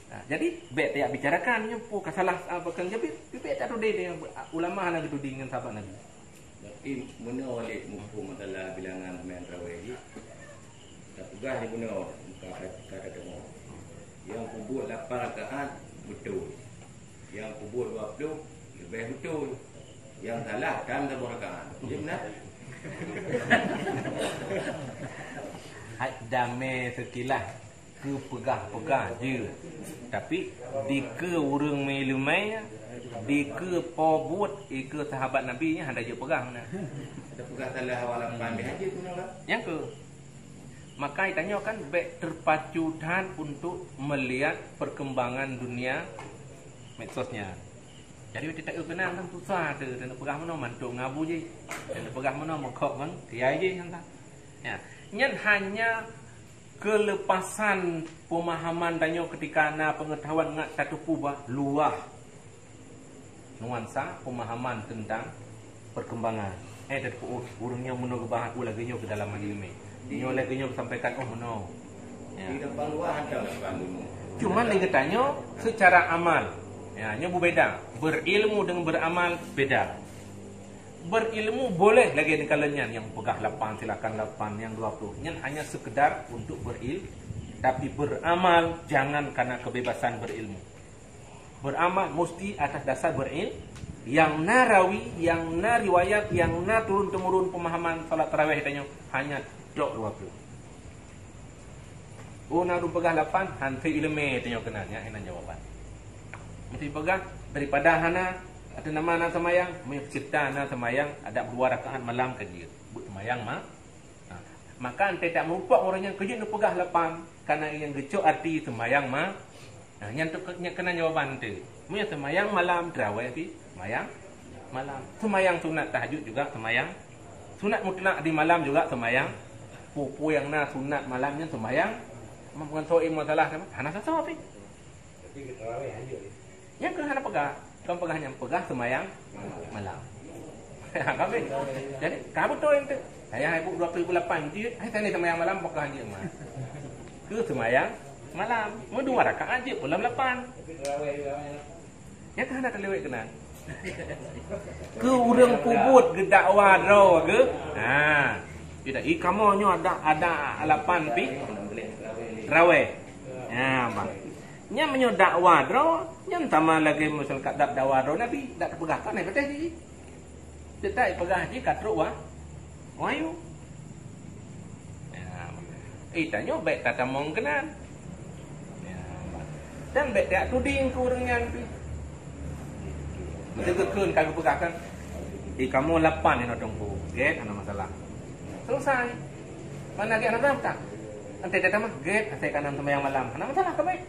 Nah, jadi bèk tajak bicarakan nyoe peue ka salah apa Kang Jabir, tapi bèk tatudé dia ulama hana geutudé ngon sahabat Nabi. Tapi meunoe lé muphom masalah bilangan peumaén tarawèh jih, tapeugah di bunoe, ka, ka, ka tadeungoe. Nyang peubuet lapan rakaat beutôi. Nyang peubuet dua ploh leubeh beutôi. Nyang salah tan saboh rakaat. Jeuet na? Hai damé seukilah. Keupeugah-peugah jeuet. Tapi dikeue ureueng meuileumèe, dikeue po buet, dikeue sahabat Nabi nyan hana jeuet peugah meunan. Ada peugah salah awak lapan bèk hana jeuet peugah. Nyang keu. Maka tanyoe kan bèk terpacu that untuk melihat perkembangan dunia medsos nyan. Jadi, teuka keunan kan susah tu, dan peugah meunoe mantuk ngabu jih. Dan peugah meunoe meukhok ngon kiai jih nyan. Ya. Nyan hanya kelepasan pemahaman tanyoe ketika na pengetahuan ngat tateupeue bah luah nuansa pemahaman tentang perkembangan. Eh, tateupeue, oh, ureueng nyoe meunoe geubahas, oh, lagèe nyoe keudalaman ileumèe. Nyoe lagèe nyoe geusampaikan, oh, meunoe. Ya. Cuman lagèe tanyoe secara amal. Ya, nyoe beubeda. Berilmu dengan beramal beda. Berilmu boleh lagèe neukalon nyan, nyang peugah lapan silakan lapan, nyang dua ploh. Nyan hanya sekedar untuk beril-, tapi beramal jangan karena kebebasan berilmu. Beramal musti atas dasar beril-, nyang na rawi, nyang na riwayat, nyang na turun-temurun pemahaman salat tarawih tanyoe hanya tok dua ploh. Oh, na ureueng peugah lapan, han teuileumèe tanyoe keunan, nyan hana jawaban. Meusti peugah, daripada hana, atau nama na seumayang, meunyoe cit-cit na seumayang, ada dua rakaat malam ka jeuet. Buet seumayang ma-, ha. Maka 'oh teuh meurumpok ureueng nyan keu jeuet neupeugah lapan, karena nyang geucok arti seumayang ma-, Nah, nyan tu, nyan keunan jawaban tu. Meunyoe seumayang malam, tarawih pih seumayang malam. Seumayang sunat tahajud juga seumayang. Sunat mutlak di malam juga seumayang. Peue-peue nyang na sunat malam nyan seumayang. Bukan soe masalah kan? Hana salah pih. Tapi keu tarawih hajat. Nyan keuh hana peugah. Kon peugah nyan peugah seumayang malam. Habis. Jadi, ka beutôi ente. Saya ibu dua puluh lapan jeuet, hai tani seumayang malam peugah jeuet mah. Ke seumayang malam. Meudua rakaat jeuet bulan lapan. Ya kan ada kelewat kena. Ke ureueng peubuet geudakwa droe ke? Ha. Tidak, i kamoe nyoe ada, ada lapan pi traweh. Ya, bang. Nyan meunyoe dakwa droe, nyan sama lagèe masyarakat dak dakwa droe Nabi, dak teupeugah kan, eh, beuteh jih. Teutab ipeugah jih ka trok wa-, wahyu. Ya, eh, tanyoe bèk tatamong keunan. Ya, dan bèk tajak tuding keu ureueng nyan pih. Meuteukeukeun ka geupeugah kan, "Eh, kamoe lapan inoe Teungku, gèt hana masalah." Selesai. Mana gèt hana masalah? Ante tatamah, gèt asai kanan seumayang malam. Hana masalah ka bèk.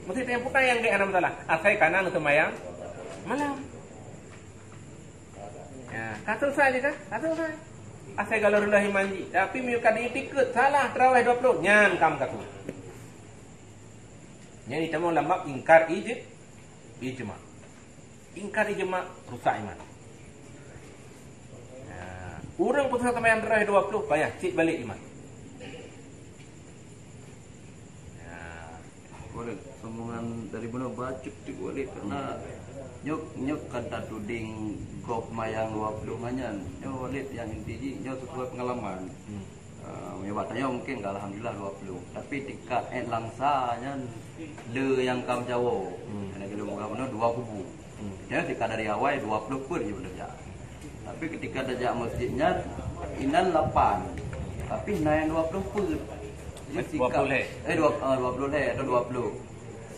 Meusti tanyong peue nyang gèt hana masalah. Asai kanan seumayang malam. Ya, ka selesai je kan? Ka selesai. Asai galak rendah iman jih. Tapi meunyoe ka diiktikeuet salah traweh dua puluh, nyan kam ka tu. Nyan itamong lam bab ingkar ij-, ijma. Ingkar ijma rusak iman. Ya, ureueng putus asa seumayang traweh dua puluh payah cit balek iman. Ya. Walid, sambungan dari bunoe bacut tik Walid, karena nyoe, nyoe kan tatuding gob mayang dua puluh nyan. Nyoe Walid nyang inti jih, nyoe sesuai pengalaman. Hmm. Eh, meunyoe bak tanyoe mungkin ka alhamdulillah dua puluh. Tapi tingkat ék langsa nyan le nyang ka meujawoe. Hmm. Karena kita bukan bunoe dua kubu. Hmm. Jadi, ketika dari awai dua puluh peuet jih beureuja. Tapi ketika tajak masjid nyan, inan lapan. Tapi na nyang dua puluh peuet. Jadi, eh, sikap, dua puluh lhèe. Eh, dua, ah, dua puluh lhèe atau dua puluh.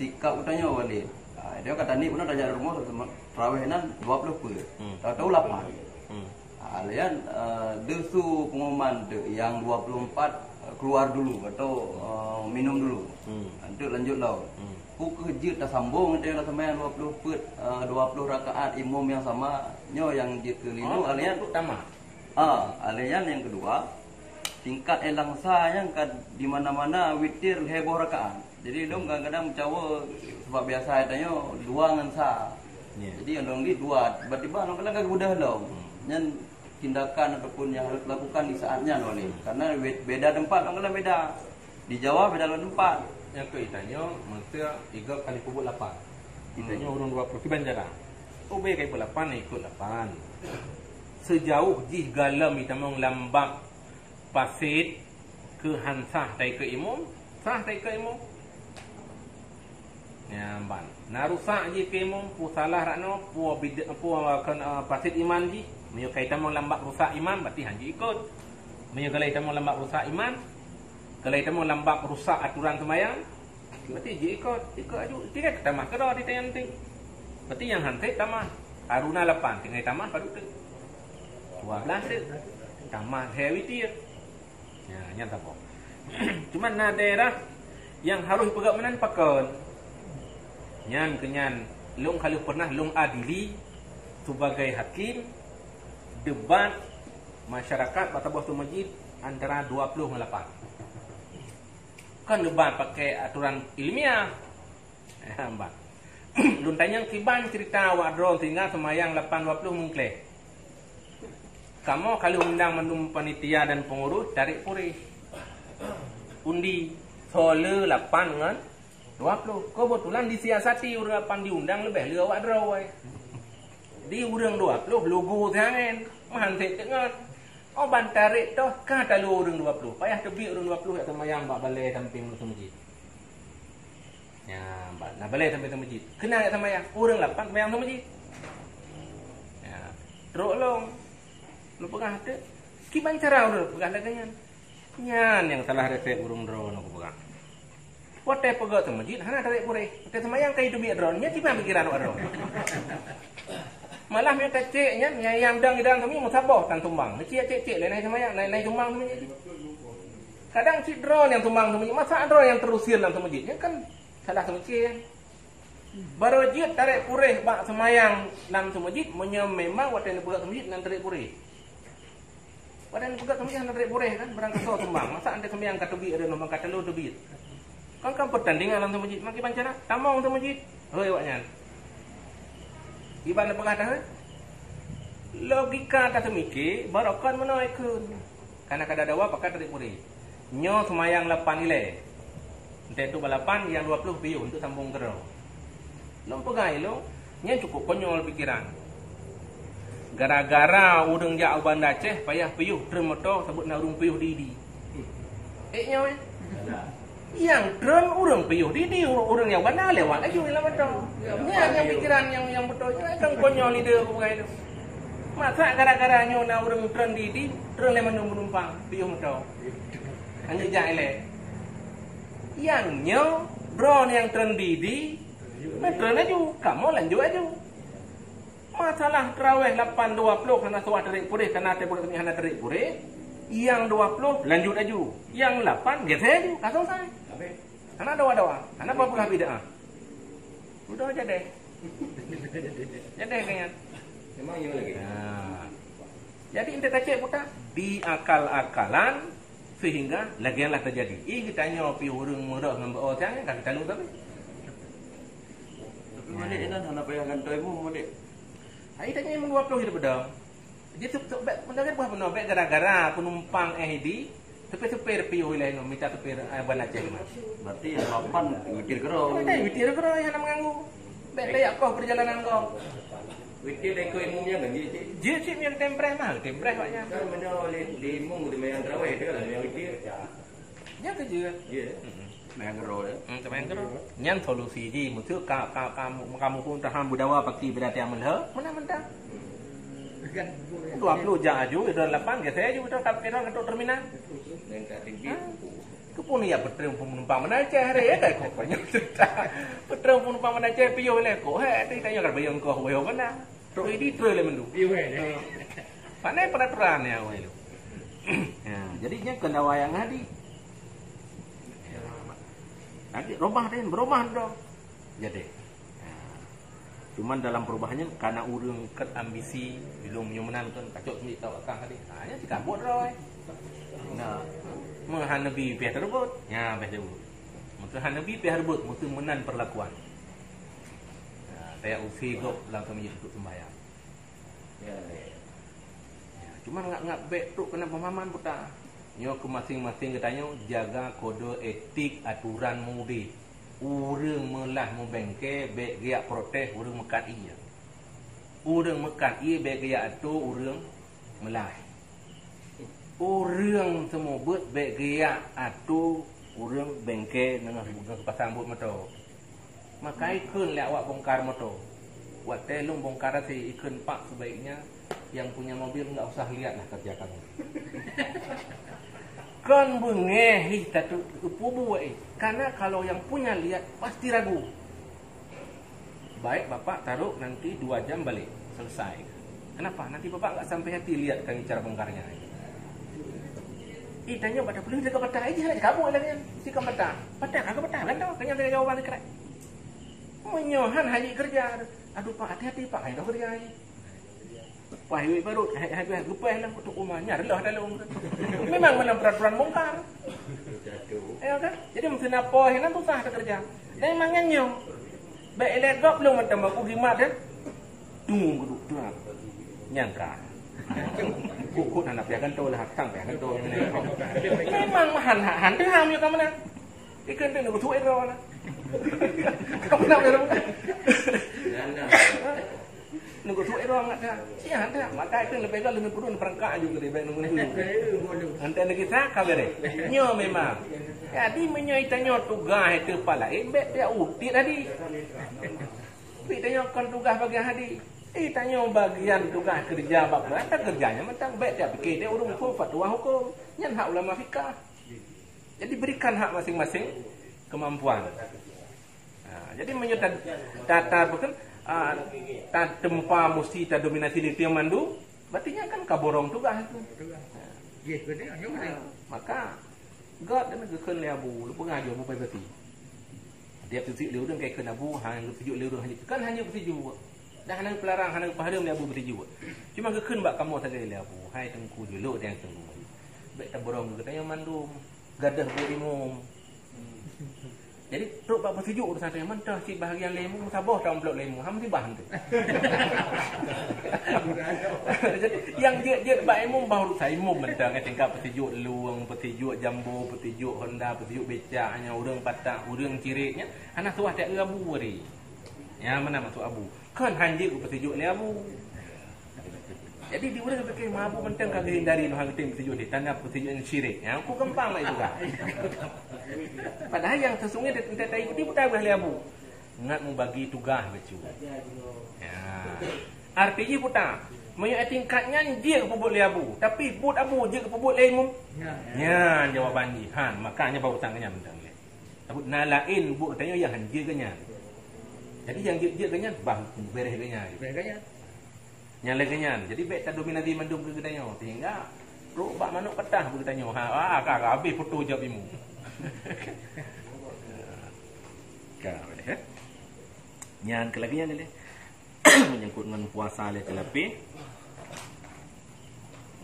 Sikap geutanyoe Walid. Ah, dia kata ni pun tajak rumoh sama tarawih nan dua puluh peuet. Hmm. Tahu-tahu lapan. Hmm. Ah, layan, eh, deusu pengumuman tu yang dua puluh empat, eh, keluar dulu atau, eh, minum dulu. Hmm. Untuk lanjut lawan. Hmm. Peu kheueh jeuet tasambong teuh lam seumayang dua puluh peuet, eh, dua puluh rakaat imum nyang sama, nyoe nyang jeuet keu linu. Oh, alian untuk tamah. Ah, alian nyang keudua, tingkat ék langsa nyan ka di mana-mana witir lhèe boh rakaat. Jadi lôn kadang-kadang meucawa sebab biasa tanyoe dua ngon sa. Ya. Jadi lôn di dua, tiba-tiba lôn kadang ka geubeudôh lom. Hmm. Nyan tindakan ataupun yang harus dilakukan di saat nyan, Walid. Karena be-, beda tempat, lôn kadang beda. Di Jawa beda lom tempat. Nyang keu itanyoe, meuteuk igob ka lheueh peubuet lapan. Hmm. Itanyoe ureueng dua puluh kiban jalan. Ubé ka ibuet lapan, ikot lapan. Sejauh jih galom itamong lam bab pasit keu han sah taikot imum, sah taikot imum. Nyan ban. Na rusak jih keu imum, peu salah rot nyoe, peu bid-, peu kon, eh, pasit iman jih. Meunyoe ka itamong lam bab rusak iman, berarti han jeuet ikot. Meunyoe galak itamong lam bab rusak iman, galak itamong lam bab rusak aturan seumayang, berarti jeuet ikot. Ikot aju, tinggai tamah keudroe di tanyoe. Berarti nyang han sép tamah. Haruna lapan, tinggai tamah padub teuk. Dua belas teuk. Tamah lhèe witir. Ya, nyan saboh. Cuma na daerah nyang harôh ipeugah meunan pakon. Nyan keu nyan, lôn ka lheueh pernah lôn adili sebagai hakim debat masyarakat bak saboh teumeujeut antara dua puluh ngon lapan. Kon debat pakai aturan ilmiah. Ban. Lôn tanyong kiban cerita awak droe sehingga seumayang lapan dua puluh meukleh. Kamoe ka lheueh undang mandum panitia dan pengurus tarék puréh. Undi, soe le lapan ngon dua puluh. Keubeutulan disiasati ureueng lapan diundang leubeh le awak droe. Di ureueng dua puluh lugu siangen, meuhan sép teungon. Oh, ban tarék toh ka talo ureueng dua puluh. Payah teubiet ureueng dua puluh jak seumayang bak balè sampéng meuseumeujeut. Ya, ba-, na balè sampéng seumeujid. Keunan jak seumayang, ureueng lapan seumayang seumeujid. Ya, trok lom. Lôn peugah teuk, kiban cara ureueng peugah lagèe nyan. Nyan nyang salah resep ureueng droe nyoe kupeugah. Watèe peugöt seumeujid hana tarék puréh. Watèe seumayang ka iteubiet droe, nyan kiban pikeran awak droe. Malah meunyoe tacék nyan, nyang, nyang dang idang kami meusaboh tan sumbang. Neucék cék-cék lé nai seumayang, nai, nai sumbang seumeujid. Kadang cit droe nyang sumbang seumeujid, masa droe nyang teurusir lam seumeujid. Nyan kan salah seumeujid. Barô jeuet tarék puréh bak seumayang lam seumeujid, meunyoe memang watèe neupeugöt seumeujid nan tarék puréh. Watèe neupeugöt seumeujid nan tarék puréh kan, barang kasoe sumbang. Masa ante seumayang ka teubiet, ada numbang ka talo teubiet. Kan, kan pertandingan lam seumeujid, maki bancara tamong seumeujid. Hôi awak nyan. Iban peugah dah, eh? Logika taseumike, barokon meunoe kheun. Kana kada dawa pakat tarik puri. Nyoe seumayang lapan ilée. Enteuk tu balapan, nyang dua ploh piôh untuk sambung keudroe. Lôn peugah ilôn, nyan cukup konyol pikiran. Gara-gara ureuëng jak u Banda Aceh payah piôh treun moto saboh na ureuëng piôh di-di. Eh, nyoe, eh? Nyang treun ureuëng piôh di-di, ureuëng nyang banda lewat laju lam moto. Nyan nyang pikiran nyang, nyang beutôi. Nyan kan konyol ide aku peugah ilôn. Masa gara-gara nyoe na ureuëng treun di-di, treun lé mandum penumpang piôh moto. Hana jak ilée. Nyang nyoe, droeneuh nyang treun di-di, na treun laju, kamoe lanjut laju. Masalah teurawéh lapan dua ploh hana suah tarik puri, kana teupeureuet hana tarik puri, nyang dua ploh lanjut laju, nyang lapan geusé laju, ka selesai. Hana dawa-dawa, hana peugah bid'ah. Udah jadi. Jadi kan? Memang iya lagi. Nah. Jadi, ente tacek puta, diakal-akalan sehingga lagée nyan lah teujadi. Ih, geutanyoe pih ureuëng meurok ngon bak-o siang, ka geutanyoe tapi. Tapi Malék inan hana payah gantoe mu, Malék. Hai, tanya yang dua puluh itu bedong. Dia tu, tu, bek, mendarat buah benar, bek gara-gara penumpang eh di, supir-supir piôh ilée nyoe, mita supir, eh, ban Aceh mah. Berarti yang lapan witir keudroe. Ada witir keudroe yang nak mengganggu. Bek layak koh perjalanan kau. Witir dan kau imumnya kan, dia cik. Dia cik yang tempreh mah, tempreh awaknya. Kan mana oleh di imum di main terawih tu kan, yang witir. Dia kerja. Ya. Mm-mm. Main keudroe, ya. Hmm, main keudroe. Nyan solusi jih, meusu ka, ka, ka, ka muphom tahan beudawa paki beda tiang meulheueh, meunan mantong. Dua puluh jak aju, dua lapan geusé aju, beutôi ka, ka, ka terminal. Dan tak tinggi. Ha? Keupeue ya peutrang penumpang meunan ceh hari, ya, dah kok banyak cerita. Peutrang penumpang meunan ceh piôh lé kok, hai, tadi tanya kan bayang kau, bayang mana? Trok idi trok lé mandum. Iya, weh. Pandai peraturan ya, weh, tu. Ya, jadi nyan keunawa nyang hadi. Ya. Nanti robah deh, berobah dong. Jadi. Ya. Cuman dalam perubahannya karena ureuëng ket ambisi, bilong meunyoe meunan kan kacok sendiri tau akang tadi. Ha, nya sikabot roh. Nah, meuhan Nabi pih terbot. Ya, pih terbot. Meuhan Nabi pih terbot, meutu meunan perlakuan. Ya, saya usi gop langsung menyebut sembahyang. Ya, ya. Ya, cuman ngak-ngak bek trok kena pemahaman puta. Nyoe keu masing-masing geutanyoe jaga kode etik aturan mudi. Ureuëng meulah meubengke bek geujak protes ureuëng meukat ié. Ureuëng meukat ié bek geujak atô ureuëng meulah. Ureuëng seumeubeuet bek geujak atô ureuëng bengke deungon pasang buet moto. Maka ikheun lé awak bongkar moto. Watée lôn bongkar asai ikheun, "Pak, sebaiknya yang punya mobil nggak usah lihatlah kerja kami." Kon beungéh ih tatu pubuet ih. Karena kalau yang punya lihat pasti ragu. Baik, Bapak taruh nanti dua jam balik. Selesai. Kenapa? Nanti Bapak nggak sampai hati lihat kami cara bongkarnya. Ih, tanyoe pada peuleueh dekat patah aja, nak kabur lagi kan. Si kan patah. Patah, kagak patah kan tau. Kanyang dari jawaban kerek. Meunyoe han haji kerja. Aduh, Pak, hati-hati, Pak, hai dah kerja ni. Wah, ibu baru, hai, hai, hai, geupah lah untuk rumah. Nyar lah dalam. Memang mana peraturan bongkar. Ya kan? Jadi, mesti napa, hai, nak susah kerja. Dan memang nyan nyoe. Baik, elek gop belum macam aku gimat, ya. Tung, geduk, tung. Nyangka. Kukut anak pihak kantô lah, hatang pihak kantô. Memang mahan, han, han, dia hamil kamu nak. Ikan tu nak kusuai kau lah. Kamu nak berapa? Nunggu suet droe ngat dah. Siah dah. Maka itu lebih gak lebih buruk perangkak juga deh, baik nunggu dulu. Nanti lagi tak kau deh. Nyo memang. Jadi meunyoe tanyoe tugas itu pala, eh, bek dia utit tadi. Bek tanyoe kon tugas bagian hadi. Eh, tanyoe bagian tugas kerja bak berata kerjanya mentang bek dia fikir dia urung hukum, fatwa hukum. Nyan hak ulama fikah. Jadi berikan hak masing-masing kemampuan. Ha, jadi meunyoe ta, ta, ta, apa kan, ah, ta tempa musti ta dominasi di tiang mandu, berarti nyan kan ka borong tugas tu. Ha. Ha, maka gop dan geukheun lé Abu, lu peungajo Abu Pai Bati. Tiep teusik lé ureueng kai kheun Abu, hana geutujuk lé ureueng hana, kan hana geutujuk. Dah hana geupelarang, hana geupahdeuem lé Abu geutujuk. Cuma geukheun bak kamoe sagai lé Abu, hai Teungku julok dan Teungku. Bek taborong geutanyoe mandum, gadoh bu imum. Jadi trok bak peusijuek urusan tu, mantong cit bahagian lé imeum, saboh taun plôk lé imeum, ha, musibah tu. Jadi nyang jeuet-jeuet bak imeum, bah urusan imeum mantong, eh, tingkat peusijuek lueng, peusijuek jambo, peusijuek honda, peusijuek becak, nyan ureueng patak, ureueng cirek nyan, hana suah taeu abu hari. Nyan meunan maksud abu. Kon han jeuet keu peusijuek lé abu. Jadi di ureueng pike mabuk mantong ka geuhindari, noh, hana geutem peusijuek lé, tanda peusijuek nyan syirik. Nyan ku gampang lah itu kan. Padahai nyang sesungguhnya dia, dia taikuti buta lé abu. Ngat mubagi tugaih bacut. Ya. Arti jih buta. Meunyoe tingkat nyan jeuet keu peubuet lé abu, tapi buet abu jeuet keu peubuet lé imeum. Ya. Nyan jawaban jih. Han, makanya baru tang nyan mantong lé. Tapi na laén buet geutanyoe nyang han jeuet keu nyan. Jadi nyang jeuet-jeuet keu nyan, bah, beres keu nyan. Beres keu nyan. Nyang lagèe nyan. Jadi bèk tadominasi mandum keu geutanyoe. Sehingga trok bak manok patah bak geutanyoe. Ha, ha, ka, ka habéh foto jaweueb imeum. Ka, eh? Nyan keu lagèe nyan lé. Menyangkut ngon puasa lé teulapeh.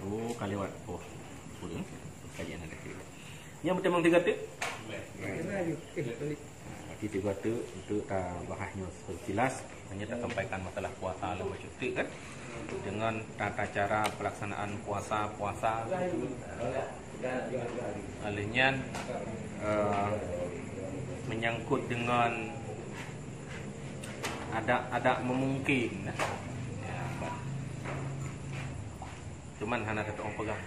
Oh, ka lewat. Oh, boleh. Kajian ada kira. Nyang meutamong tiga teuk. Jadi tiga teuk untuk ta bahas nyoe sekilas. Hanya ta sampaikan masalah puasa lama cuti kan. Dengan tata cara pelaksanaan puasa, puasa. Oleh nyan, eh, menyangkut dengan adak-adak memungkin. Ya, cuman hana teutap peugah.